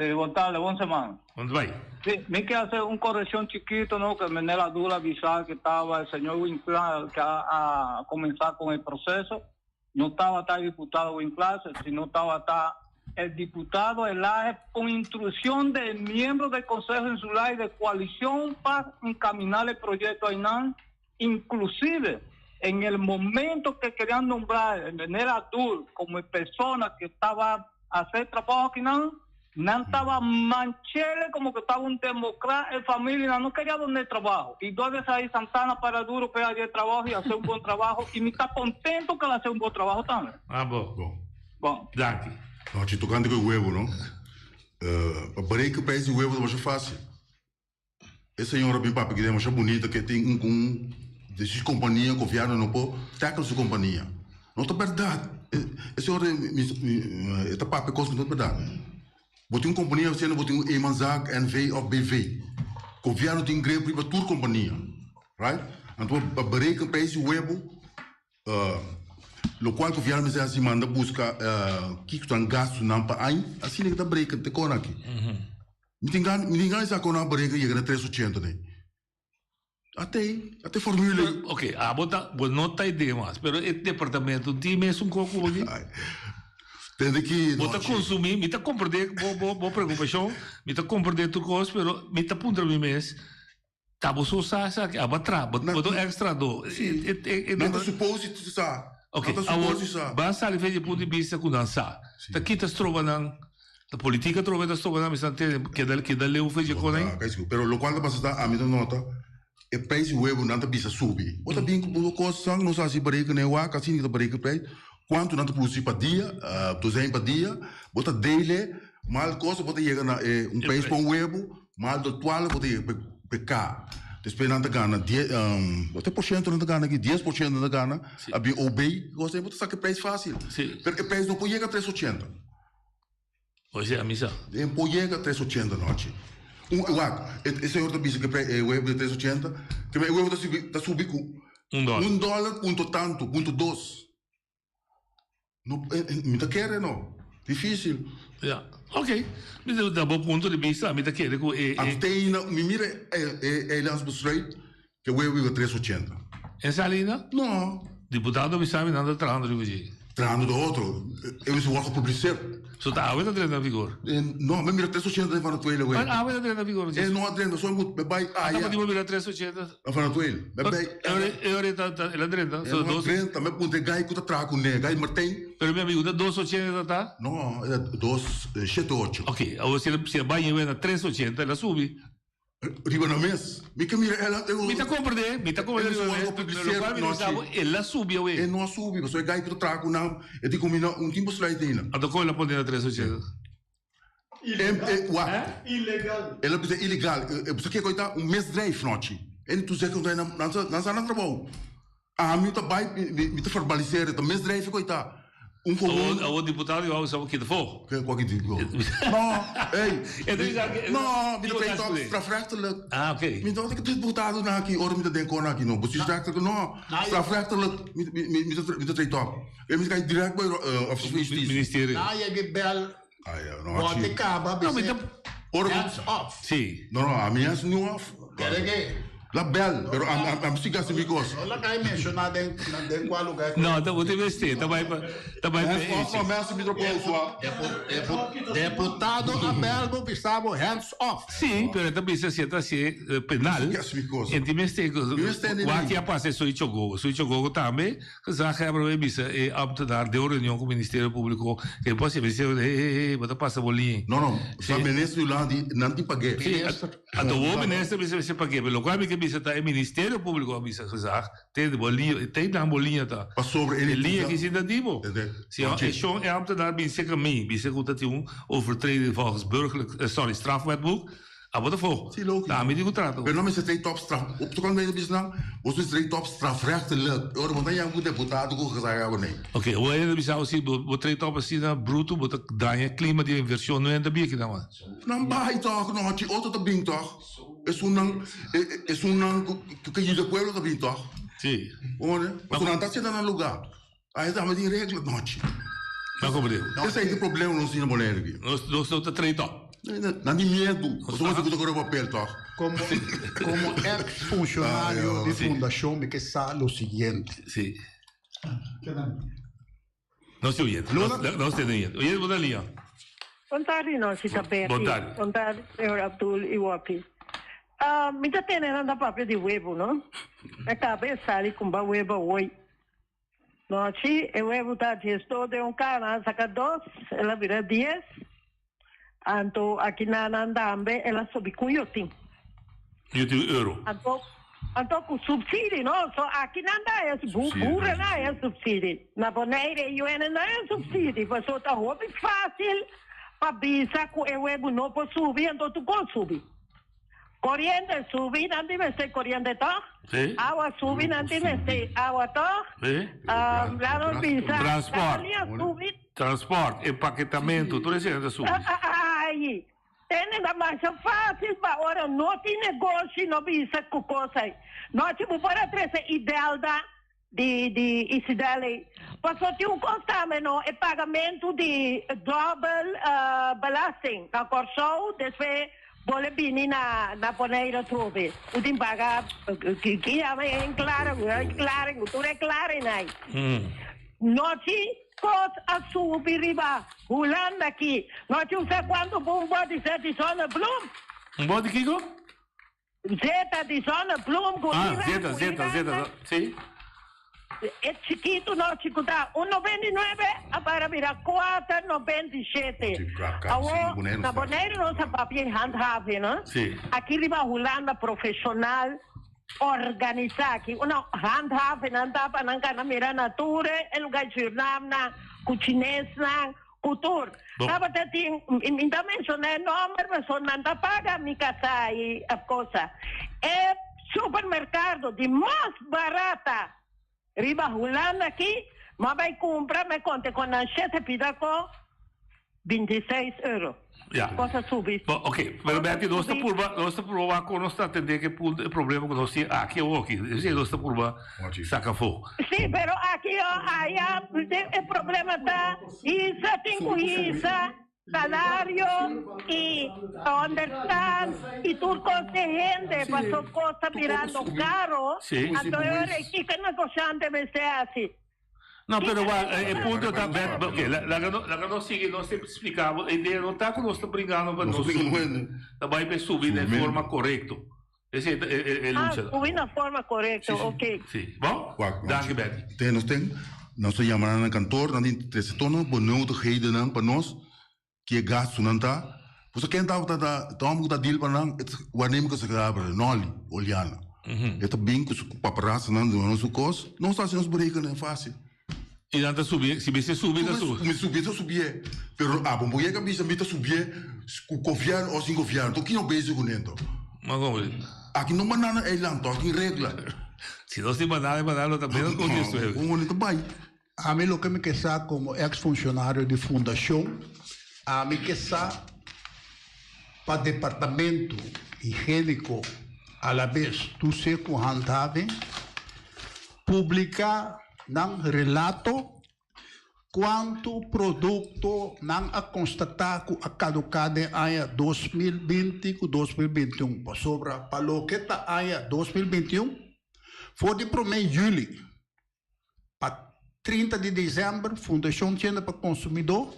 Sí, bon tarde, bon semana. Bon bai. Sí, mi ke hacer un corrección chiquito, ¿no? Que meneer Abdul avisa que estaba el señor Winclán que a, a comenzar con el proceso. No estaba el diputado Winclán, sino estaba el diputado Elaje con instrucción del miembro del Consejo Insular y de coalición para encaminar el proyecto AINAN, inclusive en el momento que querían nombrar a Menel Abdul como persona que estaba a hacer trabajo aquí, no, no estaba manchele como que estaba un demócrata en familia, no quería donde trabajo. Y dos veces ahí Santana para duro que hacer trabajo y hacer un buen trabajo. Y me está contento que le hace un buen trabajo también. Ah, bon. Bon. Bon. Danki. No, ci tocante cu e huevo, no? Eh, pa break e prijs di huevo ta masha facil. E señora bin papia ki masha bunita ke tin un un di su compania gobierno no por tackle su compania. No ta berdad. E e señora mi mi e ta papia cos ku no ta berdad. Bo tin un compania siendo bo tin un eenmanszaak, NV of BV. Gobierno tin grip riba tur compania. Right? Anto pa bereken prijs di huevo Lokual gobièrnu mester hasi manda buska kiko ta nan gastunan pa aña, asina ke ta breken te kon aki. Mi tin gana, mi tin gana di sa kon nan a breken yega na tres ochenta nei. Ate ei, ate formula ei. Ok, abo ta, bo no ta e demas, pero e departamento tin mesun koko bo di? Tende ki Bo ta konsumí, mi ta komprendé bo, bo, bo preokupashon, mi ta komprendé tur kos, pero mi ta puntra mi mes, Ta bo so sa esaki? Abo a traha, bo bo ta un extra do. Sí. E, e, e, Nan ta suppose di sa. Ok, Nan ta awor, suppose di sa. ban sali fe di punto di bista ku nan sa. Ta kita stroba nan, ta politica trobe ta stroba nan, mi sa tene, keda, keda leu fe dje kon ei. Ah, kei Pero lokual ta pasa ta, ami ta nota, e prijs di huevo nan ta bisa subi. Bo ta bin ku bo kosnan, nos a hasi bereken e wak, asina ta bereken prijs. Kuantu nan ta produsi pa dia, dozijn pa dia, bo ta dele, mal kos bo ta yega na e un prijs pa un huevo, Mal do 12 bo ta yega pe K. Despues nan ta gana die, wat e porshento nan ta gana aki? 10% nan ta gana. A bin OB, kos ei, bo ta saka e prijs fásil. Pero e prijs no por yega tres ochenta. Oise, a mi sa. E por yega tres ochenta nochi. Un, wak, e, e señor ta bisa ku e prei, e huevo di tres ochenta, ke e huevo ta subi, ta subi ku Un dòler. un dòler punto tantu, punto dos. No, mi ta kere no. Difícil. Ja, ok. Mi ta da bo punto di bista, mi ta kere ku e. Anto te ainda, mi mira e e eilandsbesluit ke wewe biba tres ochenta. E sali ainda? No. Diputado mi sabi nan ta trahando riba dje. Trahando do otro. E mester wòrdu gepubliseerd. So ta awe ta drenta na vigor? No, mi mira tres ochenta den Van der Tweele wei. Maar awe ta drenta na vigor? E no a drenta, so mi moet bai aya. Ata bo mira tres ochenta? Na Van der Tweele. Mi bai aya. E ora ta, el a drenta? E no a drenta, mi puntra e gai ku ta traha kuné, gai Martijn. Pero mi amigo, ta dos ochenta ta ta? No, e ta dos shete ocho. Ok, awor si el bai ñewe na tres ochenta, el a subi. Riba nan mes. Mi ke mira el a. Mi ta comprende, mi ta comprende riba nan mes, pero locual mi ta bisa bo, el a subi awe. E no a subi, pasobra e gai ku ta traha ku nan, e di ku mi no un tin besluit ainda. Anto kon el a pone na tres ochenta? Wak. Ilegal. El a bisa ilegal. Bo sa kiko e ta? Un misdrijf nochi. E tu zegt ku nan nan sa nan trabou. Ami ta bai mi ta verbaliseer, ta misdrijf ku e ta. Un gewoon. Awor diputado yo sa kita fo. Ke kwa ki digo? No, hey. No, mi ta pleit op strafrechtelijk. Ah, oké. Mi ta ik diputado na aki ora mi ta den kon aki no. Bestuursrechtelijk no. Strafrechtelijk mi mi mi ta mi ta treit op. En mi ta kai direct bij office van justitie. Ministerie. Na je bel. Ah ja, no. Wat ik kaba, No, mi ta ora hands off. Si. No, no, ami hands nu off. Kere La bel, pero am am am siga si because. No la kai menciona den den cual lugar. No, ta bote beste, ta bai pa ta bai pa Hands off, no, mensen mi tropo Deputado Abel bo bisabo hands off. Sí, pero ta bisa si ta si penal. En ti mester wak a pasa soy chogogo. Soy chogogo tambe, gezaghebber we bisa e ambtenaar deu reunion ku Ministerio Público, ke pasa ministerio, hey hey hey, bo ta pasa bo liña. No, no, sa minister Yolandi nan tin pag'é. Sí, anto bo minister bisa mester pag'é, pero lokual mi ke bisa ta e Ministerio Público a bisa gezag, tende bo liña, tei nan bo liña ta. Pasobra e liña ki sinta di bo. Si e shon e ambtenaar bin serka mi, bisa ku ta tin un overtreding volgens burgerlijk, sorry, strafwetboek, Abo ta fo. Sí, logisch. Ta ami di ku trato. Pero no mester trade top straf. Op tokan bij de bisnan, bos mester trade top strafrechtelijk. Ora bo ta yang ku deputado ku gezag abo nee. Oké, hoe hende bisa si bo bo trade top asina bruto, bo ta daña klima di inversion no hende bia kina man. Nan bai toch, no hachi otro ta bin toch. Esunnan, esunnan ku ke yuda pueblo ta bin toch. Sí. Hoor, pasobra nan ta senta na lugar. Ai ta tin regla nochi. Ma como digo? Esei ta e problema nos tin na Bonaire aki. Nos nos no ta trei toch. Nan tin miedu. Pasobra nos ta kore papel toch. Como como ex funcionario di fundacion mi ke sa lo siguiente. Si. Nos tin oyente. Nos tin oyente. Oyente bo ta lia. Bon tardi nochi ta Betty. Bon tardi. Bon tardi señor Abdul y Wappie. Mi ta tene nan ta papia di webo no. Mi a caba e sali cumba webo awoy. Nochi e webu ta diesdos den un kana, a saka dos, el a bira dies. Anto aki na nan tambe el a subi ku yotin. Yotin euro. Anto, anto ku subsidi no, so aki nan ta haya bu boeren a haya subsidi. Na Bonaire e yuenen no haya subsidi, pasobra ta hopi fácil pa bisa ku e webu no por subi, anto tur kos subi. Coriente subi, nan tin mester coriente toch? Sí. Awa subi, nan tin mester awa toch? Sí. Um, laat ons bisa, Transport. gasolina subi. Transport, empaquetamento, tur esei ta subi. Ai, tene ta masha fácil pa ora no tin negoshi no bisa cu cos ai. Nochi bo por a trece Idelda di di Isidel Paso tin un kos tambe no, e pagamentu di dobbel belasting na Kòrsou despues bo le bini na na Bonaire atrobe. Bo tin paga ki yama e enklare, enklare, tur e klare nai. No tin kos a subi riba Hulanda aki. No tin sa kuantu bo un bòt di zet di zonnebloem. Un bòt di kiko? Zeta di zonnebloem ku Ah, Iran, zeta, ku zeta, Iran zeta, na. sí. E chikitu no chikuta un 99 a para bira 4,97. Awor na Boneiru nos a papia e handhaving, no? Sí. Aki riba Hulanda profeshonal organisá aki una handhaving nan ta pa nan kana mira na tur e lugar Surinam nan ku chinesnan Ku tur. Tabata tin, mi ta menshoná e nòmber pasobra nan ta paga mi kasá i cosa. E supermerkado di mas barata riba Hulanda aki, mi a bai kumpra, mi a konta ku nan shete pida ko 26 euro. Ya. Cosa subi. Bo, ok, pero Betty, nos ta purba, nos ta purba wak kon nos ta atendé ku e punto, e problema ku nos tin aki awor aki. Esei nos ta purba saka afó. Sí, pero aki o aya e problema ta hisa tin ku hisa salario i onderstand i tur kos di hende paso kos ta birando karo, anto e ora ei kiko e negoshante mester hasi? No, pero wak, e punto ta, bet, ok, laga no, laga nos sigui, nos ta splika bo, e idea no ta ku nos ta bringando pa nos subi, ta bai pa e subi den forma korekto. Esei ta e, e, e Ah, lucha. subi na forma korekto, ok. Si, bon? Wak, Danki, Betty. Ten nos ten, nos ta yama nan na kantoor, nan tin trese tono benodigdheden pa nos, ki e gastunan ta. Pasobra ken tabata ta, ta homber ku ta deal pa nan, e ta waarneming ku secretario, Nolly Oliana. E ta bin ku su paparazzinan duna nos su kos, nos ta hasi nos berekening fásil. I nan ta subi, si mester subi, ta subi. Mi subi, ta subié. Pero abo bo yega bisa mi ta subié ku gobièrnu o sin gobièrnu. Tok kino bezig kuné anto? Ma komo di? Aki no banana eiland, tok tin regla. Si nos tin banana, e banana lo ta menos ku 19. Kon ta bai? Ami loke mi ke sa komo eks funshonario di fundashon, ami ke sa pa departamento higieniko alabes Toezicht ku Handhaving publiká nan relato kuantu produkto nan a konstatá ku a kaduká den aña 2020 ku 2021 pasobra pa loke ta aña 2021 for di promé yüli Pa 30 di desèmber Fundashon Tienda pa Konsumidó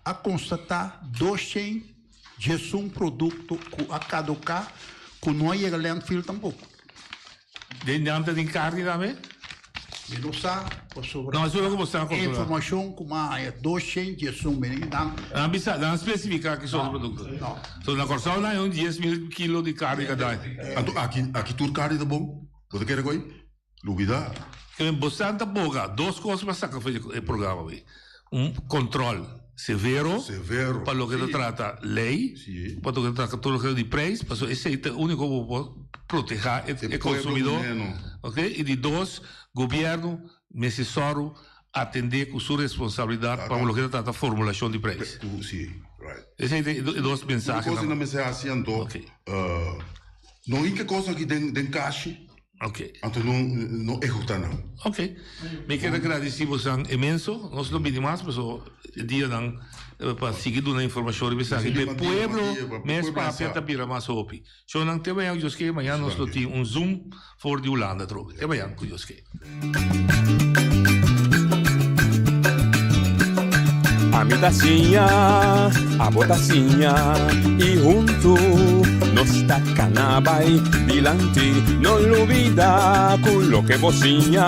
a konstatá 211 produkto ku a kaduká ku no a yega landfill tampoko. Den nan ta tin karni tambe? Mi no sa pasobra No, eso loke bo sa kontrolá. informashon ku mi a haña 211 mi nan. Nan bisa, nan spesifiká ki sorto produkto. No. So na Kòrsou nan hay un 10.000 kilo di karni kada aña. Anto aki aki tur karni ta bon? Bo ta kere ku ei? Lubida. Kende bosan ta boga dos kos pa saka for di e programa wi. Un control severo Severo. pa loke ta trata ley, pa loke ta trata tur loke di prijs, pasobra esey ta e unico ku bo por proteha e E pueblo consumidor. humano. Ok, y di dos, gobierno mester sòru atende ku su responsabilidad pa loke ta trata formulacion di prijs. Ku si, right. Esey ta e dos Un mensahenan. kos nan mester hasi anto, no hinka kos aki den kashi. Ok. Anto no no ehuta nan. Ok. Mi kier a gradisi bosan inmenso. Nos lo bini mas paso e dianan pa sigui duna informacion riba esaki. Pa e pueblo mes papia ta bira mas hopi. Shownan te mañan ku Dios ke. Mañan nos lo tin un zoom for di Hulanda atrobe. Te mañan ku Dios ke. Ami ta siña, abo ta siña y huntu nos ta cana bay dilanti. No lubida cu loke bo siña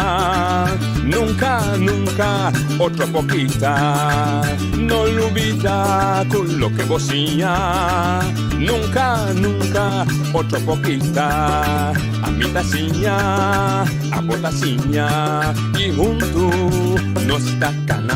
nunca, nunca otro por kita. No lubida cu loke bo siña nunca, nunca otro por kita. Ami ta siña, abo ta siña y huntu nos ta cana.